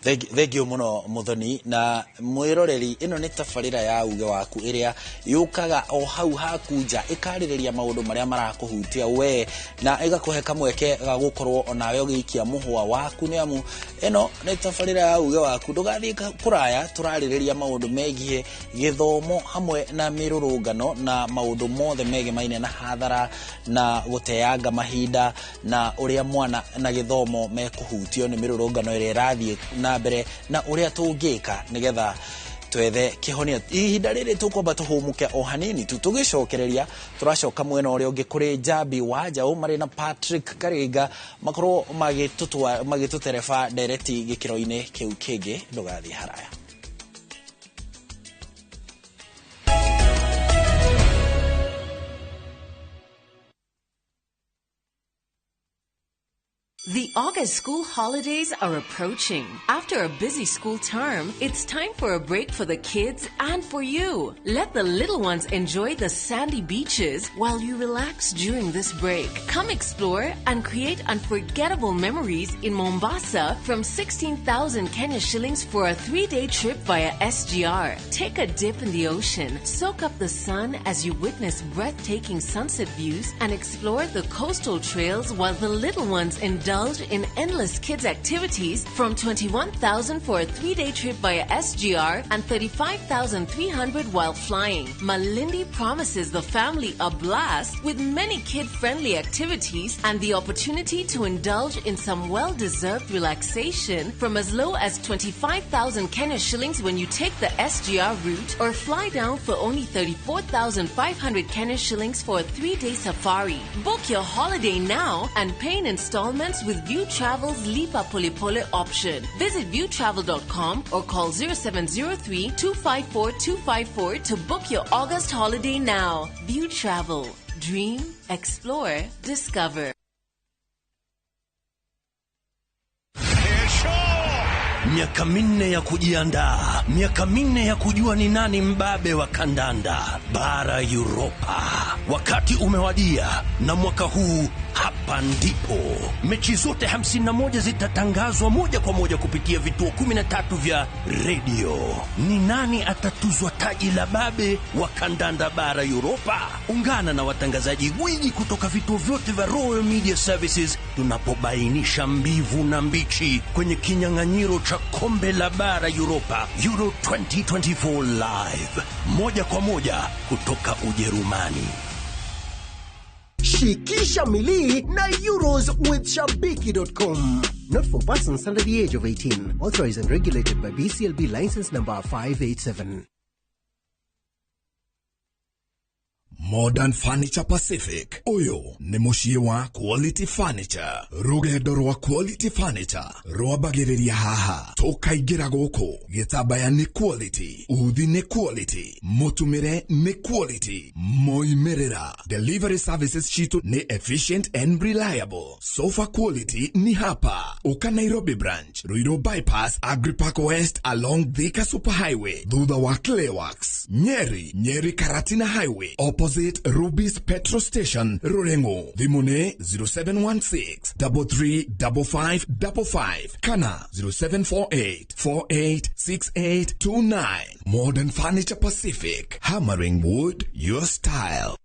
[SPEAKER 2] Thank you muno Muthoni na mwiroreri. Ino ni tabarira ya uge waku iria yukaga o hau haku nja ikaririria maundu maria marakuhutia we na igakuhe kamweke ga gukorwo onawe ugiikia muhwa waku, ni amu ino ni tabarira ya uge waku. Ndugathie kuraya, turaririria maundu megie githomo hamwe na mirurungano na maundu mothe megemaine na hathara na guteanga mahinda na uria mwana na githomo mekuhutio ni mirurungano iria irathie na mbere na uria tungika nigetha Twethe kĩhonia. Ihinda rĩrĩ tũkwamba tũhũmũke o hanini tu, tũgĩcokereria tũracoka mwena ũrĩa ũngĩ kũrĩ Njambi wa Njaũ marĩ na Patrick Karinga makorwo magĩtũtereba ndereti gĩkĩro-inĩ kĩu kĩngĩ. Ndũgathiĩ haraya.
[SPEAKER 4] The August school holidays are approaching. After a busy school term, it's time for a break for the kids and for you. Let the little ones enjoy the sandy beaches while you relax during this break. Come explore and create unforgettable memories in Mombasa from 16,000 Kenya shillings for a 3-day trip via SGR. Take a dip in the ocean, soak up the sun as you witness breathtaking sunset views, and explore the coastal trails while the little ones indulge in endless kids activities from 21,000 for a 3-day trip via SGR and 35,300 while flying. Malindi promises the family a blast with many kid-friendly activities and the opportunity to indulge in some well-deserved relaxation from as low as 25,000 Kenya shillings when you take the SGR route or fly down for only 34,500 Kenya shillings for a 3-day safari. Book your holiday now and pay in installments with View Travel's Lipa Pole Pole option. Visit viewtravel.com or call 0703 254 254 to book your August holiday now. View Travel. Dream, explore, discover.
[SPEAKER 5] Miaka 4 ya kujiandaa, miaka 4 ya kujua ni nani mbabe wa kandanda bara Europa. Wakati umewadia, na mwaka huu hapa ndipo mechi zote 51 zitatangazwa moja kwa moja kupitia vituo 13 vya redio. Ni nani atatuzwa taji la babe wa kandanda bara Europa? Ungana na watangazaji gwiji kutoka vituo vyote vya Royal Media Services tunapobainisha mbivu na mbichi kwenye kinyang'anyiro cha kombe la bara Europa Euro 2024 live, moja kwa moja kutoka Ujerumani.
[SPEAKER 6] Shikisha milii na Euros with Shabiki.com. Not for persons under the age of 18. Authorized and regulated by BCLB license number 587.
[SPEAKER 24] Modern Furniture Pacific. Uyu ni muciĩ wa Quality Furniture. Rũgendo rwa Quality Furniture rwambagĩrĩria haha. Tũkaingĩra gũkũ. Gĩtambaya nĩ quality, uthi nĩ quality, mũtumĩre nĩ quality, moimĩrĩra. Delivery services citu nĩ efficient and reliable. Sofa quality ni hapa. Uka Nairobi branch, Ruiru bypass, Agripark West along Thika Superhighway, thutha wa Clayworks, Nyeri, Nyeri Karatina Highway, opposite Ruby's Petrol Station, Rurengo. Thimũ 0716 335555 kana 0748 486829. Modern Furniture Pacific, hammering wood your style.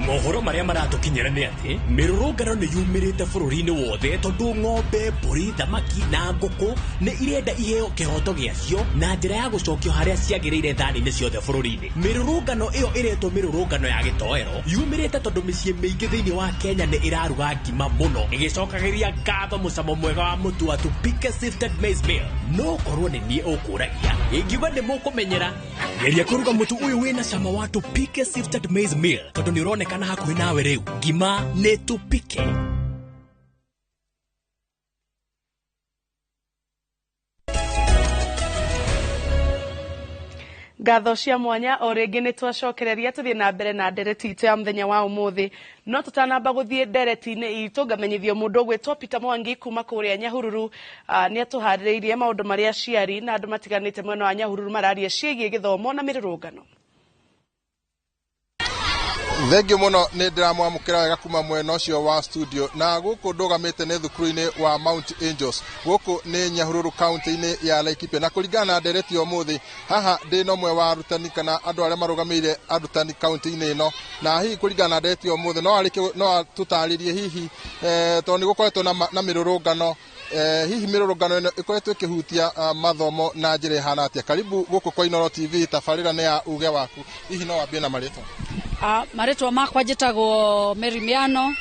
[SPEAKER 5] Mohoro maria maratukinyira ni ati mirurungano ni yumirite bururi-ini wothe tondu ng'ombe, mburi, thamaki na ngũkũ ni irenda iheo kihoto giacio na njira ya gucokio haria ciagiriire thani-ini ciothe bururi-ini. Mirurungano iyo iretwo mirurungano ya gitoero yumirite tondu miciĩ mĩingĩ thĩinĩ wa Kenya ni iraruga ngima muno igicokagiria ngatho mucamo mwega wa mũtu wa Tupike Sifted Maize Meal. No korwo ni niĩ ũkũragia ingiuga nĩ mũkũmenyera geria kũruga mũtu ũyũ wĩna cama wa Tupike Sifted Maize Meal tondu nĩ ũronekana hakuhĩ nawe rĩu. Ngima nĩ Tupike.
[SPEAKER 1] Ngatho cia mwanya o rĩngĩ nĩ twacokereria tũthiĩ na mbere na ndereti itũ ya mũthenya wa ũmũthĩ. No tũtanamba gũthiĩ ndereti-inĩ itũ ngamenyithio mũndũ ũgwĩtwo Peter Mwangi kuma kũrĩa Nyahururu nĩ atũharĩrĩirie maũndũ marĩa aciari na andũ matiganĩte mwena wa Nyahururu mararia ciĩgiĩ gĩthomo na mĩrũrũngano.
[SPEAKER 25] Thengiũ mũno nĩ ndĩramwamũkĩra wega kuma mwena ũcio wa studio na gũkũ ndũgamĩte nĩ thukuru-inĩ wa Mount Angels gũkũ nĩ Nyahururu kaunti-inĩ ya Laikipia na kũringana na ndereti ya ũmũthĩ haha ndĩ na ũmwe wa arutani kana andũ arĩa marũgamĩire arutani kaunti-inĩ ĩno na hihi kũringana na ndereti ya ũmũthĩ no atũtarĩrie hihi tondũ nĩ gũkoretwo na mĩrũrũngano Hihi mĩrũrũngano ĩno ĩkoretwo ĩkĩhutia mathomo na njĩra ĩhana atĩa? Karibu gũkũ kwa Inooro TV, tabarĩra nĩ ya uge waku. Hihi no wambie na marĩtwa?
[SPEAKER 3] Marĩtwa makwa njĩtagwo Mary Miano,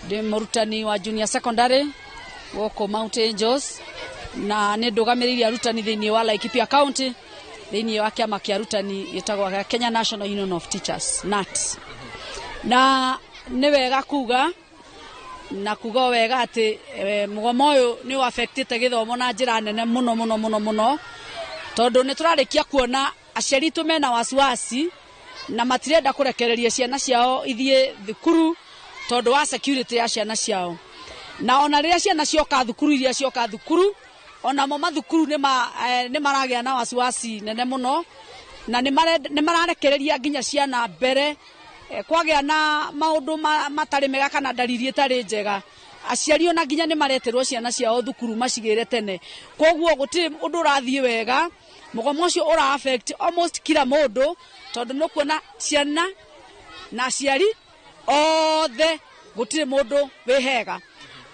[SPEAKER 3] ndĩ mũrutani wa junior secondary gũkũ Mount Angels, na nĩ ndũgamĩrĩire arutani thĩinĩ wa Laikipia County thĩinĩ wa kĩama kĩa arutani gĩtagwo Kenya National Union of Teachers, KNUT. Na nĩ wega kuga na kuga wega atĩ mũgomo ũyũ nĩ ũaffectĩte gĩthomo na njĩra nene mũno mũno mũno mũno, tondũ nĩ tũrarĩkia kuona aciari aitũ mena wasiwasi na matirenda kũrekereria ciana ciao ithiĩ thukuru tondũ wa security ya ciana ciao. Na ona rĩrĩa ciana cioka thukuru, iria cioka thukuru, onamo mathukuru nĩ maragĩa na wasiwasi nene mũno, na nĩ mararekereria nginya ciana mbere kwagĩa na maũndũ matarĩ mega kana ndariri ĩtarĩ njega. Aciari ona nginya nĩ mareterwo ciana ciao thukuru macigĩre tene, koguo gũtirĩ ũndũ ũrathiĩ wega. Mũgomo ũcio ũra affect almost kila mũndũ, tondũ nĩ ũkuona ciana na aciari othe gũtirĩ mũndũ wĩ hega.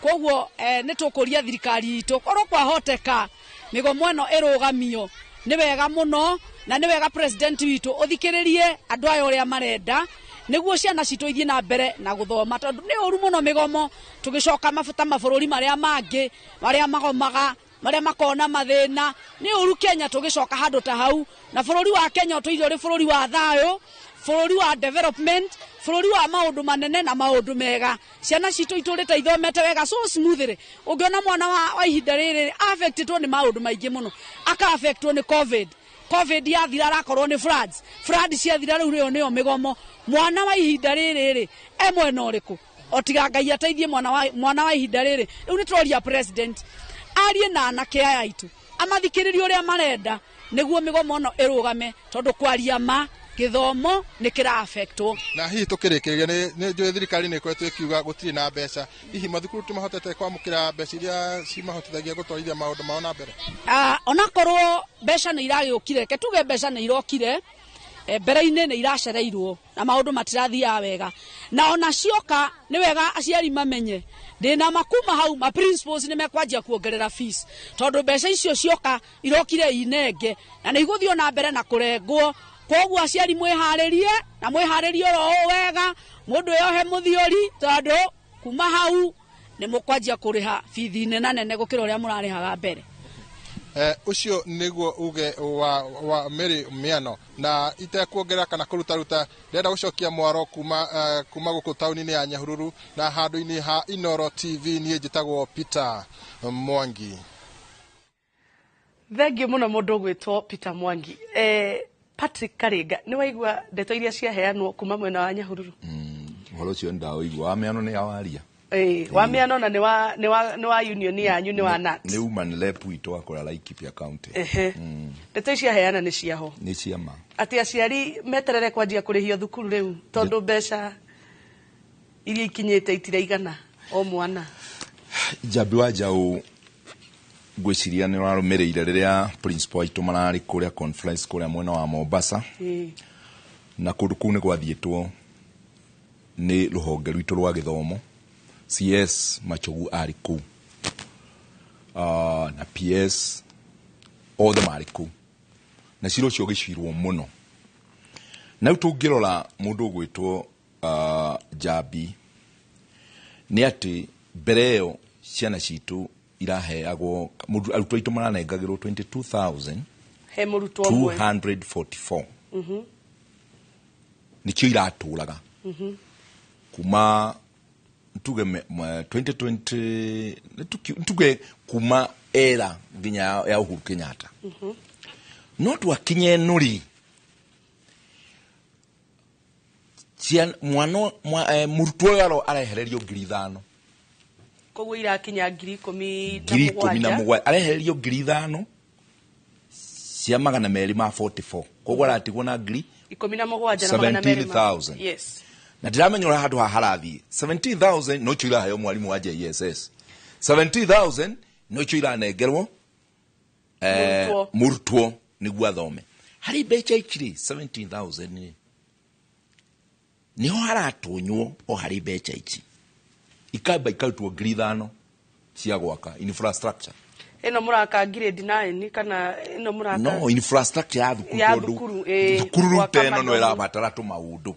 [SPEAKER 3] Koguo nĩ tũkũria thirikari itũ korwo kwahoteka mĩgomo ĩno ĩrũgamio nĩ wega mũno, na nĩ wega president witũ ũthikĩrĩrie andũ aya ũrĩa marenda nĩguo ciana citũ ithiĩ na mbere na gũthoma, tondũ nĩ ũru mũno mĩgomo tũgĩcoka mabuta mabũrũri marĩa mangĩ marĩa magomaga, marĩa makona mathĩna. Nĩ ũru Kenya tũgĩcoka handũ ta hau, na bũrũri wa Kenya ũtũire ũrĩ bũrũri wa thayũ, bũrũri wa development, bũrũri wa maũndũ manene na maũndũ mega. Ciana citũ itũrĩte ithomete wega so smoothly. Ũngĩona mwana wa ihinda rĩrĩ affectedwo nĩ maũndũ maingĩ mũno, aka affectwo nĩ COVID, COVID yathira arakorwo nĩ floods, floods ciathira rĩu rĩo nĩyo mĩgomo. Mwana wa ihinda rĩrĩ rĩ e mwena ũrĩkũ? Otiga Ngai ateithie mwana wa ihinda rĩrĩ. Rĩu nĩ tũroria president arie na anake aya aitũ, amathikĩrĩrie ũrĩa marenda nĩguo mĩgomo ĩno ĩrũgame, tondũ kwaria ma gĩthomo nĩ kĩra affectwo.
[SPEAKER 25] Na hihi tũkĩrĩkĩrĩria, nĩ njũĩ thirikari nĩ ĩkoretwo ĩkiuga gũtirĩ na mbeca, hihi mathukuru tũmahotete kwamũkĩra mbeca iria cimahotithagia gũtwarithia maũndũ mao na mbere?
[SPEAKER 3] Onakorwo mbeca nĩ iragĩũkire, reke tuge mbeca nĩ irokire, mbere-inĩ nĩ iracereirwo na maũndũ matirathiaga wega, na ona cioka nĩ wega aciari mamenye ndĩna makuma hau ma principals nĩ mekwanjia kuongerera fees, tondũ mbeca icio cioka irokire inenge na nĩ igũthiĩ na mbere na kũrengwo. Koguo aciari mwĩharĩrie na mwĩharĩrie oro ũũ wega, mũndũ yohe mũthiori, tondũ kuma hau nĩ mũkwanjia kũrĩha bithi nene nene gũkĩra ũrĩa mũrarĩhaga mbere.
[SPEAKER 25] Ũcio nĩguo uge wa Mary Miano, na itekuongerera kana kũrutaruta ndĩrenda gũcokia mwaro kuma gũkũ taũni-inĩ ya Nyahururu na handũ-inĩ ha Inooro TV. Niĩ njĩtagwo Peter Mwangi.
[SPEAKER 1] Thengiũ mũno mũndũ ũgwĩtwo Peter Mwangi. Patrick Karinga, nĩ waigua ndeto iria ciaheanwo kuma mwena wa Nyahururu?
[SPEAKER 16] Ũhoro ũcio nĩ ndaũigua, wa Miano nĩ awaria.
[SPEAKER 1] Wa Miano na nĩ wa union yanyu, nĩ wa KNUT.
[SPEAKER 16] Nĩ woman rep witũ wa kũrĩa Laikipia County.
[SPEAKER 1] Ndeto ici aheana nĩ ciaho?
[SPEAKER 16] Nĩ cia ma.
[SPEAKER 1] Atĩ aciari meterere kwanjia kũrĩhio thukuru rĩu, tondũ mbeca iria ikinyĩte itiraigana o mwana.
[SPEAKER 16] Njambi wa Njaũ, ngwĩciria nĩ ũrarũmĩrĩire rĩrĩa principal aitũ mararĩ kũrĩa conference kũrĩa mwena wa Mombasa, na kũndũ kũu nĩ gwathiĩtwo nĩ rũhonge rwitũ rwa gĩthomo. CS Machogu arĩ kũu, na PS othe marĩ kũu, na cira ũcio ũgĩcirwo mũno. Na rĩu tũngĩrora mũndũ ũgwĩtwo Njambi, nĩ atĩ mbere ĩyo ciana citũ iraheagwo, arutwo aitũ maranengagĩrwo 22,244
[SPEAKER 1] he mũrutwo ũmwe.
[SPEAKER 16] Nĩkĩo iratũraga kuma tuge 2020, tuge kuma era nginya ya Uhuru Kenyatta. No twakinye ĩno rĩ, mwana mũrutwo ũyũ arehererio 5,000.
[SPEAKER 1] Koguo irakinya ngiri ikũmi na
[SPEAKER 16] 17,000. Arehererio 5,000 cia 244, koguo aratigwo na ngiri
[SPEAKER 1] 17 na 200.
[SPEAKER 16] 17,000.
[SPEAKER 1] Yes.
[SPEAKER 16] Na ndiramenya ũrĩa handũ haha harathiĩ. 17,000 no cio iraheo mwarimũ wa JSS, 17,000 no cio iranengerwo mũrutwo nĩguo athome. Harĩ mbeca ici rĩ, 17,000 rĩ, niho haratũnywo o harĩ mbeca ici ikamba ikarutwo 5,000 Cia gwaka infrastructure.
[SPEAKER 1] Ĩno mũraka grade 9 kana ĩno mũraka?
[SPEAKER 16] No infrastructure ya thukuru.
[SPEAKER 1] Ya
[SPEAKER 16] Tondũ
[SPEAKER 1] thukuru,
[SPEAKER 16] thukuru rĩu
[SPEAKER 1] gwaka
[SPEAKER 16] ta ĩno no
[SPEAKER 1] mathomo.
[SPEAKER 16] ĩrabatara tũmaũndũ.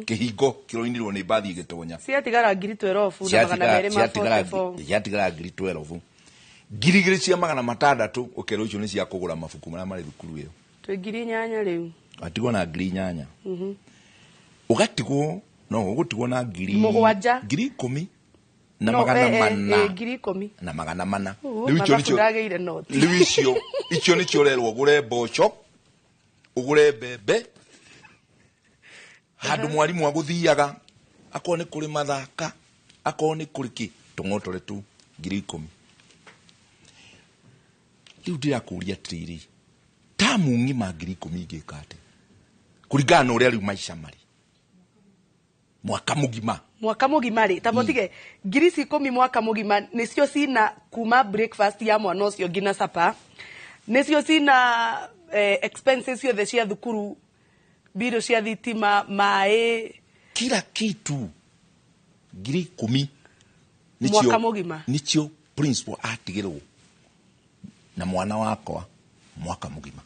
[SPEAKER 16] Kĩhingo kĩroinirwo nĩ mbathi ĩgĩtonya.
[SPEAKER 1] Ciatigara ngiri 12 na magana merĩ ma 44.
[SPEAKER 16] Ciatigara ngiri 12, 2600, ũkerwo icio nĩ cia kũgũra mabuku marĩa marĩ thukuru ĩyo.
[SPEAKER 1] Twĩ 8000 rĩu.
[SPEAKER 16] Watigwo na 8000. Ũgatigwo no ũgũtigwo na ngiri
[SPEAKER 1] 7.
[SPEAKER 16] 10,000 na
[SPEAKER 1] No,
[SPEAKER 16] magana 4.
[SPEAKER 1] 10,000.
[SPEAKER 16] Na 400.
[SPEAKER 1] Ũũ,
[SPEAKER 16] Rĩu icio
[SPEAKER 1] mathabu
[SPEAKER 16] nĩcio
[SPEAKER 1] ndagĩire noti.
[SPEAKER 16] Rĩu icio nĩcio ũrerwo ũgũre mboco, ũgũre mbembe, handũ mwarimũ agũthiaga, akorwo nĩ kũrĩ mathaka, akorwo nĩ kũrĩ kĩ, tũng'otore tu 10,000. Rĩu ndĩrakũria atĩrĩrĩ, tamu ng'ima 10,000 ingĩka atĩa kũringana na ũrĩa rĩu maica marĩ mwaka mũgima?
[SPEAKER 1] Mwaka mũgima rĩ, tamba ũtige ngiri ici 10 mwaka mũgima nĩcio cina kuma breakfast ya mwana ũcio nginya supper, nĩcio cina expenses ciothe cia thukuru, mbirũ cia thitima, maĩ,
[SPEAKER 16] kila kitu 10,000.
[SPEAKER 1] Mwaka mũgima.
[SPEAKER 16] Nĩcio principal atigĩrwo na mwana wakwa mwaka mũgima.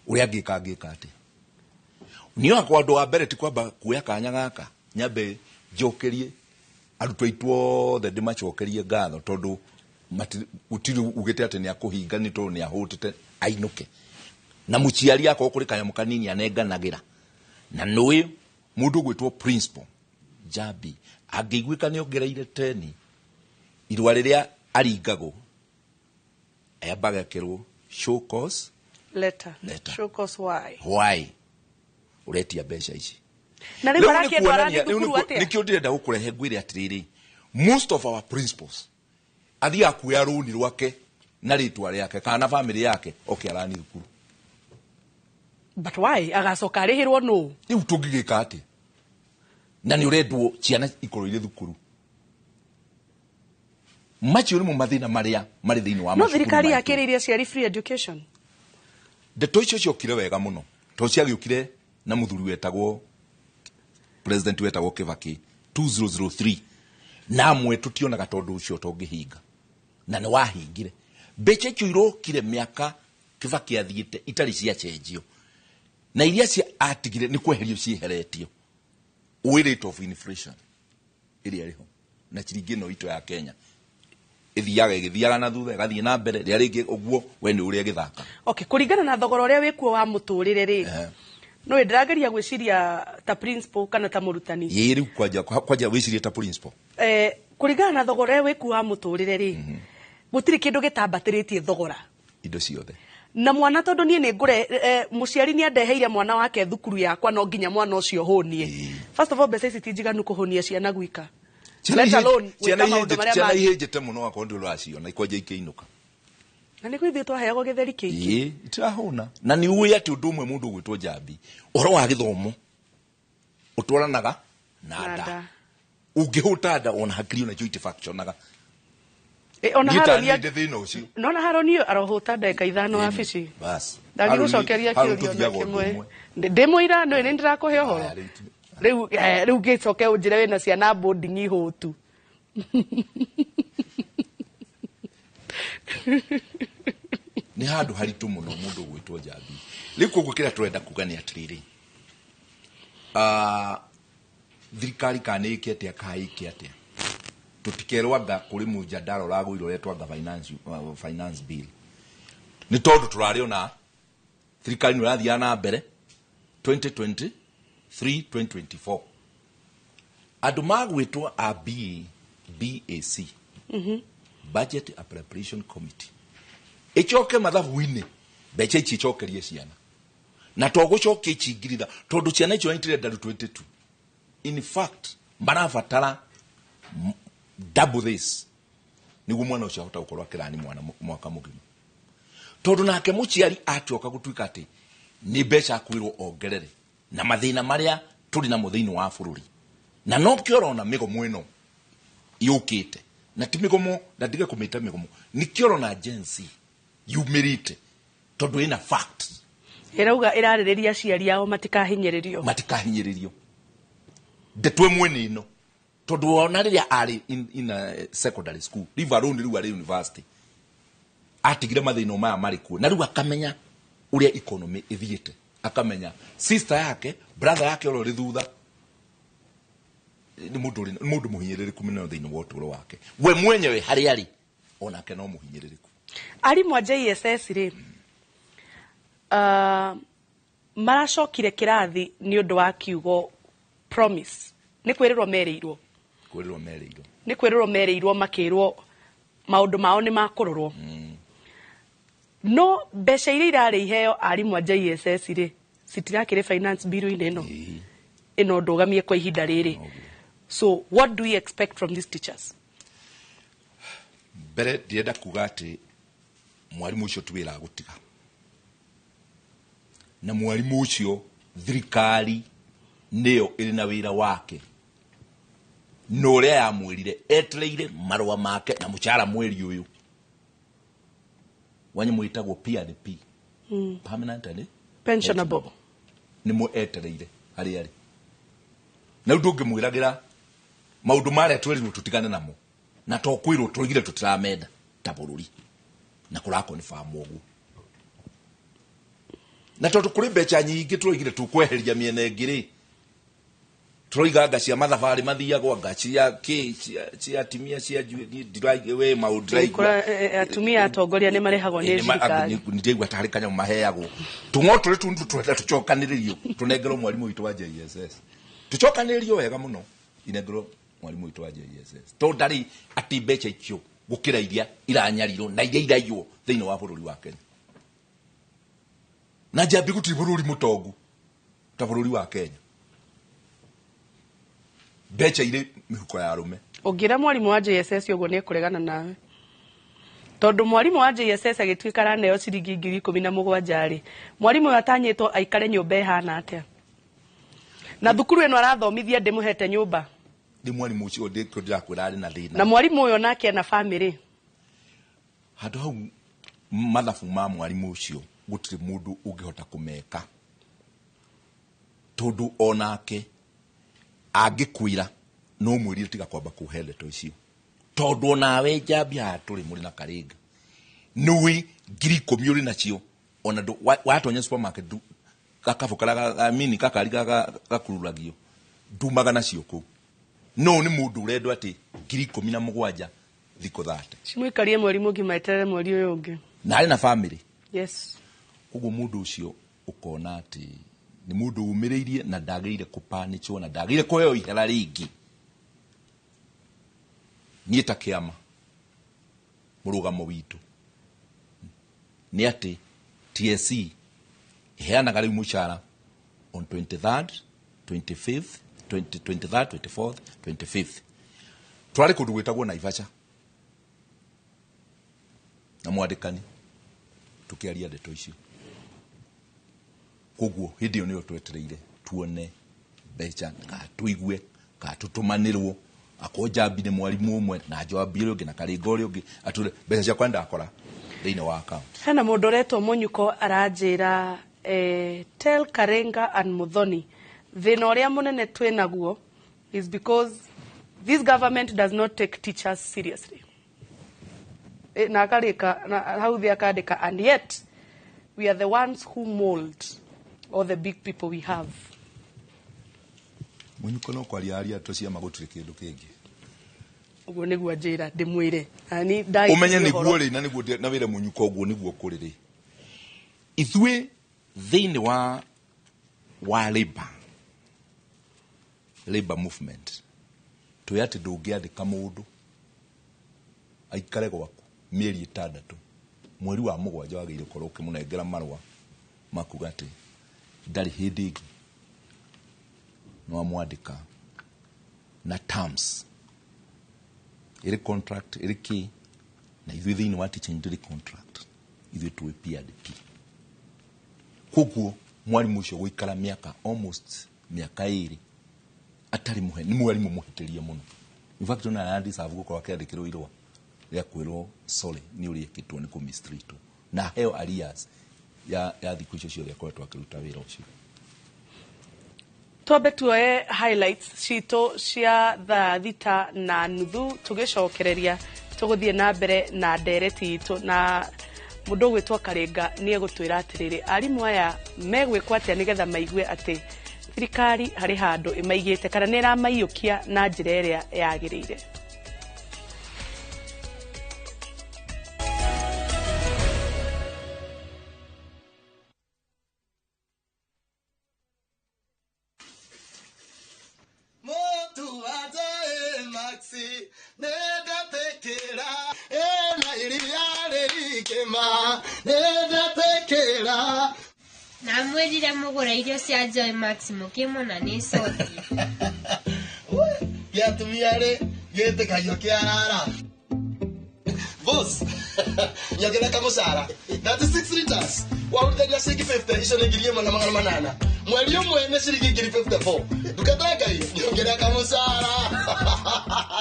[SPEAKER 16] Ũrĩa angĩka atĩa? Niĩ akwa ũndũ wa mbere ti kwamba kuoya kanya gaka nyambe njokerie arutwo aitũ othe, ndĩmacokerie ngatho, tondũ gũtirĩ ugĩte atĩ nĩ akũhinga nĩ tondũ nĩ ahũtĩte ainũke. Na mũciari akorwo kũrĩ kanyamũ kanini anenganagĩra, na nũĩ mũndũ ũgwĩtwo principal Njambi angĩiguĩka nĩ ongereire teni, irũa rĩrĩa aringagwo ayambaga ekĩrwo show cause
[SPEAKER 1] letter.
[SPEAKER 16] Letter.
[SPEAKER 1] Show cause why.
[SPEAKER 16] Why ũretia mbeca ici?
[SPEAKER 1] Na rĩu
[SPEAKER 16] Rĩu nĩ
[SPEAKER 1] arakĩendwo
[SPEAKER 16] kuonania-
[SPEAKER 1] arathiĩ
[SPEAKER 16] rĩu nĩ
[SPEAKER 1] thukuru atĩa?
[SPEAKER 16] Nĩkĩo ndĩrenda gũkũrehe ngwĩre atĩrĩrĩ, most of our principals athiaga kuoya rũni rwake na rĩtwa rĩake kana na famĩlĩ yake oke arani thukuru.
[SPEAKER 1] But why agacoka arĩhĩrwo nũ?
[SPEAKER 16] Rĩu tũngĩgĩka atĩa na nĩ ũrendwo ciana ikorwo irĩ thukuru? Macio nĩmo mathĩna marĩa marĩ thĩinĩ wa
[SPEAKER 1] No
[SPEAKER 16] macukuru
[SPEAKER 1] thirikari
[SPEAKER 16] maitũ.
[SPEAKER 1] yakĩrĩirie aciari free education.
[SPEAKER 16] Ndeto icio ciokire wega mũno tondũ ciagĩũkire na mũthuri wetagwo president wetagwo Kibaki 2003, na amwe tũtionaga tondũ ũcio tũngĩhinga, na nĩ wahingire. Mbeca icio irokire mĩaka Kibaki athiĩte itarĩ ciacenjio, na iria cia atigire nĩ kweherio cieheretio. Ũĩ rate of inflation ĩrĩa ĩrĩho na ciringi ĩno itũ ya Kenya ĩthiaga ĩgĩthiaga na thutha, ĩgathiĩ na mbere rĩrĩa rĩngĩ ũguo, we nĩ ũrĩa ĩgĩthaka.
[SPEAKER 1] Okay, kũringana na thogora ũrĩa wĩkuo wa mũtũrĩre rĩ, no ndĩrageria gwĩciria ta principal kana ta mũrutani.
[SPEAKER 16] Ĩĩ, rĩu kwanja wĩcirie ta principal.
[SPEAKER 1] Kũringana na thogora ũrĩa wĩkuo wa mũtũrĩre rĩ, gũtirĩ kĩndũ gĩtambatĩrĩtie thogora,
[SPEAKER 16] indo ciothe,
[SPEAKER 1] na mwana tondũ niĩ nĩ ngũre mũciari nĩ andeheire mwana wake thukuru yakwa, no nginya mwana ũcio hũnie. First of all, mbeca ici ti njiganu kũhũnia ciana gwika, let alone
[SPEAKER 16] ciana
[SPEAKER 1] gwĩka maũndũ marĩa
[SPEAKER 16] ciana
[SPEAKER 1] mangĩ.
[SPEAKER 16] Ihĩnjĩte mũno akorwo ndĩ ũraciona ikwanja ikĩinũka.
[SPEAKER 1] Na nĩguo ithuĩ twaheagwo gĩtheri kĩingĩ.
[SPEAKER 16] Ĩĩ, itirahũna. Na nĩ ũĩ atĩ ũndũ ũmwe mũndũ ũgwĩtwo Njambi, ũhoro wa gĩthomo ũtwaranaga na
[SPEAKER 1] Na
[SPEAKER 16] nda.
[SPEAKER 1] Nda.
[SPEAKER 16] Ũngĩhũta nda, ona hakiri onacio itifunctionaga.
[SPEAKER 1] Ona
[SPEAKER 16] Niĩ ta
[SPEAKER 1] Harũni
[SPEAKER 16] niĩ ndĩ thĩna ũcio.
[SPEAKER 1] Nona Harũni arohũta ndagĩka 5 wabici.
[SPEAKER 16] Bas.
[SPEAKER 1] Ndangĩgũcokeria
[SPEAKER 16] Harũni
[SPEAKER 1] kĩũria ona
[SPEAKER 16] tũthiaga ũndũ
[SPEAKER 1] kĩmwe.
[SPEAKER 16] ũmwe.
[SPEAKER 1] Ndĩ mũira nĩ nĩ ndĩrakũhe ũhoro rĩu. Rĩu ngĩcoke ũnjĩre wĩna ciana boarding ihũtu.
[SPEAKER 16] Nĩ handũ haritũ mũno mũndũ ũgwĩtwo Njambi. Rĩu koguo kĩrĩa tũrenda kuga nĩ atĩrĩrĩ, thirikari kana nĩ ĩke atĩa kana ĩke atĩa, tũtikerwo anga kũrĩ mũjadara ũragũirwo ũretwo anga finance bill, nĩ tondũ tũrarĩ ona thirikari nĩ ũrathiaga na mbere 2023 2024, andũ magwĩtwo a BAC, Budget Appropriation Committee, ĩcoke mathabu-inĩ, mbeca ici icokerie ciana, na to gũcokia ici ngiri, tondũ ciana icio itirenda rĩu 22, in fact marabatara double this nĩguo mwana ũcio ahota gũkorwo akĩrani mwana mwaka mũgima, tondũ nake mũciari atioka gũtuĩka atĩ nĩ mbeca akwĩrwo ongerere na mathĩna marĩa tũrĩ namo thĩinĩ wa bũrũri. Na nokĩo ũrona mĩgomo ĩno yũkĩte, na ti mĩgomo, na ndige kũmĩta mĩgomo, nĩkĩo ũrona Gen Z yumĩrĩte, tondũ ĩna facts.
[SPEAKER 1] Ĩrauga ĩrarĩrĩria aciari ao matikahinyĩrĩrio.
[SPEAKER 16] Matikahinyĩrĩrio. Ndeto ĩmwe nĩ ĩno. Tondu ona riria ari in a secondary school, leave alone riu ari university, atigire mathina maya mari kuo na riu akamenya uria economy ithiite, akamenya sister yake, brother yake uri thutha ni mundu ni mundu muhinyiririku muno thiini wa uturo wake we mwenyewe hari ari onake no muhinyiririku.
[SPEAKER 1] Arimũ a JSS rĩ, maracokire kĩrathi nĩ ũndũ wa kiugo promise, nĩ kwĩrĩrwo merĩirwo,
[SPEAKER 16] kwĩrĩrwo merĩirwo,
[SPEAKER 1] nĩ kwĩrĩrwo merĩirwo, makĩrwo maũndũ mao nĩ makũrorwo. No mbeca iria irarĩ iheo arimũ a JSS rĩ, citirakĩrĩ finance bill-inĩ ĩno ĩno ndũgamie kwa ihinda rĩrĩ. So what do we expect from these teachers?
[SPEAKER 16] Mbere ndĩrenda kuga atĩ mwarimu ũcio ti wĩra gũtiga, na mwarimu ũcio thirikari nĩyo ĩrĩ na wĩra wake, na ũrĩa yamwĩrire etereire marũa make na mũcara mweri ũyũ wanyamũ ĩtagwo P&P, permanent and
[SPEAKER 1] pensionable,
[SPEAKER 16] nĩmo etereire harĩa arĩ. Na rĩu ndũngĩmwĩragĩra maũndũ marĩa twerirwo tũtigane namo, na to kwĩrwo tũigire tũtiramenda ta bũrũri, na kũrakonfirm ũguo. Na tondũ kũrĩ mbeca nyingĩ tũroigire tũkweheria mĩena ĩngĩ rĩ, tũroiga anga cia mathabarĩ mathiagwo, anga cia kĩ, cia atumia cia we maũndũ ndĩraigua.
[SPEAKER 1] Atumia atongoria nĩ marĩhagwo nĩ thirikari.
[SPEAKER 16] Ndiraigua tarĩ kanyamũ maheagwo. Tũng'o tũrĩ tundu tũrenda tũcokanĩrĩrio tũnengerwo mwarimũ witũ wa JSS, tũcokanĩrĩrio wega mũno inengerwo mwarimũ witũ wa JSS, tondũ ndarĩ atĩ mbeca icio gũkĩra iria iranyarirwo na iria iraiywo thĩinĩ wa bũrũri wa Kenya. Na njambi gũtirĩ bũrũri mũtongu ta bũrũri wa Kenya, mbeca irĩ mĩhuko ya arũme.
[SPEAKER 1] Ũngĩra mwarimũ wa JSS ũguo nĩ ekũregana nawe, tondũ mwarimũ wa JSS agĩtuĩka araneo ciringi 17,000 rĩ, mwarimũ ũyũ atanyĩtwo aikare nyũmba ĩhana atĩa? Na thukuru ĩno arathomithia ndĩmũhete nyũmba.
[SPEAKER 16] Nĩ mwarimũ ũcio ndĩrakwĩra arĩ na thĩna.
[SPEAKER 1] Na mwarimũ ũyũ nake ena bamĩrĩ.
[SPEAKER 16] Handũ hau mathabu ma mwarimũ ũcio gũtirĩ mũndũ ũngĩhota kũmeka, tondũ onake angĩkwĩra no mwĩrire tiga kwamba kũhe ndeto icio, tondũ onawe njambi haha tũrĩ mũrĩ na Karinga nĩũĩ 10,000 ũrĩ nacio, ona watonya supermarket gakabũ karĩa mini gakari gakururagio ndumaga nacio kũu. No nĩ mũndũ ũrendwo atĩ 17,000 thikũ 30
[SPEAKER 1] cimũikarie mweri mũgima eterere mweri ũyũ ũngĩ,
[SPEAKER 16] na arĩ na family.
[SPEAKER 1] Yes.
[SPEAKER 16] Koguo mũndũ ũcio ũkona atĩ nĩ mũndũ ũmĩrĩirie na ndagĩrĩire kũpanĩchwo na ndagĩrĩire kũheo ihera rĩngĩ. Niĩ ta kĩama mũrũgamo witũ nĩ atĩ TSC ĩheanaga rĩu mũcara on 23rd, 25th, 23rd, 24th, 25th. Twarĩ kũndũ gwĩtagwo Naivasha na mwandĩkani tũkĩaria ndeto icio. Koguo hĩndĩ ĩyo nĩyo twetereire tuone mbeca, kana tũigue, kana tũtũmanĩrwo, akorwo Njambi nĩ mwarimũ ũmwe na Njambi ũrĩa ũngĩ na Karinga ũrĩa ũngĩ, atũre mbeca ciakwa ndakora thĩinĩ wa account.
[SPEAKER 1] Hena mũndũ ũretwo Mũnyuko aranjĩra, tell Karinga and Muthoni thĩna ũrĩa mũnene twĩ naguo is because this government does not take teachers seriously. Na akarĩka na hau thĩ akandĩka, and yet we are the ones who mold all the big people we have.
[SPEAKER 16] Mũnyuko no kwaria aria to ciama gũtirĩ kĩndũ kĩngĩ.
[SPEAKER 1] Ũguo nĩguo njĩra ndĩmwĩre.
[SPEAKER 16] Ũmenye nĩguo rĩ, na nĩguo na wĩre Mũnyuko ũguo nĩguo kũrĩ rĩ. Ithuĩ thĩinĩ wa labor movement twĩ atĩ ndũngĩandĩka mũndũ aikare gwaku mĩeri 6, mweri wa 7 wagĩrĩire gũkorwo ũkĩmũnengera marũa makuga atĩ ndarĩ hĩndĩ ĩngĩ nĩwamwandĩka na terms ĩrĩ contract ĩrĩ kĩ, na ithuĩ thĩinĩ wa teaching ndĩrĩ contract, ithuĩ twĩ P&P. Koguo mwarimũ ũcio gũikara mĩaka almost mĩaka 2 atarĩ mũhe, nĩ mwarimũ mũhĩtĩrie mũno. In fact ona aradeserve gũkorwo akĩandĩkĩrwo irũa rĩa kwĩrwo sorry nĩ ũrĩa ekĩtwo nĩ kũmistreatwo, na aheo arrears ya thikũ icio ciothe akoretwo akĩruta wĩra ũcio.
[SPEAKER 1] Twambe tuoe highlights citũ cia thaa 6:30, tũgĩcokereria tũgũthiĩ na mbere na ndereti itũ, na mũndũ ũgwĩtwo Karenga nĩ egũtwĩra atĩrĩrĩ, arimũ aya megwĩkwo atĩa nĩgetha maigue atĩ thirikari harĩ handũ ĩmaigĩte kana nĩ ĩramaiyũkia na njĩra ĩrĩa yagĩrĩire.
[SPEAKER 7] Namwĩrire mũgũre irio cia Joy Max mũkĩmona nĩ coti.
[SPEAKER 8] Gĩa atumia rĩ gĩtĩkagio kĩarara. Boss, nyongerera kamũcara 36 liters warutithania ciringi 50, icio nĩ 1,800. Mweri ũmwe nĩ ciringi 54,000. Ndungata ya Ngai, nyongerera kamũcara.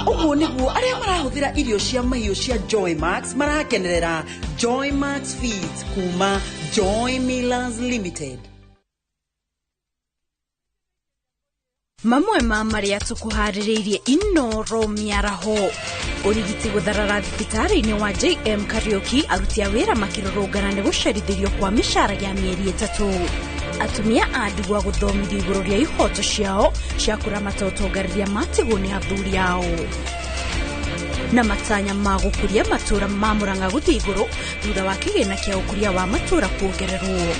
[SPEAKER 9] Ũguo nĩguo arĩa marahũthĩra irio cia mahiũ cia Joy Max marakenerera Joy Max Feeds kuma Joy Millers Limited.
[SPEAKER 10] Mamwe ma marĩa tũkũharĩrĩirie Inoro mĩaraho: ũrigiti gũtharara thibitarĩ-inĩ wa JM Kariuki, aruti a wĩra makĩrũrũngana nĩ gũcerithĩrio kwa mĩcara ya mĩeri 3, atumia a ndigwa gũthomithio igũrũ rĩa ihoto ciao cia kũramata ũtonga rĩrĩa matigwo nĩ athuri ao, na matanya ma gũkũria matũra ma Murang'a gũthiĩ igũrũ thutha wa kĩgĩna kĩa ũkũria wa matũra kuongererwo.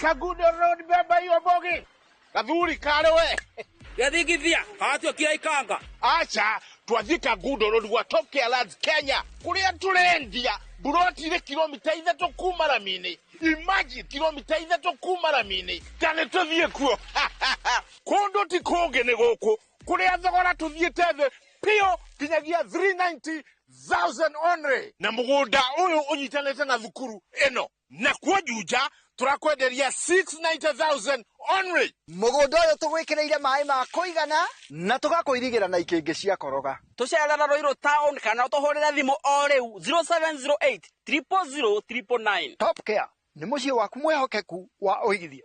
[SPEAKER 11] Kagudo Road beba hiyo bogi. Gathuri kare we.
[SPEAKER 26] Gathigithia, kawatuĩkire ikanga.
[SPEAKER 11] Acha, twathiĩ Kagudo Road gwa Top Care Lands Kenya. Kũrĩa tũrendia buroti irĩ kilomita 3 kuma rami-inĩ. Imagine kilomita 3 kuma rami-inĩ. Ta nĩ tũthiĩ kuo. Kũndũ ti kũngĩ nĩ gũkũ. Kũrĩa thogora tũthiĩte thĩ piũ nginyagia 390,000 only. Na mũgũnda ũyũ ũnyitanĩte na thukuru ĩno. Na kuo Juja turakwenderia 690,000 only.
[SPEAKER 27] Mũgũnda ũyũ tũgwĩkĩrĩire maĩ ma kũigana na tũgakũirigĩra na ikĩngĩ cia koroga.
[SPEAKER 26] Tũcerera Ruiru town kana ũtũhũrĩre thimũ o rĩu 0708 000 999.
[SPEAKER 27] Top Care nĩ mũciĩ waku mwĩhokeku wa ũigithia.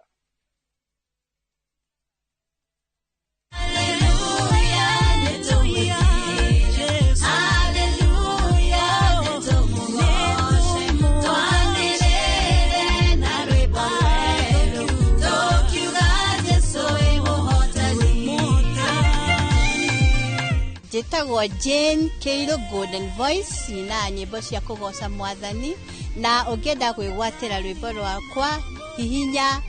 [SPEAKER 28] Njĩtagwo Jane Kĩirũ Golden Voice, nyinaga nyĩmbo cia kũgoca mwathani, na ũngĩenda kwĩgwatĩra rwĩmbo rwakwa hihinya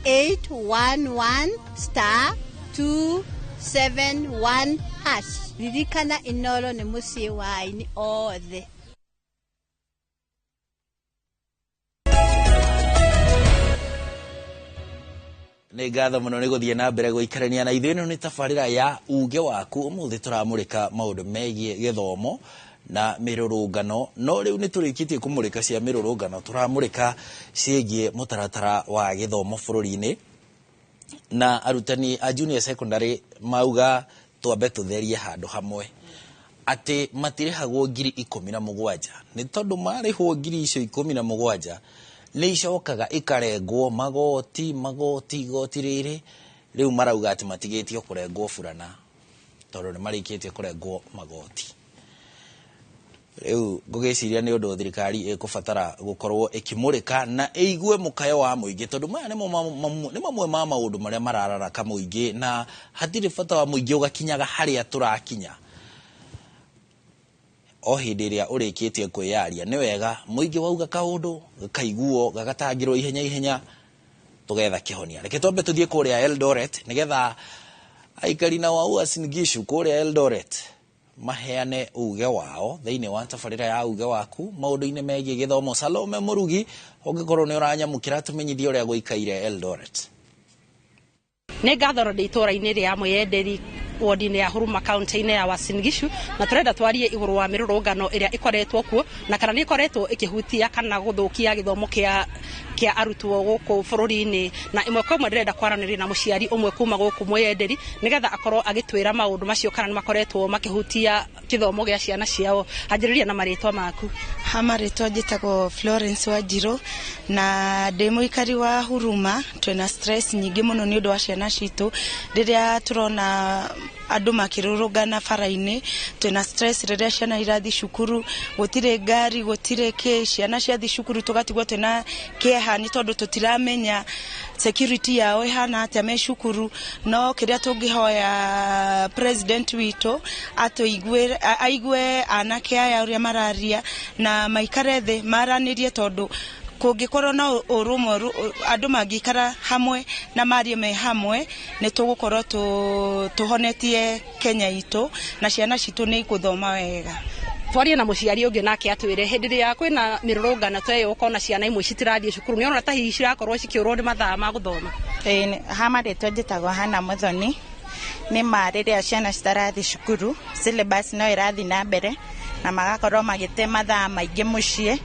[SPEAKER 28] *811 *271 hash. Ririkana Inoro nĩ mũciĩ wa aini othe.
[SPEAKER 2] Nĩ ngatho mũno nĩ gũthiĩ na mbere gũikarania na ithuĩ. Ĩno nĩ tabarĩra ya uge waku. Ũmũthĩ tũramũrĩka maũndũ megiĩ gĩthomo na mĩrũrũngano, no rĩu nĩ tũrĩkĩtie kũmũrĩka cia mĩrũrũngano, tũramũrĩka ciĩgiĩ mũtaratara wa gĩthomo bũrũri-inĩ. Na arutani a junior secondary mauga twambe tũtherie handũ hamwe atĩ matirĩhagwo 17,000, nĩ tondũ marĩhwo 17,000 nĩ icokaga ikarengwo magoti magoti igoti rĩrĩ. Rĩu marauga atĩ matigĩtio kũrengwo burana tondũ nĩ marĩkĩtie kũrengwo magoti. Rĩu ngũgĩciria nĩ ũndũ thirikari ĩkũbatara gũkorwo ĩkĩmũrĩka na ĩigue mũkayo wa mũingĩ, tondũ maya nĩ mamwe ma maũndũ marĩa marararaka mũingĩ, na hatirĩ bata wa mũingĩ ũgakinyaga harĩa tũrakinya o hĩndĩ ĩrĩa ũrĩkĩtie kwĩyaria. Nĩ wega mũingĩ wauga kaũndũ gakaiguo gagatangĩrwo ihenya ihenya tũgetha kĩhonia. Reke twambe tũthiĩ kũrĩa Eldoret nĩgetha aikari na wa Uasin Gishu kũrĩa Eldoret maheane uge wao thĩinĩ wa tabarĩra ya uge waku maũndũ-inĩ megiĩ gĩthomo. Salome Mũrugi, ũngĩkorwo nĩ ũranyamũkĩra tũmenyithie ũrĩa gũikaire Eldoret.
[SPEAKER 29] Nĩ ngatho ndĩ itũra-inĩ rĩa Mwĩyenderi
[SPEAKER 1] wodi-inĩ ya Huruma kaunti-inĩ ya Uasin Gishu, na tũrenda twarie igũrũ wa mĩrũrũngano ĩrĩa ĩkoretwo kuo na kana nĩ ĩkoretwo ĩkĩhutia kana gũthũkia gĩthomo kĩa arutwo gũkũ bũrũri-inĩ. Na ĩmwe kwa ĩmwe ndĩrenda kwaranĩria na mũciari ũmwe kuma gũkũ Mwĩyenderi nĩgetha akorwo agĩtwĩra maũndũ macio kana nĩ makoretwo makĩhutia gĩthomo gĩa ciana ciao. Anjĩrĩria na marĩtwa maku.
[SPEAKER 12] Ha marĩtwa njĩtagwo Florence Wanjirũ na ndĩ mũikari wa Huruma. Twĩna stress nyingĩ mũno nĩ ũndũ wa ciana citũ. Rĩrĩa tũrona andũ makĩrũrũngana bara-inĩ, twĩna stress rĩrĩa ciana irathiĩ cukuru, gũtirĩ ngari, gũtirĩ kĩ, ciana ciathiĩ cukuru tũgatigwo twĩna kĩeha nĩ tondũ tũtiramenya security yao ĩhana atĩa me cukuru. No kĩrĩa tũngĩhoya president witũ atũigue, aigue anake aya ũrĩa mararia na maikare thĩ maranĩrie, tondũ kũngĩkorwo na ũrũmwe, andũ mangĩikara hamwe na marie me hamwe, nĩ tũgũkorwo tũhonetie Kenya itũ na ciana citũ nĩ igũthoma wega.
[SPEAKER 1] Twarie na mũciari ũngĩ nake atwĩre hĩndĩ ĩrĩa kwĩna mĩrũrũngano ta ĩyo ũkona ciana imwe citirathiĩ cukuru, nĩ ũrona ta hihi cirakorwo cikĩũrwo nĩ mathaa ma gũthoma?
[SPEAKER 13] Ha marĩtwa njĩtagwo Hana Muthoni. Nĩ ma rĩrĩa ciana citarathiĩ cukuru, syllabus no ĩrathiĩ na mbere na magakorwo magĩte mathaa maingĩ mũciĩ,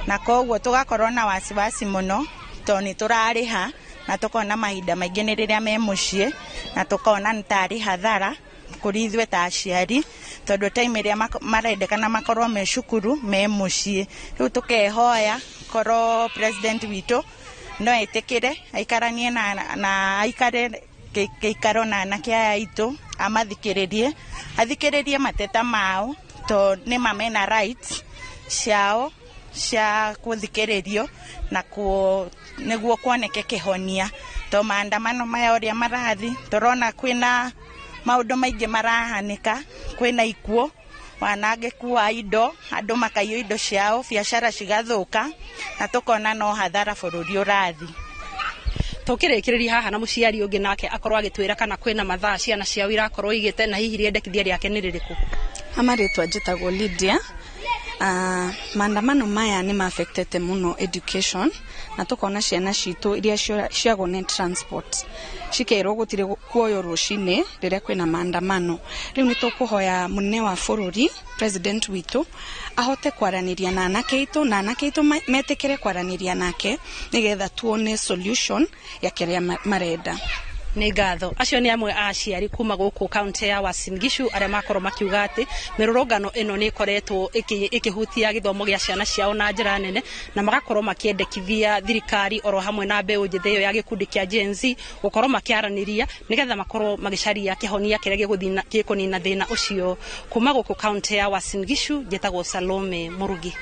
[SPEAKER 13] na koguo tũgakorwo na wasiwasi mũno tondũ nĩ tũrarĩha na tũkona mahinda maingĩ nĩ rĩrĩa me mũciĩ, na tũkona nĩ tarĩ hathara kũrĩ ithuĩ ta aciari tondũ time ĩrĩa marendekana makorwo me cukuru me mũciĩ. Rĩu tũkehoya korwo president witũ no etĩkĩre aikaranie na aikare gĩikaro na anake aya aitũ, amathikĩrĩrie, athikĩrĩrie mateta mao tondũ nĩ ma mena rights ciao cia gũthikĩrĩrio na nĩguo kuoneke kĩhonia. To maandamano maya ũrĩa marathi, tũrona kwĩna maũndũ maingĩ marahanĩka, kwĩna ikuũ, wanangĩku wa indo, andũ makaiywo indo ciao, biacara cigathũka, na tũkona no hathara bũrũri ũrathi.
[SPEAKER 1] Tũkĩrĩkĩrĩria haha na mũciari ũngĩ nake akorwo agĩtwĩra kana kwĩna mathaa ciana ciao irakorwo igĩte na hihi rĩendekithia rĩake nĩ rĩrĩkũ.
[SPEAKER 14] Ha marĩtwa njĩtagwo Lydia. Maandamano maya nĩ ma-affectete mũno education na tũkona ciana citũ iria ciagwo nĩ transport cikerwo gũtirĩ kuoywo rũcinĩ rĩrĩa kwĩna maandamano. Rĩu nĩ tũkũhoya mũnene wa bũrũri, president witũ, ahote kwaranĩria na anake aitũ na anake aitũ metĩkĩre kwaranĩria nake nĩgetha tuone solution ya kĩrĩa marenda.
[SPEAKER 1] Nĩ ngatho. Acio nĩ amwe a aciari kuma gũkũ kaunti ya Uasin Gishu arĩa makorwo makiuga atĩ mĩrũrũngano ĩno nĩ ĩkoretwo ĩkĩhutia gĩthomo gĩa ciana ciao na njĩra nene, na magakorwo makĩendekithia thirikari oro hamwe na mbeũ njĩthĩ ĩyo ya gĩkundi kĩa Gen Z gũkorwo makĩaranĩria nĩgetha makorwo magĩcaria kĩhonia kĩrĩa gĩkũnina thĩna ũcio. Kuma gũkũ kaunti ya Uasin Gishu njĩtagwo Salome Murugi.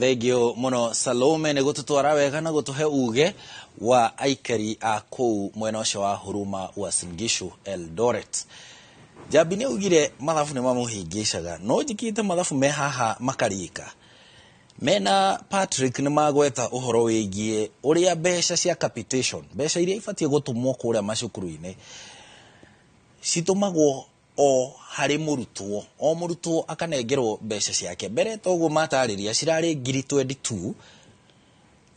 [SPEAKER 2] Thengio mũno Salome nĩ gũtũtwara wega na gũtũhe uge wa aikari a kũu mwena ũcio wa Huruma Uasin Gishu Eldoret. Njambi nĩ augire mathabu nĩ mamũhĩngĩcaga, no njĩkĩte mathabu me haha makarĩka. Mena Patrick nĩ magweta ũhoro wĩgiĩ ũrĩa mbeca cia capitation, mbeca iria ibatiĩ gũtũmwo kũrĩa macukuru-inĩ citũmagwo o harĩ mũrutwo, o mũrutwo akanengerwo mbeca ciake. Mbere toguo matarĩria cirarĩ ngiri 22,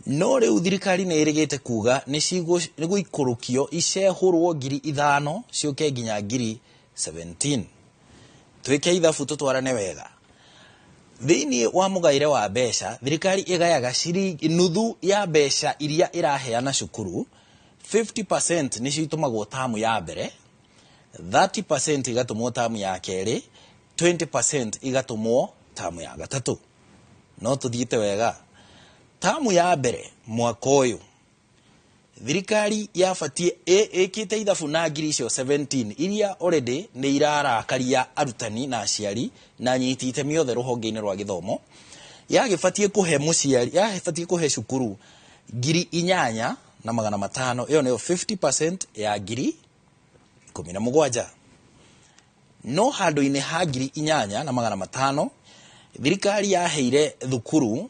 [SPEAKER 2] no rĩu thirikari nĩ ĩrĩgĩte kuga nĩ gũikũrũkio icehũrwo ngiri 5 ciũke nginya ngiri 17. Twĩke ithabu tũtwarane wega. Thĩinĩ wa mũgaĩre wa mbeca, thirikari ĩgayaga ciringi nuthu ya mbeca iria ĩraheana cukuru, 50% nĩcio itũmagwo tamu ya mbere, 30% igatũmwo tamu ya kerĩ, 20% igatũmwo tamu ya gatatũ. No tũthiĩte wega. Tamu ya mbere mwaka ũyũ thirikari yabatiĩ ĩkĩte ithabu na ngiri icio 17 iria already nĩ irarakaria arutani na aciari na anyiti itemi othe rũhonge-inĩ rwa gĩthomo. Yagĩbatiĩ kũhe mũciari, yagĩbatiĩ kũhe cukuru ngiri 8,500, ĩyo nĩyo 50% ya ngiri 17. No handũ-inĩ ha ngiri 8,500 thirikari yaheire thukuru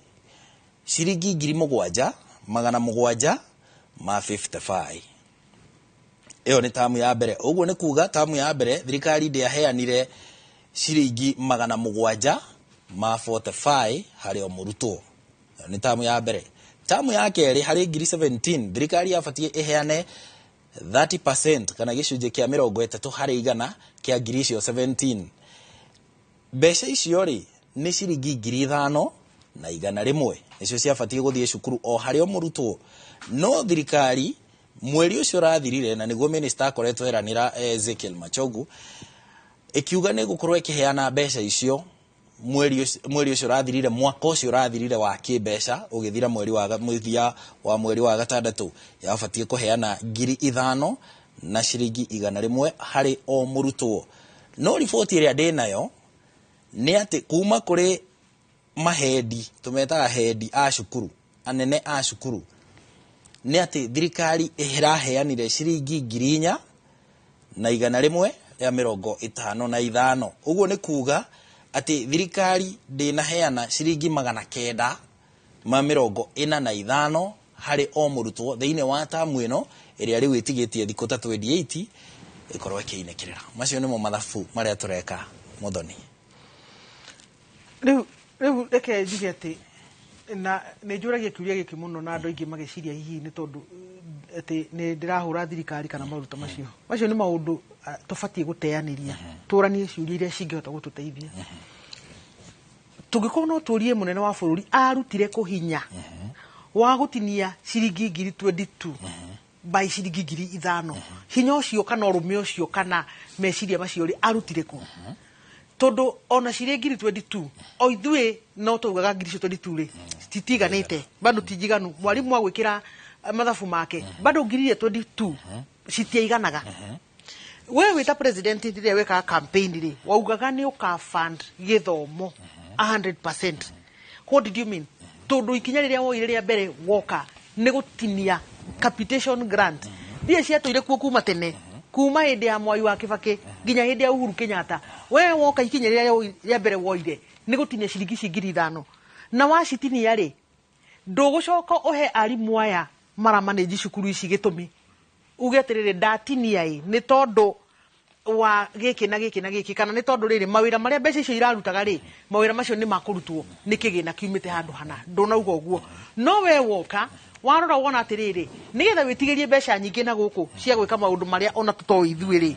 [SPEAKER 2] ciringi ngiri 7,755. Ĩyo nĩ tamu ya mbere. Ũguo nĩ kuga tamu ya mbere thirikari ndĩaheanire ciringi 745 harĩ o mũrutwo. Ĩyo nĩ tamu ya mbere. Tamu ya kerĩ harĩ ngiri 17 thirikari yabatiĩ ĩheane 30% kana gĩcunjĩ kĩa 30% kĩa ngiri icio 17. Mbeca icio rĩ nĩ ciringi 5,100 nĩcio ciabatiĩ gũthiĩ cukuru o harĩ o mũrutwo. No thirikari mweri ũcio ũrathirire, na nĩguo minister akoretwo eranĩra, Ezekiel Machogu, ĩkiuga nĩ gũkorwo ĩkĩheana mbeca icio mweri ũcio ũrathirire, mwaka ũcio ũrathirire wa kĩmbeca ũgĩthira mweri wa mũthia wa mweri wa gatandatũ, yabatiĩ kũheana 5,100 harĩ o mũrutwo. No riboti ĩrĩa ndĩnayo nĩ atĩ kuma kũrĩ mahendi, tũmetaga hendi a cukuru, anene a cukuru, nĩ atĩ thirikari ĩraheanire ciringi 4,155. Ũguo nĩ kuga atĩ thirikari ndĩnaheana ciringi 945 harĩ o mũrutwo thĩinĩ wa tamu ĩno ĩrĩa rĩu ĩtigĩtie thikũ ta 28 ĩkorwo ĩkĩinĩkĩrĩra. Macio nĩmo mathabu marĩa tũreka, Muthoni.
[SPEAKER 15] Rĩu reke njuge atĩ na nĩ njũragia kĩũria gĩkĩ mũno na andũ aingĩ magĩciria hihi nĩ tondũ atĩ nĩ ndĩrahũra thirikari kana maũndũ ta macio. Macio nĩ maũndũ tũbatiĩ gũteanĩria, tũranie ciũria iria cingĩhota gũtũteithia. Tũngĩkorwo no tũrie mũnene wa bũrũri arutire kũhinya wa gũtinia ciringi 22,000 by ciringi 5,000, hinya ũcio kana ũrũme ũcio kana meciria macio rĩ arutire kũ? Tondũ ona cirĩ 22,000 o ithuĩ no taugaga ngiri icio 22 rĩ citiganĩte, bado ti njiganu. Mwarimũ agwĩkĩra mathabu make bado ngiri iria 22 citiaiganaga. We wĩ ta president rĩrĩa wekaga campaign rĩ waugaga nĩ ũka fund gĩthomo 100%. What did you mean? Tondũ ikinya rĩrĩa woire rĩa mbere woka nĩ gũtinia capitation grant iria ciatũire kuo kuma tene, kuma hĩndĩ ya Mwai wa Kibaki nginya hĩndĩ ya Uhuru Kenyatta. We woka ikinya rĩrĩa rĩa mbere woire nĩ gũtinia ciringi ici 5,000, na wacitinia rĩ ndũgũcoka ũhe arimũ aya maramanĩnji cukuru ici gĩtũmi uge atĩrĩrĩ ndatinia ĩ nĩ tondũ wa gĩkĩ na gĩkĩ na gĩkĩ, kana nĩ tondũ rĩrĩ mawĩra marĩa mbeca icio irarutaga rĩ mawĩra macio nĩ makũrutwo nĩ kĩgĩna kiumĩte handũ hana. Ndũnauga ũguo, no we woka warora wona atĩrĩrĩ nĩgetha wĩtigĩrie mbeca nyingĩ na gũkũ cia gwĩka maũndũ marĩa ona tũtoĩ ithuĩ rĩ,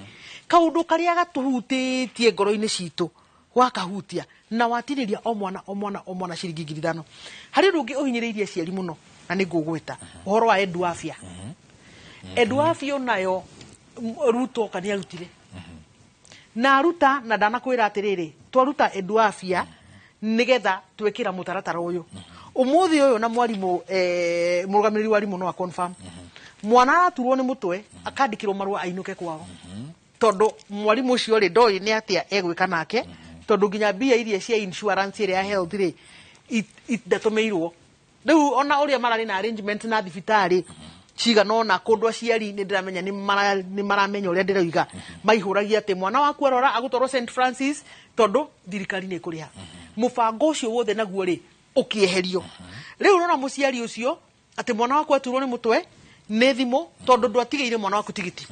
[SPEAKER 15] kaũndũ karĩa gatũhutĩtie ngoro-inĩ citũ wakahutia na watinĩria o mwana o mwana o mwana ciringi 5,000. Harĩ ũndũ ũngĩ ũhinyĩrĩirie aciari mũno na nĩ ngũgwĩta ũhoro wa Edu Afya. Edu Afya onayo Ruto oka nĩ arutire na aruta na ndanakwĩra atĩrĩrĩ twaruta Edu Afya nĩgetha twĩkĩra mũtaratara ũyũ ũmũthĩ ũyũ na mwarimũ mũrũgamĩrĩri wa arimũ no a confirm mwana araturwo nĩ mũtwe akandĩkĩrwo marũa ainũke kwao tondũ mwarimũ ũcio rĩ ndoĩ nĩ atĩa egwĩka nake, tondũ nginya mbia iria cia insurance ĩrĩa ya health rĩ ndatũmĩirwo. Rĩu ona ũrĩa mararĩ na arrangement na thibitarĩ cigana ũna kũndũ aciari nĩ ndĩramenya nĩ maramenya ũrĩa ndĩroiga, maihũragia atĩ mwana waku arora agũtwarwo St Francis tondũ thirikari nĩ ĩkũrĩha. Mũbango ũcio wothe naguo rĩ ũkĩeherio. Rĩu ũrona mũciari ũcio atĩ mwana waku aturwo nĩ mũtwe nĩ thimũ tondũ ndwatigĩire mwana waku tigiti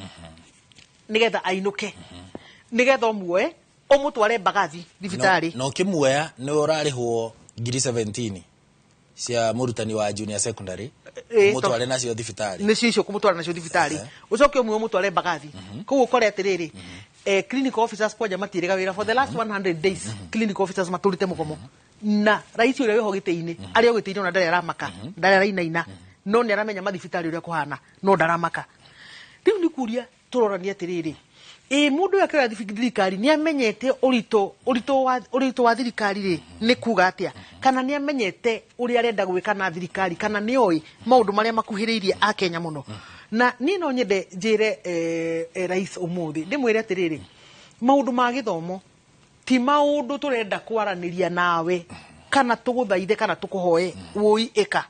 [SPEAKER 15] nĩgetha ainũke, nĩgetha ũmuoe ũmũtware Mbagathi thibitarĩ.
[SPEAKER 2] No ũkĩmuoya nĩ ũrarĩhwo ngiri 17 cia mũrutani wa junior secondary, ũmũtware nacio thibitarĩ.
[SPEAKER 15] Nĩcio icio kũmũtwara nacio thibitarĩ, ũcoke ũmwe ũmũtware Mbagathi. Koguo ũkore atĩrĩrĩ clinical officers kwanja matiĩrĩga wĩra for the last 100 days. Clinical officers matũrĩte mũgomo na rais ũrĩa wĩho gĩtĩ-inĩ arĩa o gĩtĩ-inĩ ona ndarĩ aramaka, ndarĩ arainaina, no nĩ aramenya mathibitarĩ ũrĩa kũhana no ndaramaka. Rĩu nĩ kũria tũrorania atĩrĩrĩ ĩ mũndũ ũyũ akĩoya thirikari nĩ amenyete ũritũ wa thirikari rĩ nĩ kuga atĩa, kana nĩ amenyete ũrĩa arenda gwĩka na thirikari, kana nĩ oĩ maũndũ marĩa makuhĩrĩirie akenya mũno. Na niĩ no nyende njĩre rais ũmũthĩ ndĩmwĩre atĩrĩrĩ maũndũ ma gĩthomo ti maũndũ tũrenda kwaranĩria nawe kana tũgũthaithe kana tũkũhoe wũi ĩka.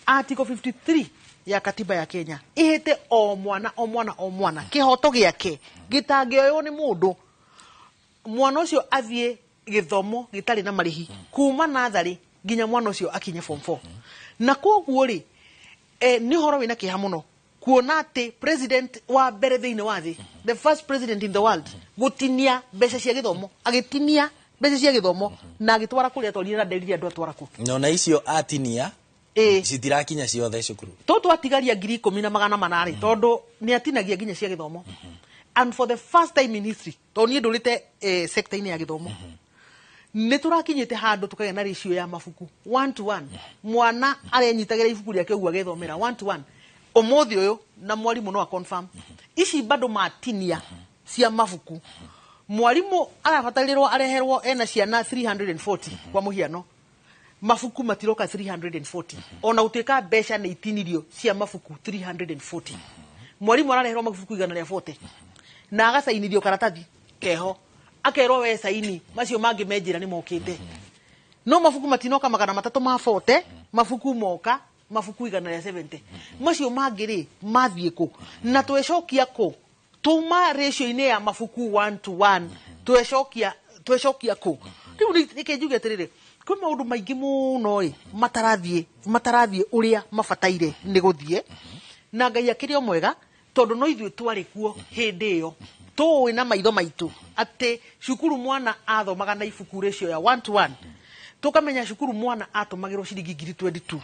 [SPEAKER 15] Article 53 ya katiba ya Kenya ihete o mwana o mwana o mwana kĩhoto gĩake gĩtangĩoywo nĩ mũndũ. Mwana ũcio athiĩ gĩthomo gĩtarĩ na marĩhi kuma natharĩ nginya mwana ũcio akinye form 4. Na koguo rĩ nĩ ũhoro wĩna kĩeha mũno kuona atĩ president wa mbere thĩinĩ wa thĩ, the first president in the world, gũtinia mbeca cia gĩthomo, agĩtinia mbeca cia gĩthomo na agĩtwara kũrĩa atwarire na nderire andũ atwara kũ.
[SPEAKER 2] Na ona icio atinia
[SPEAKER 15] Ĩĩ.
[SPEAKER 2] Citirakinya ciothe cukuru.
[SPEAKER 15] Tũtũ atigaria 14,400 rĩ, tondũ nĩ atinagia nginya cia gĩthomo, and for the first time in history, tondũ niĩ ndũrĩte sector-inĩ ya gĩthomo, nĩ tũrakinyĩte handũ tũkagĩa na ratio ya mabuku one to one. Mwana arenyitagĩra ibuku rĩake ũguo agĩthomera one to one. Ũmũthĩ ũyũ na mwarimũ no aconfirm ici bado matinia cia mabuku, mwarimũ arabatarĩrwo areherwo ena ciana 340 kwa mũhiano, mabuku matiroka 340, ona gũtuĩka mbeca nĩ itinirio cia mabuku 340. Mwarimũ arareherwo mabuku 140 na agacainithio karatathi keho, akerwo we caini macio mangĩ me njĩra nĩ mokĩte, no mabuku matinoka 340, mabuku moka mabuku 170. Macio mangĩ rĩ, mathiĩ kũ? Na twecokia kũ? Tuma ratio-inĩ ya mabuku 1 to 1, twecokia kũ? Rĩu reke njuge atĩrĩrĩ, kwĩ maũndũ maingĩ mũno ĩ matarathiĩ ũrĩa mabataire nĩ gũthiĩ, na Ngai akĩrĩ o mwega, tondũ no ithuĩ twarĩ kuo hĩndĩ ĩyo, tũĩ na maitho maitũ atĩ cukuru mwana athomaga na ibuku ratio ya 1 to 1, tukamenya cukuru mwana atũmagĩrwo ciringi 22,000,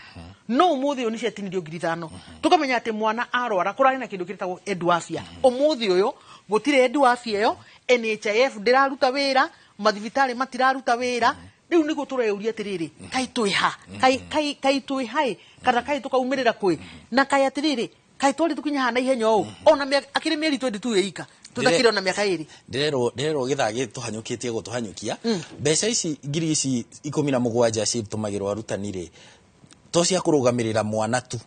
[SPEAKER 15] no ũmũthĩ ũyũ nĩ ciatinirio 5,000. Tukamenya atĩ mwana arwara kũrarĩ na kĩndũ kĩtagwo Edu Afya, ũmũthĩ ũyũ gũtirĩ Edu Afya ĩyo, NHIF ndĩraruta wĩra, mathibitarĩ matiraruta wĩra. Rĩu nĩguo tũreyũria atĩrĩrĩ, kaĩ twĩ ha? Kaĩ twĩ ha ĩ? Kana kaĩ tũkaumĩrĩra kwĩ na kaĩ atĩrĩrĩ, kaĩ twarĩ tũkinya haha na ihenya ũũ? Ona akĩrĩ mĩeri 22 ĩika tũtakĩrĩ ona mĩaka 2.
[SPEAKER 2] Ndĩrerwo gĩthaa gĩtũhanyũkĩtie gũtũhanyũkia. Mbeca ici ngiri ici 17 citũmagĩrwo arutani rĩ, to cia kũrũgamĩrĩra mwana tu,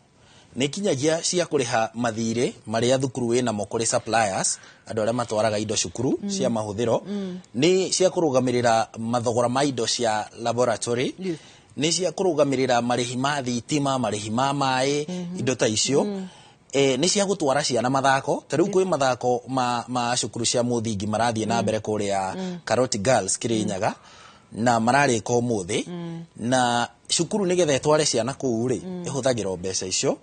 [SPEAKER 2] nĩ kinyagia cia kũrĩha mathirĩ marĩa thukuru wĩnamo kũrĩ suppliers, andũ arĩa matwaraga indo cukuru cia mahũthĩro, nĩ cia kũrũgamĩrĩra mathogora ma indo cia laboratory, nĩ cia kũrũgamĩrĩra marĩhi ma thitima, marĩhi ma maĩ, indo ta icio. Nĩ cia gũtwara ciana mathako, ta rĩu kwĩ mathako ma cukuru cia mũthingi marathiĩ na mbere kũrĩa Karoti Girls Kirinyaga, na mararĩka ũmũthĩ, na cukuru nĩgetha ĩtware ciana kũu rĩ, ĩhũthagĩra mbeca icio.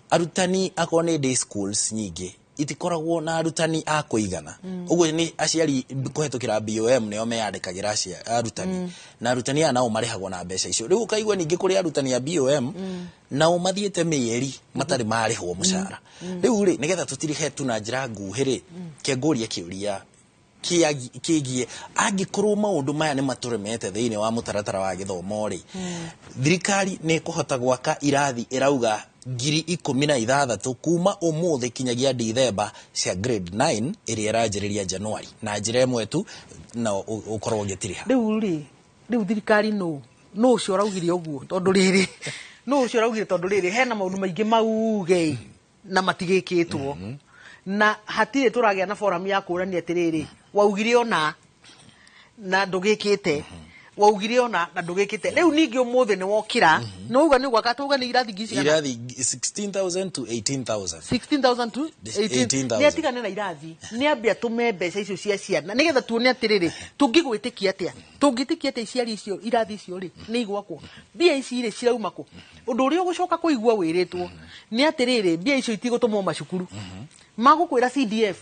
[SPEAKER 2] Arutani akorwo nĩ day schools nyingĩ itikoragwo na arutani a kũigana, ũguo nĩ aciari kũhetũkĩra BOM nĩo meyandĩkagĩra arutani, na arutani aya nao marĩhagwo na mbeca icio. Rĩu ũkaigua ningĩ kũrĩ arutani a BOM nao mathiĩte mĩeri matarĩ marĩhwo mũcara. Rĩu rĩ, nĩgetha tũtirihe tu na njĩra nguhĩ rĩ, kengũria kĩũria kĩgiĩ angĩkorwo maũndũ maya nĩ matũremete thĩinĩ wa mũtaratara wa gĩthomo rĩ, thirikari nĩ ĩkũhota gwaka irathi ĩrauga 16,000 kuma ũmũthĩ kinyagia Dithemba cia grade 9 ĩrĩa ĩranjĩrĩria January, na njĩra ĩmwe tu na ũkorwo ũgĩtiriha.
[SPEAKER 15] Rĩu rĩ, rĩu thirikari nũ ũcio ũraugire ũguo? Tondũ rĩrĩ, nũ ũcio ũraugire? Tondũ rĩrĩ, hena maũndũ maingĩ mauge na matigĩkĩtwo, na hatirĩ tũragĩa na forum ya kũrania atĩrĩrĩ, waugire ona na ndũgĩkĩte, waugire ona na ndũgĩkĩte. Rĩu ningĩ ũmũthĩ nĩ wokĩra nĩ wauga nĩ gwaka, tauga nĩ irathi ngiri cigana?
[SPEAKER 2] Irathi 16,000 to 18,000.
[SPEAKER 15] 16,000 to
[SPEAKER 2] 18,000.
[SPEAKER 15] Nĩ atigane na irathi, nĩ ambe atũme mbeca icio cia ciana nĩgetha tuone atĩrĩrĩ, tũngĩgwĩtĩkia atĩa, tũngĩtĩkia atĩa aciari icio irathi icio rĩ nĩ igwakwo, mbia ici rĩ cirauma kũ? Ũndũ ũrĩa ũgũcoka kũigua wĩrĩtwo nĩ atĩrĩrĩ, mbia icio itigũtũmwo macukuru, magũkwĩra CDF,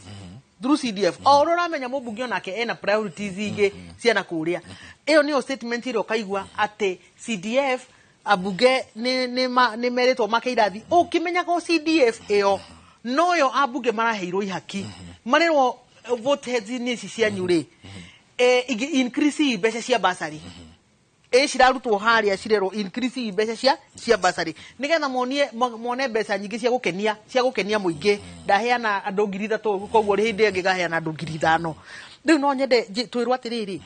[SPEAKER 15] through CDF. O ũrĩa ũramenya mũmbunge onake ena priorities ingĩ ciana kũrĩa. Ĩyo nĩyo statement ĩrĩa ũkaigua atĩ CDF ambunge nĩ merĩtwo make irathi, ũkĩmenyaga o CDF ĩyo noyo ambunge maraheirwo ihaki, marerwo vote heads nĩ ici cianyu rĩ, increase mbeca cia bursary ĩ cirarutwo harĩa, cirerwo increase mbeca cia bursary nĩgetha mone mbeca nyingĩ cia gũkenia mũingĩ. Ndaheana andũ 3,000, koguo hĩndĩ ĩngĩ ngaheana andũ 5,000. Rĩu no nyende twĩrwo atĩrĩrĩ,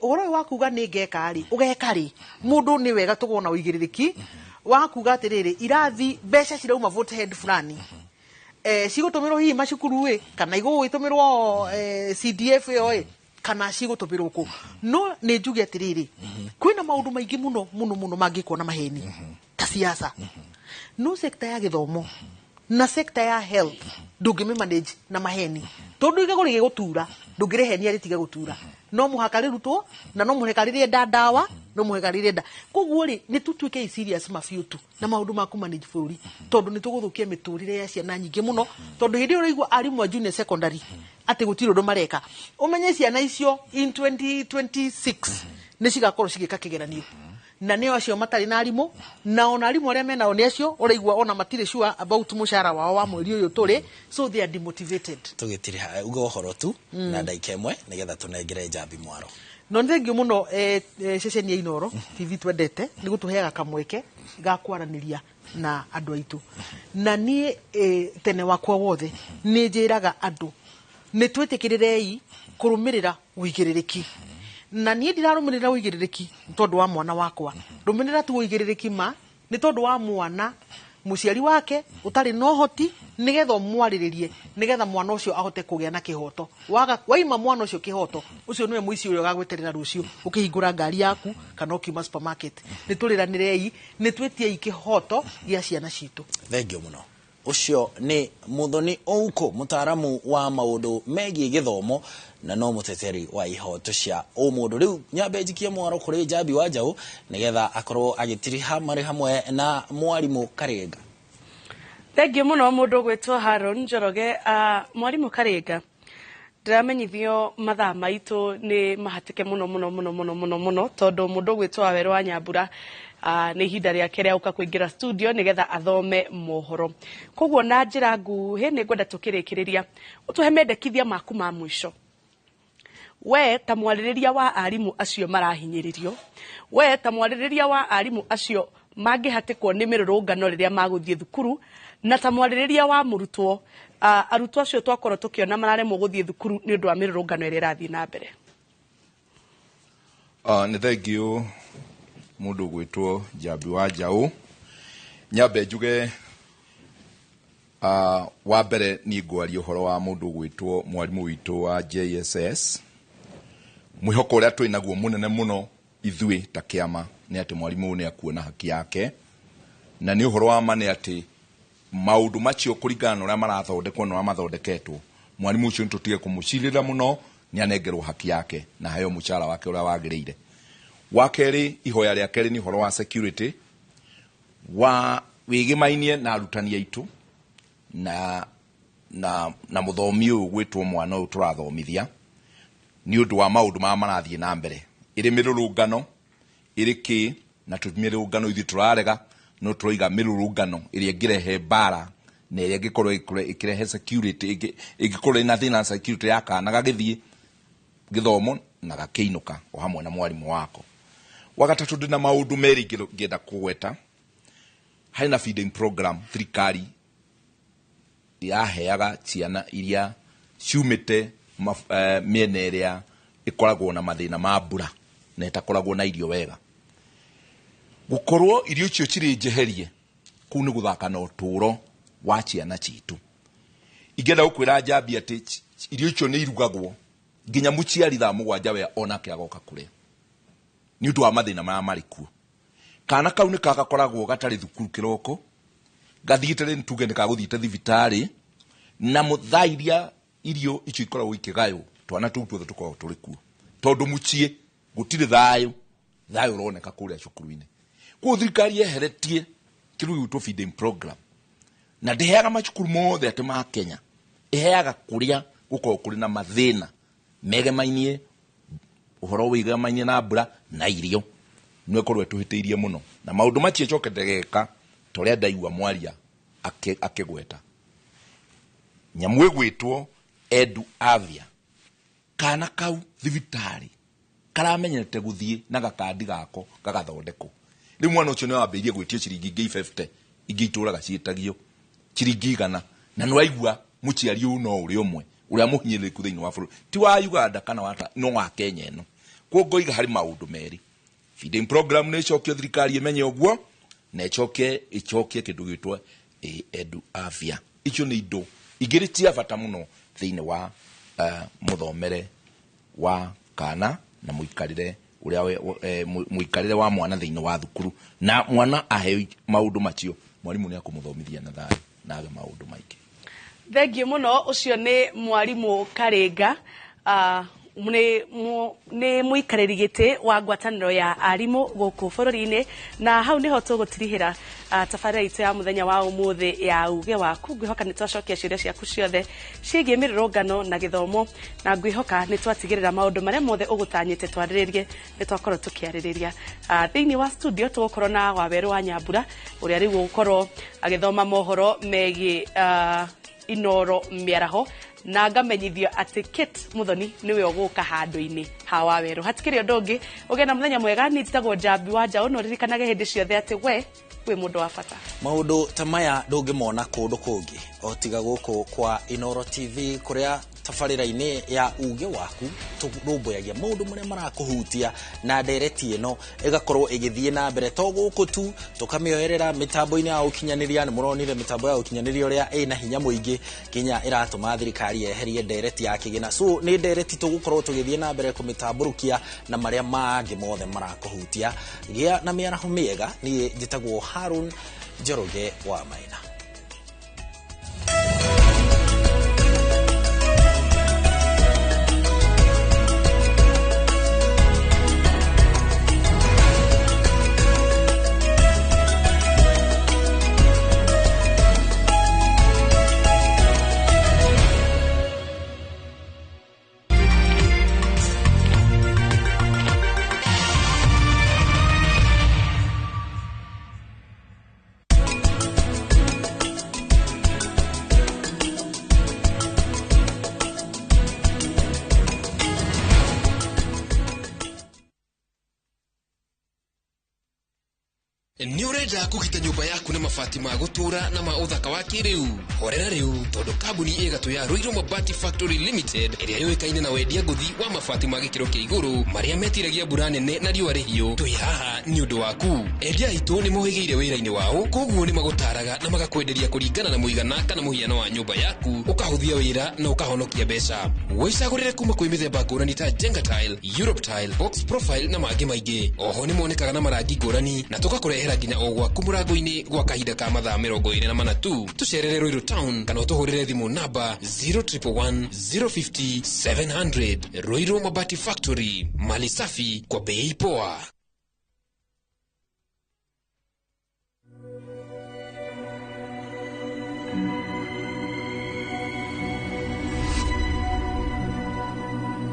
[SPEAKER 15] ũhoro ũyũ wa kuga nĩ ngeka rĩ, ũgeka rĩ? Mũndũ nĩ wega tũgona ũigĩrĩrĩki wa kuga atĩrĩrĩ, irathi mbeca cirauma vote head fulani, cigũtũmĩrwo hihi macukuru ĩ, kana igũgĩtũmĩrwo CDF ĩyo ĩ, kana cigũtũmĩrwo kũ? No nĩ njuge atĩrĩrĩ, kwĩna maũndũ maingĩ mũno mũno mũno mangĩkwo na maheni ta siasa, no sekta ya gĩthomo na sekta ya health ndũngĩmĩ manage na maheni, tondũ igego rĩgĩgũtura ndũngĩrĩhenia rĩtige gũtura. No mũhaka rĩrutwo, na no mũhaka rĩrĩenda ndawa, no mũhaka rĩrĩenda. Koguo rĩ, nĩ tũtuĩke serious mabiũ tu na maũndũ ma kũmanage bũrũri, tondũ nĩ tũgũthũkia mĩtũrĩre ya ciana nyingĩ mũno. Tondũ hĩndĩ ĩyo ũraigua arimũ a junior secondary atĩ gũtirĩ ũndũ mareka, ũmenye ciana icio in 2026 nĩ cigakorwo cigĩka kĩgeranio. Na nĩo acio matarĩ na arimũ, na ona arimũ arĩa menao nĩ acio ũraigua ona matirĩ sure about mũcara wao wa mweri ũyũ tũrĩ, so they are demotivated.
[SPEAKER 2] Tũgĩtiriha uga ũhoro tu na ndagĩka 1 nĩgetha tũnengere Njambi mwaro.
[SPEAKER 15] No nĩ thengiũ mũno, ceceni ya Inooro TV twendete nĩ gũtũheaga kamweke ga kwaranĩria na andũ aitũ. Na niĩ tene wakwa wothe nĩ njĩraga andũ nĩ twĩtĩkĩrĩrei kũrũmĩrĩra ũigĩrĩrĩki, na niĩ ndirarũmĩrĩra ũigĩrĩrĩki nĩ tondũ wa mwana wakwa, rũmĩrĩra tu ũigĩrĩrĩki ma nĩ tondũ wa mwana mũciari wake ũtarĩ na ũhoti, nĩgetha ũmwarĩrĩrie, nĩgetha mwana ũcio ahote kũgĩa na kĩhoto. Waga waima mwana ũcio kĩhoto, ũcio nĩwe mũici ũrĩa ũgagweterera rũciũ ũkĩhingũra ngari yaku kana ũkiuma supermarket. Nĩ tũrĩranĩrei, nĩ twĩtiei kĩhoto gĩa ciana citũ.
[SPEAKER 2] Thengiũ mũno. Ũcio nĩ Muthoni Ouko, mũtaaramu wa maũndũ megiĩ gĩthomo na no mũteteri wa ihoto cia ũmũndũ. Rĩu nyambe njikie mwaro kũrĩ Njambi wa Njaũ nĩgetha akorwo agĩtiriha marĩ hamwe na mwarimũ Karenga.
[SPEAKER 1] Thengiũ mũno mũndũ ũgwĩtwo Haron Njoroge. Mwarimũ Karenga, ndĩramenyithio mathaa maitũ nĩ mahatĩke mũno mũno mũno mũno mũno mũno, tondũ mũndũ ũgwĩtwo Wawerũ wa Nyambura nĩ ihinda rĩake rĩa gũka kũingĩra studio nĩgetha athome mohoro. Koguo na njĩra nguhĩ nĩ ngwenda tũkĩrĩkĩrĩria ũtũhe mendekithia maku ma mũico, we ta mwarĩrĩria wa arimũ acio marahinyĩrĩrio, we ta mwarĩrĩria wa arimũ acio mangĩhatĩkwo nĩ mĩrũrũngano rĩrĩa magũthiĩ thukuru, na ta mwarĩrĩria wa mũrutwo, arutwo acio twakorwo tũkĩona mararemwo gũthiĩ thukuru nĩ ũndũ wa mĩrũrũngano ĩrĩa ĩrathiĩ na mbere.
[SPEAKER 16] Nĩ thengiũ mũndũ ũgwĩtwo Njambi wa Njaũ. Nyambe njuge, wa mbere niĩ ngwaria ũhoro wa mũndũ ũgwĩtwo mwarimũ witũ wa JSS. Mwĩhoko ũrĩa twĩ naguo mũnene mũno ithuĩ ta kĩama nĩ atĩ mwarimũ ũyũ nĩ akuona haki yake, na nĩ ũhoro wa ma nĩ atĩ maũndũ macio kũringana na ũrĩa marathondekwo na ũrĩa mathondeketwo, mwarimũ ũcio nĩ tũtige kũmũcirĩra mũno, nĩ anengerwo haki yake na aheo mũcara wake ũrĩa wagĩrĩire. Wa kerĩ, ihoya rĩa kerĩ nĩ ũhoro wa security, wa wĩgĩmainie na arutani aitũ na mũthomi ũyũ gwĩtwo mwana ũyũ tũrathomithia, nĩ ũndũ wa maũndũ marĩa marathiĩ na mbere, ĩrĩ mĩrũrũngano ĩrĩ kĩ, na mĩrũrũngano ithuĩ tũrarega, no tũroiga mĩrũrũngano ĩrĩa ĩngĩrehe mbara na ĩrĩa ĩngĩkorwo ĩkĩrehe security, ĩngĩkorwo ĩna thĩna na security ya kana gagĩthiĩ gĩthomo na gakĩinũka o hamwe na mwarimũ wako. Wa gatatũ, ndĩna maũndũ merĩ ingĩenda kũgweta. Harĩ na feeding program thirikari yaheaga ciana iria ciumĩte mĩena ĩrĩa ĩkoragwo na mathĩna ma mbura na ĩtakoragwo na irio wega. Gũkorwo irio icio cirĩ njeherie kũu nĩ gũthaka na ũtũũro wa ciana citũ. Ingĩenda gũkwĩra Njambi atĩ irio icio nĩ irugagwo nginya mũciari thaa 7 we onake agoka kũrĩa nĩ ũndũ wa mathĩna marĩa marĩ kuo. Kana kau nĩ kagakoragwo gatarĩ thukuru kĩroko, gathiĩte rĩ, tuge nĩ kagũthiĩte thibitarĩ, na thaa iria irio icio ikoragwo ikĩgaywo, twana tũu tuothe tũkoragwo tũrĩ kuo, tondũ mũciĩ gũtirĩ thayũ, thayũ ũroneka kũrĩa cukuru-inĩ. Koguo thirikari yeheretie kĩndũ gĩgwĩtwo feeding program, na ndĩheaga macukuru mothe atĩ ma Kenya, ĩheaga kũrĩa gũkoragwo kũrĩ na mathĩna megemainie ũhoro wĩgemainie na mbura na irio. Nĩ ĩkorwo ĩtũhĩtĩirie mũno na maũndũ macio ĩcokete geka ta ũrĩa ndaigua mwaria akĩgweta. Nyamũ ĩgwĩtwo Edu Avia, kana kau thibitarĩ karamenyete gũthiĩ na gakandi gako gagathondekwo. Rĩu mwana ũcio nĩ wambĩrĩirie gwĩtio ciringi ingĩ 50 ingĩ itũraga ciĩtagio ciringi 100, na nĩ waigua mũciari ũyũ no ũrĩ ũmwe ũrĩa mũhinyĩrĩrĩku thĩinĩ wa bũrũri, ti wa Uganda kana wa no wa Kenya ĩno. Koguo ngoiga harĩ maũndũ merĩ, feeding program nĩ ĩcokio thirikari ĩmenye ũguo, na ĩcokie kĩndũ gĩtwo Edu Afya. Icio nĩ indo igĩrĩ cia bata mũno thĩinĩ wa mũthomere wa kana na mũikarĩre ũrĩa mũikarĩre wa mwana thĩinĩ wa thukuru, na mwana aheo maũndũ macio mwarimũ nĩ akũmũthomithia na thayũ na age maũndũ maingĩ.
[SPEAKER 1] Thengiũ mũno. Ũcio nĩ mwarimũ Karenga. Nĩ mũikarĩri gĩtĩ wa ngwatanĩro ya arimũ gũkũ bũrũri-inĩ, na hau nĩho tũgũtirihĩra tabarĩra itũ ya mũthenya wa ũmũthĩ ya uge waku. Ngwĩhoka nĩ twacokia ciũria ciaku ciothe ciĩgiĩ mĩrũrũngano na gĩthomo, na ngwĩhoka nĩ twatigĩrĩra maũndũ marĩa mothe ũgũtanyĩte twarĩrĩrie nĩ twakorwo tũkĩarĩrĩria. Thĩinĩ wa studio tũgũkorwo na Wawerũ wa Nyambura ũrĩa rĩu ũgũkorwo agĩthoma mohoro megiĩ Inoro mĩaraho, na ngamenyithio atĩ Kate Muthoni nĩwe ũgũka handũ-inĩ ha Wawerũ. Hatikĩrĩ ũndũ ũngĩ, ũgĩe na mũthenya mwega. Niĩ njĩtagwo Njambi wa Njaũ, na ũririkanage hĩndĩ ciothe atĩ we wĩ mũndũ wa bata.
[SPEAKER 2] Maũndũ ta maya ndũngĩmona kũndũ kũngĩ o tiga gũkũ kwa Inoro TV, kũrĩa tabarĩra-inĩ ya uge waku tũrũmbũyagia maũndũ marĩa marakũhutia, na ndereti ĩno ĩgakorwo ĩgĩthiĩ na mbere to gũkũ tu, tũkamĩoerera mĩtambo-inĩ ya ũkinyanĩria. Nĩ mũronire mĩtambo ya ũkinyanĩria ũrĩa ĩna hinya mũingĩ nginya ĩratũma thirikari yeherie ndereti ya kĩgĩna. So nĩ ndereti tũgũkorwo tũgĩthiĩ na mbere kũmĩtambũrũkia na marĩa mangĩ mothe marakũhutia. Gĩa na mĩaraho mĩega. Niĩ njĩtagwo Harun Njoroge wa Maina.
[SPEAKER 4] Nĩ ũrenda kũgita nyũmba yaku na mabati ma gũtũra na ma ũthaka wa kĩrĩu? Horera rĩu, tondũ kambuni ĩgatũ ya Ruiru Mabati Factory Limited, ĩrĩa yũĩkaine na wendia ngũthi wa mabati ma gĩkĩro kĩa igũrũ marĩa metiragia mbura nene na riũa rĩhiũ, twĩ haha nĩ ũndũ waku. Endia aitũ nĩ mohĩgĩire wĩra-inĩ wao, koguo nĩ magũtaraga na magakwenderia kũringana na mũigana kana mũhiano wa nyũmba yaku, ũkahũthia wĩra na ũkahonokia mbeca. Wĩcagũrĩre kuma kwĩ mĩthemba ngũrani ta Jenga Tile, Europe Tile, Box Profile na mangĩ maingĩ. Oho nĩ monekaga na marangi ngũrani na tũgakũrehera nginya o gwaku mũrango-inĩ gwa kahinda ka mathaa 24 tu. Tũcerere Ruiru Town kana ũtũhũrĩre thimũ namba 0111 050 700. Ruiru Mabati Factory, mali safi kwa bei poa.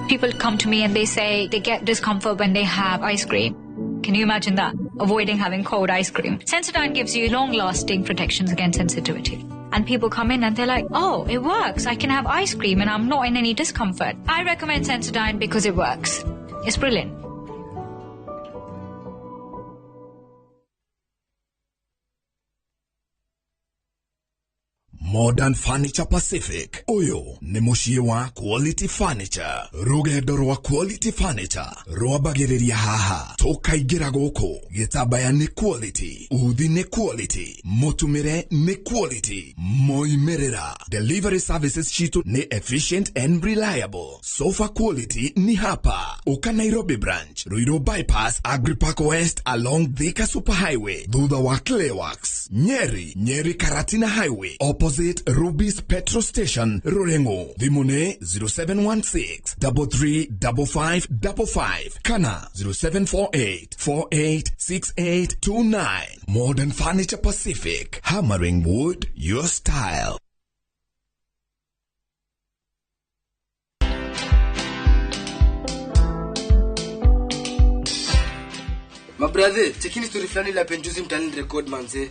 [SPEAKER 17] People come to me and they say they get discomfort when they have ice cream. Can you imagine that? Avoiding having cold ice cream. Sensodyne gives you long-lasting protections against sensitivity. And people come in and they're like, oh, it works. I can have ice cream and I'm not in any discomfort. I recommend Sensodyne because it works. It's brilliant.
[SPEAKER 24] Modern Furniture Pacific. Ũyũ nĩ mũciĩ wa Quality Furniture. Rũgendo rwa Quality Furniture rwambagĩrĩria haha, tũkaingĩra gũkũ. Gĩtambaya nĩ quality, uthi nĩ quality, mũtumĩre nĩ quality, moimĩrĩra. Delivery services citũ nĩ efficient and reliable. Sofa quality ni hapa. Uka Nairobi branch, Ruiru bypass, Agripark West along Thika Superhighway, thutha wa Clayworks, Nyeri, Nyeri Karatina Highway, opposite Ruby's Petrol Station, Rurengo. Thimũ nĩ 0716 335555 kana 0748 486829. Modern Furniture Pacific, hammering wood your style.
[SPEAKER 8] Mabrathe, chekini story fulani la penjuzi mtani record manze.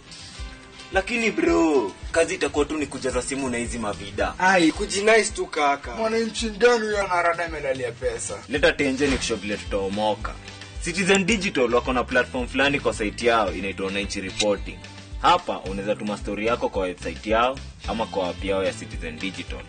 [SPEAKER 18] Lakini bro, kazi itakuwa tu ni kujaza simu na hizi mavida.
[SPEAKER 8] Ai, kujinice tu kaka.
[SPEAKER 19] Mwananchi ndani huyo anarada amelalia pesa.
[SPEAKER 18] Leta tenje ni kusho vile tutaomoka. Citizen Digital wako na platform fulani kwa site yao inaitwa Wananchi Reporting. Hapa unaweza tuma story yako kwa website yao ama kwa app yao ya Citizen Digital.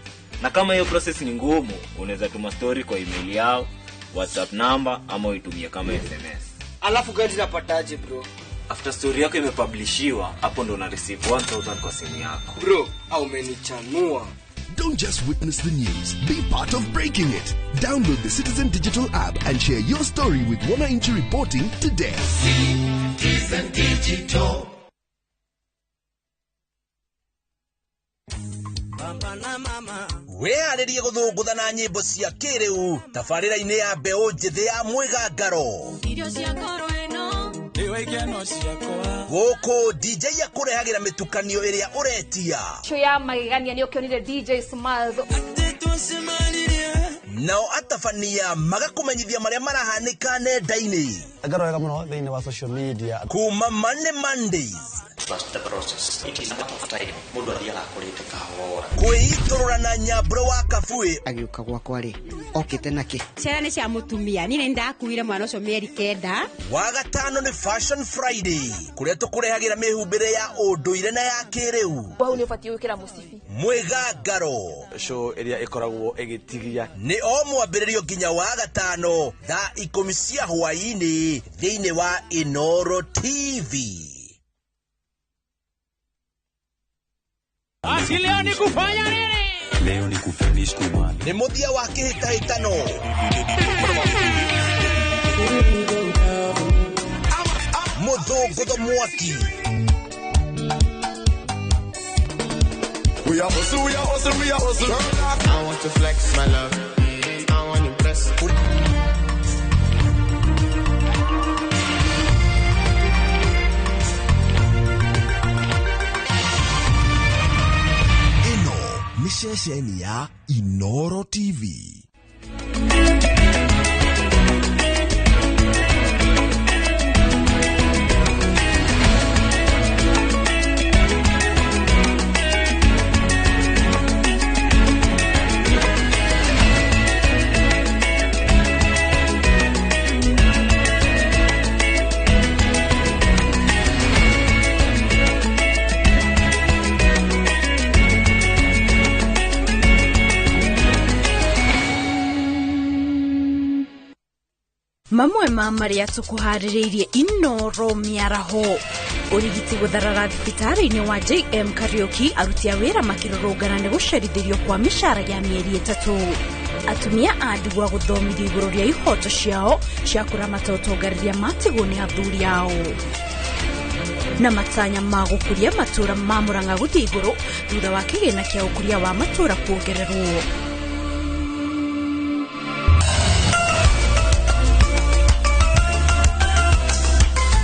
[SPEAKER 18] Na kama hiyo process ni ngumu, unaweza tuma story kwa email yao, WhatsApp number ama uitumie kama SMS.
[SPEAKER 8] Alafu gani napataje bro?
[SPEAKER 18] After story yako imepublishiwa, hapo ndo una receive 1000 kwa simu yako.
[SPEAKER 8] Bro, au umenichanua.
[SPEAKER 24] Don't just witness the news, be part of breaking it. Download the Citizen Digital app and share your story with Wananchi Reporting today.
[SPEAKER 5] Citizen Digital. Wĩharĩrie gũthũngũtha na nyĩmbo cia kĩrĩu tabarĩra-inĩ ya mbeũ njĩthĩ ya mwĩgangaro.
[SPEAKER 3] Irio cia ngoro ĩno nĩwe ikeno ciakwa.
[SPEAKER 5] Gũkũ DJ akũrehagĩra mĩtukanio ĩrĩa ũretia.
[SPEAKER 6] Show ya magegania nĩ ũkĩonire DJ Smiles.
[SPEAKER 5] Nao atabania magakũmenyithia marĩa marahanĩka nenda-inĩ.
[SPEAKER 7] Ngaro wega mũno thĩinĩ wa social media.
[SPEAKER 5] Kuma Monday Mondays.
[SPEAKER 20] Trust the process. It is a matter of time. Mũndũ athiaga akũrĩte kahora.
[SPEAKER 5] Kwĩitũrũra na nyambũrũ wa Kabue.
[SPEAKER 21] Agĩũka gwakwa rĩ, okĩte nakĩ?
[SPEAKER 22] Ciana nĩ cia mũtumia, niĩ nĩ ndakuire mwana ũcio mĩeri 9.
[SPEAKER 5] Wagatano nĩ Fashion Friday, kũrĩa tũkũrehagĩra mĩhumbĩre ya ũndũire na ya kĩrĩu.
[SPEAKER 6] Hau nĩ ũbatiĩ gwĩkĩra mũcibi.
[SPEAKER 5] Mwĩgangaro.
[SPEAKER 7] Show ĩrĩa ĩkoragwo ĩgĩtigia.
[SPEAKER 5] Nĩ o mwambĩrĩrio nginya wagatano thaa 10 cia hwaĩ-inĩ thĩinĩ wa Inooro TV.
[SPEAKER 3] Asi leo ni kufanya nini?
[SPEAKER 23] Leo ni kufinish kumali.
[SPEAKER 5] Ni muthia wa kĩhĩtahĩtano. Mũthũngũtho mwaki.
[SPEAKER 19] We are hustle, we are hustle, we are hustle. I want to flex my love. I want to bless.
[SPEAKER 24] Nĩ ceceni ya Inooro TV.
[SPEAKER 10] Mamwe ma marĩa tũkũharĩrĩirie Inooro mĩaraho. Ũrigiti gũtharara thibitarĩ-inĩ wa JM Kariuki, aruti a wĩra makĩrũrũngana nĩ gũcerithĩrio kwa mĩcara ya mĩeri 3. Atumia a ndigwa gũthomithio igũrũ rĩa ihoto ciao cia kũramata ũtonga rĩrĩa matigwo nĩ athuri ao. Na matanya ma gũkũria matũra ma Murang'a gũthiĩ igũrũ thutha wa kĩgĩna kĩa ũkũria wa matũra kuongererwo.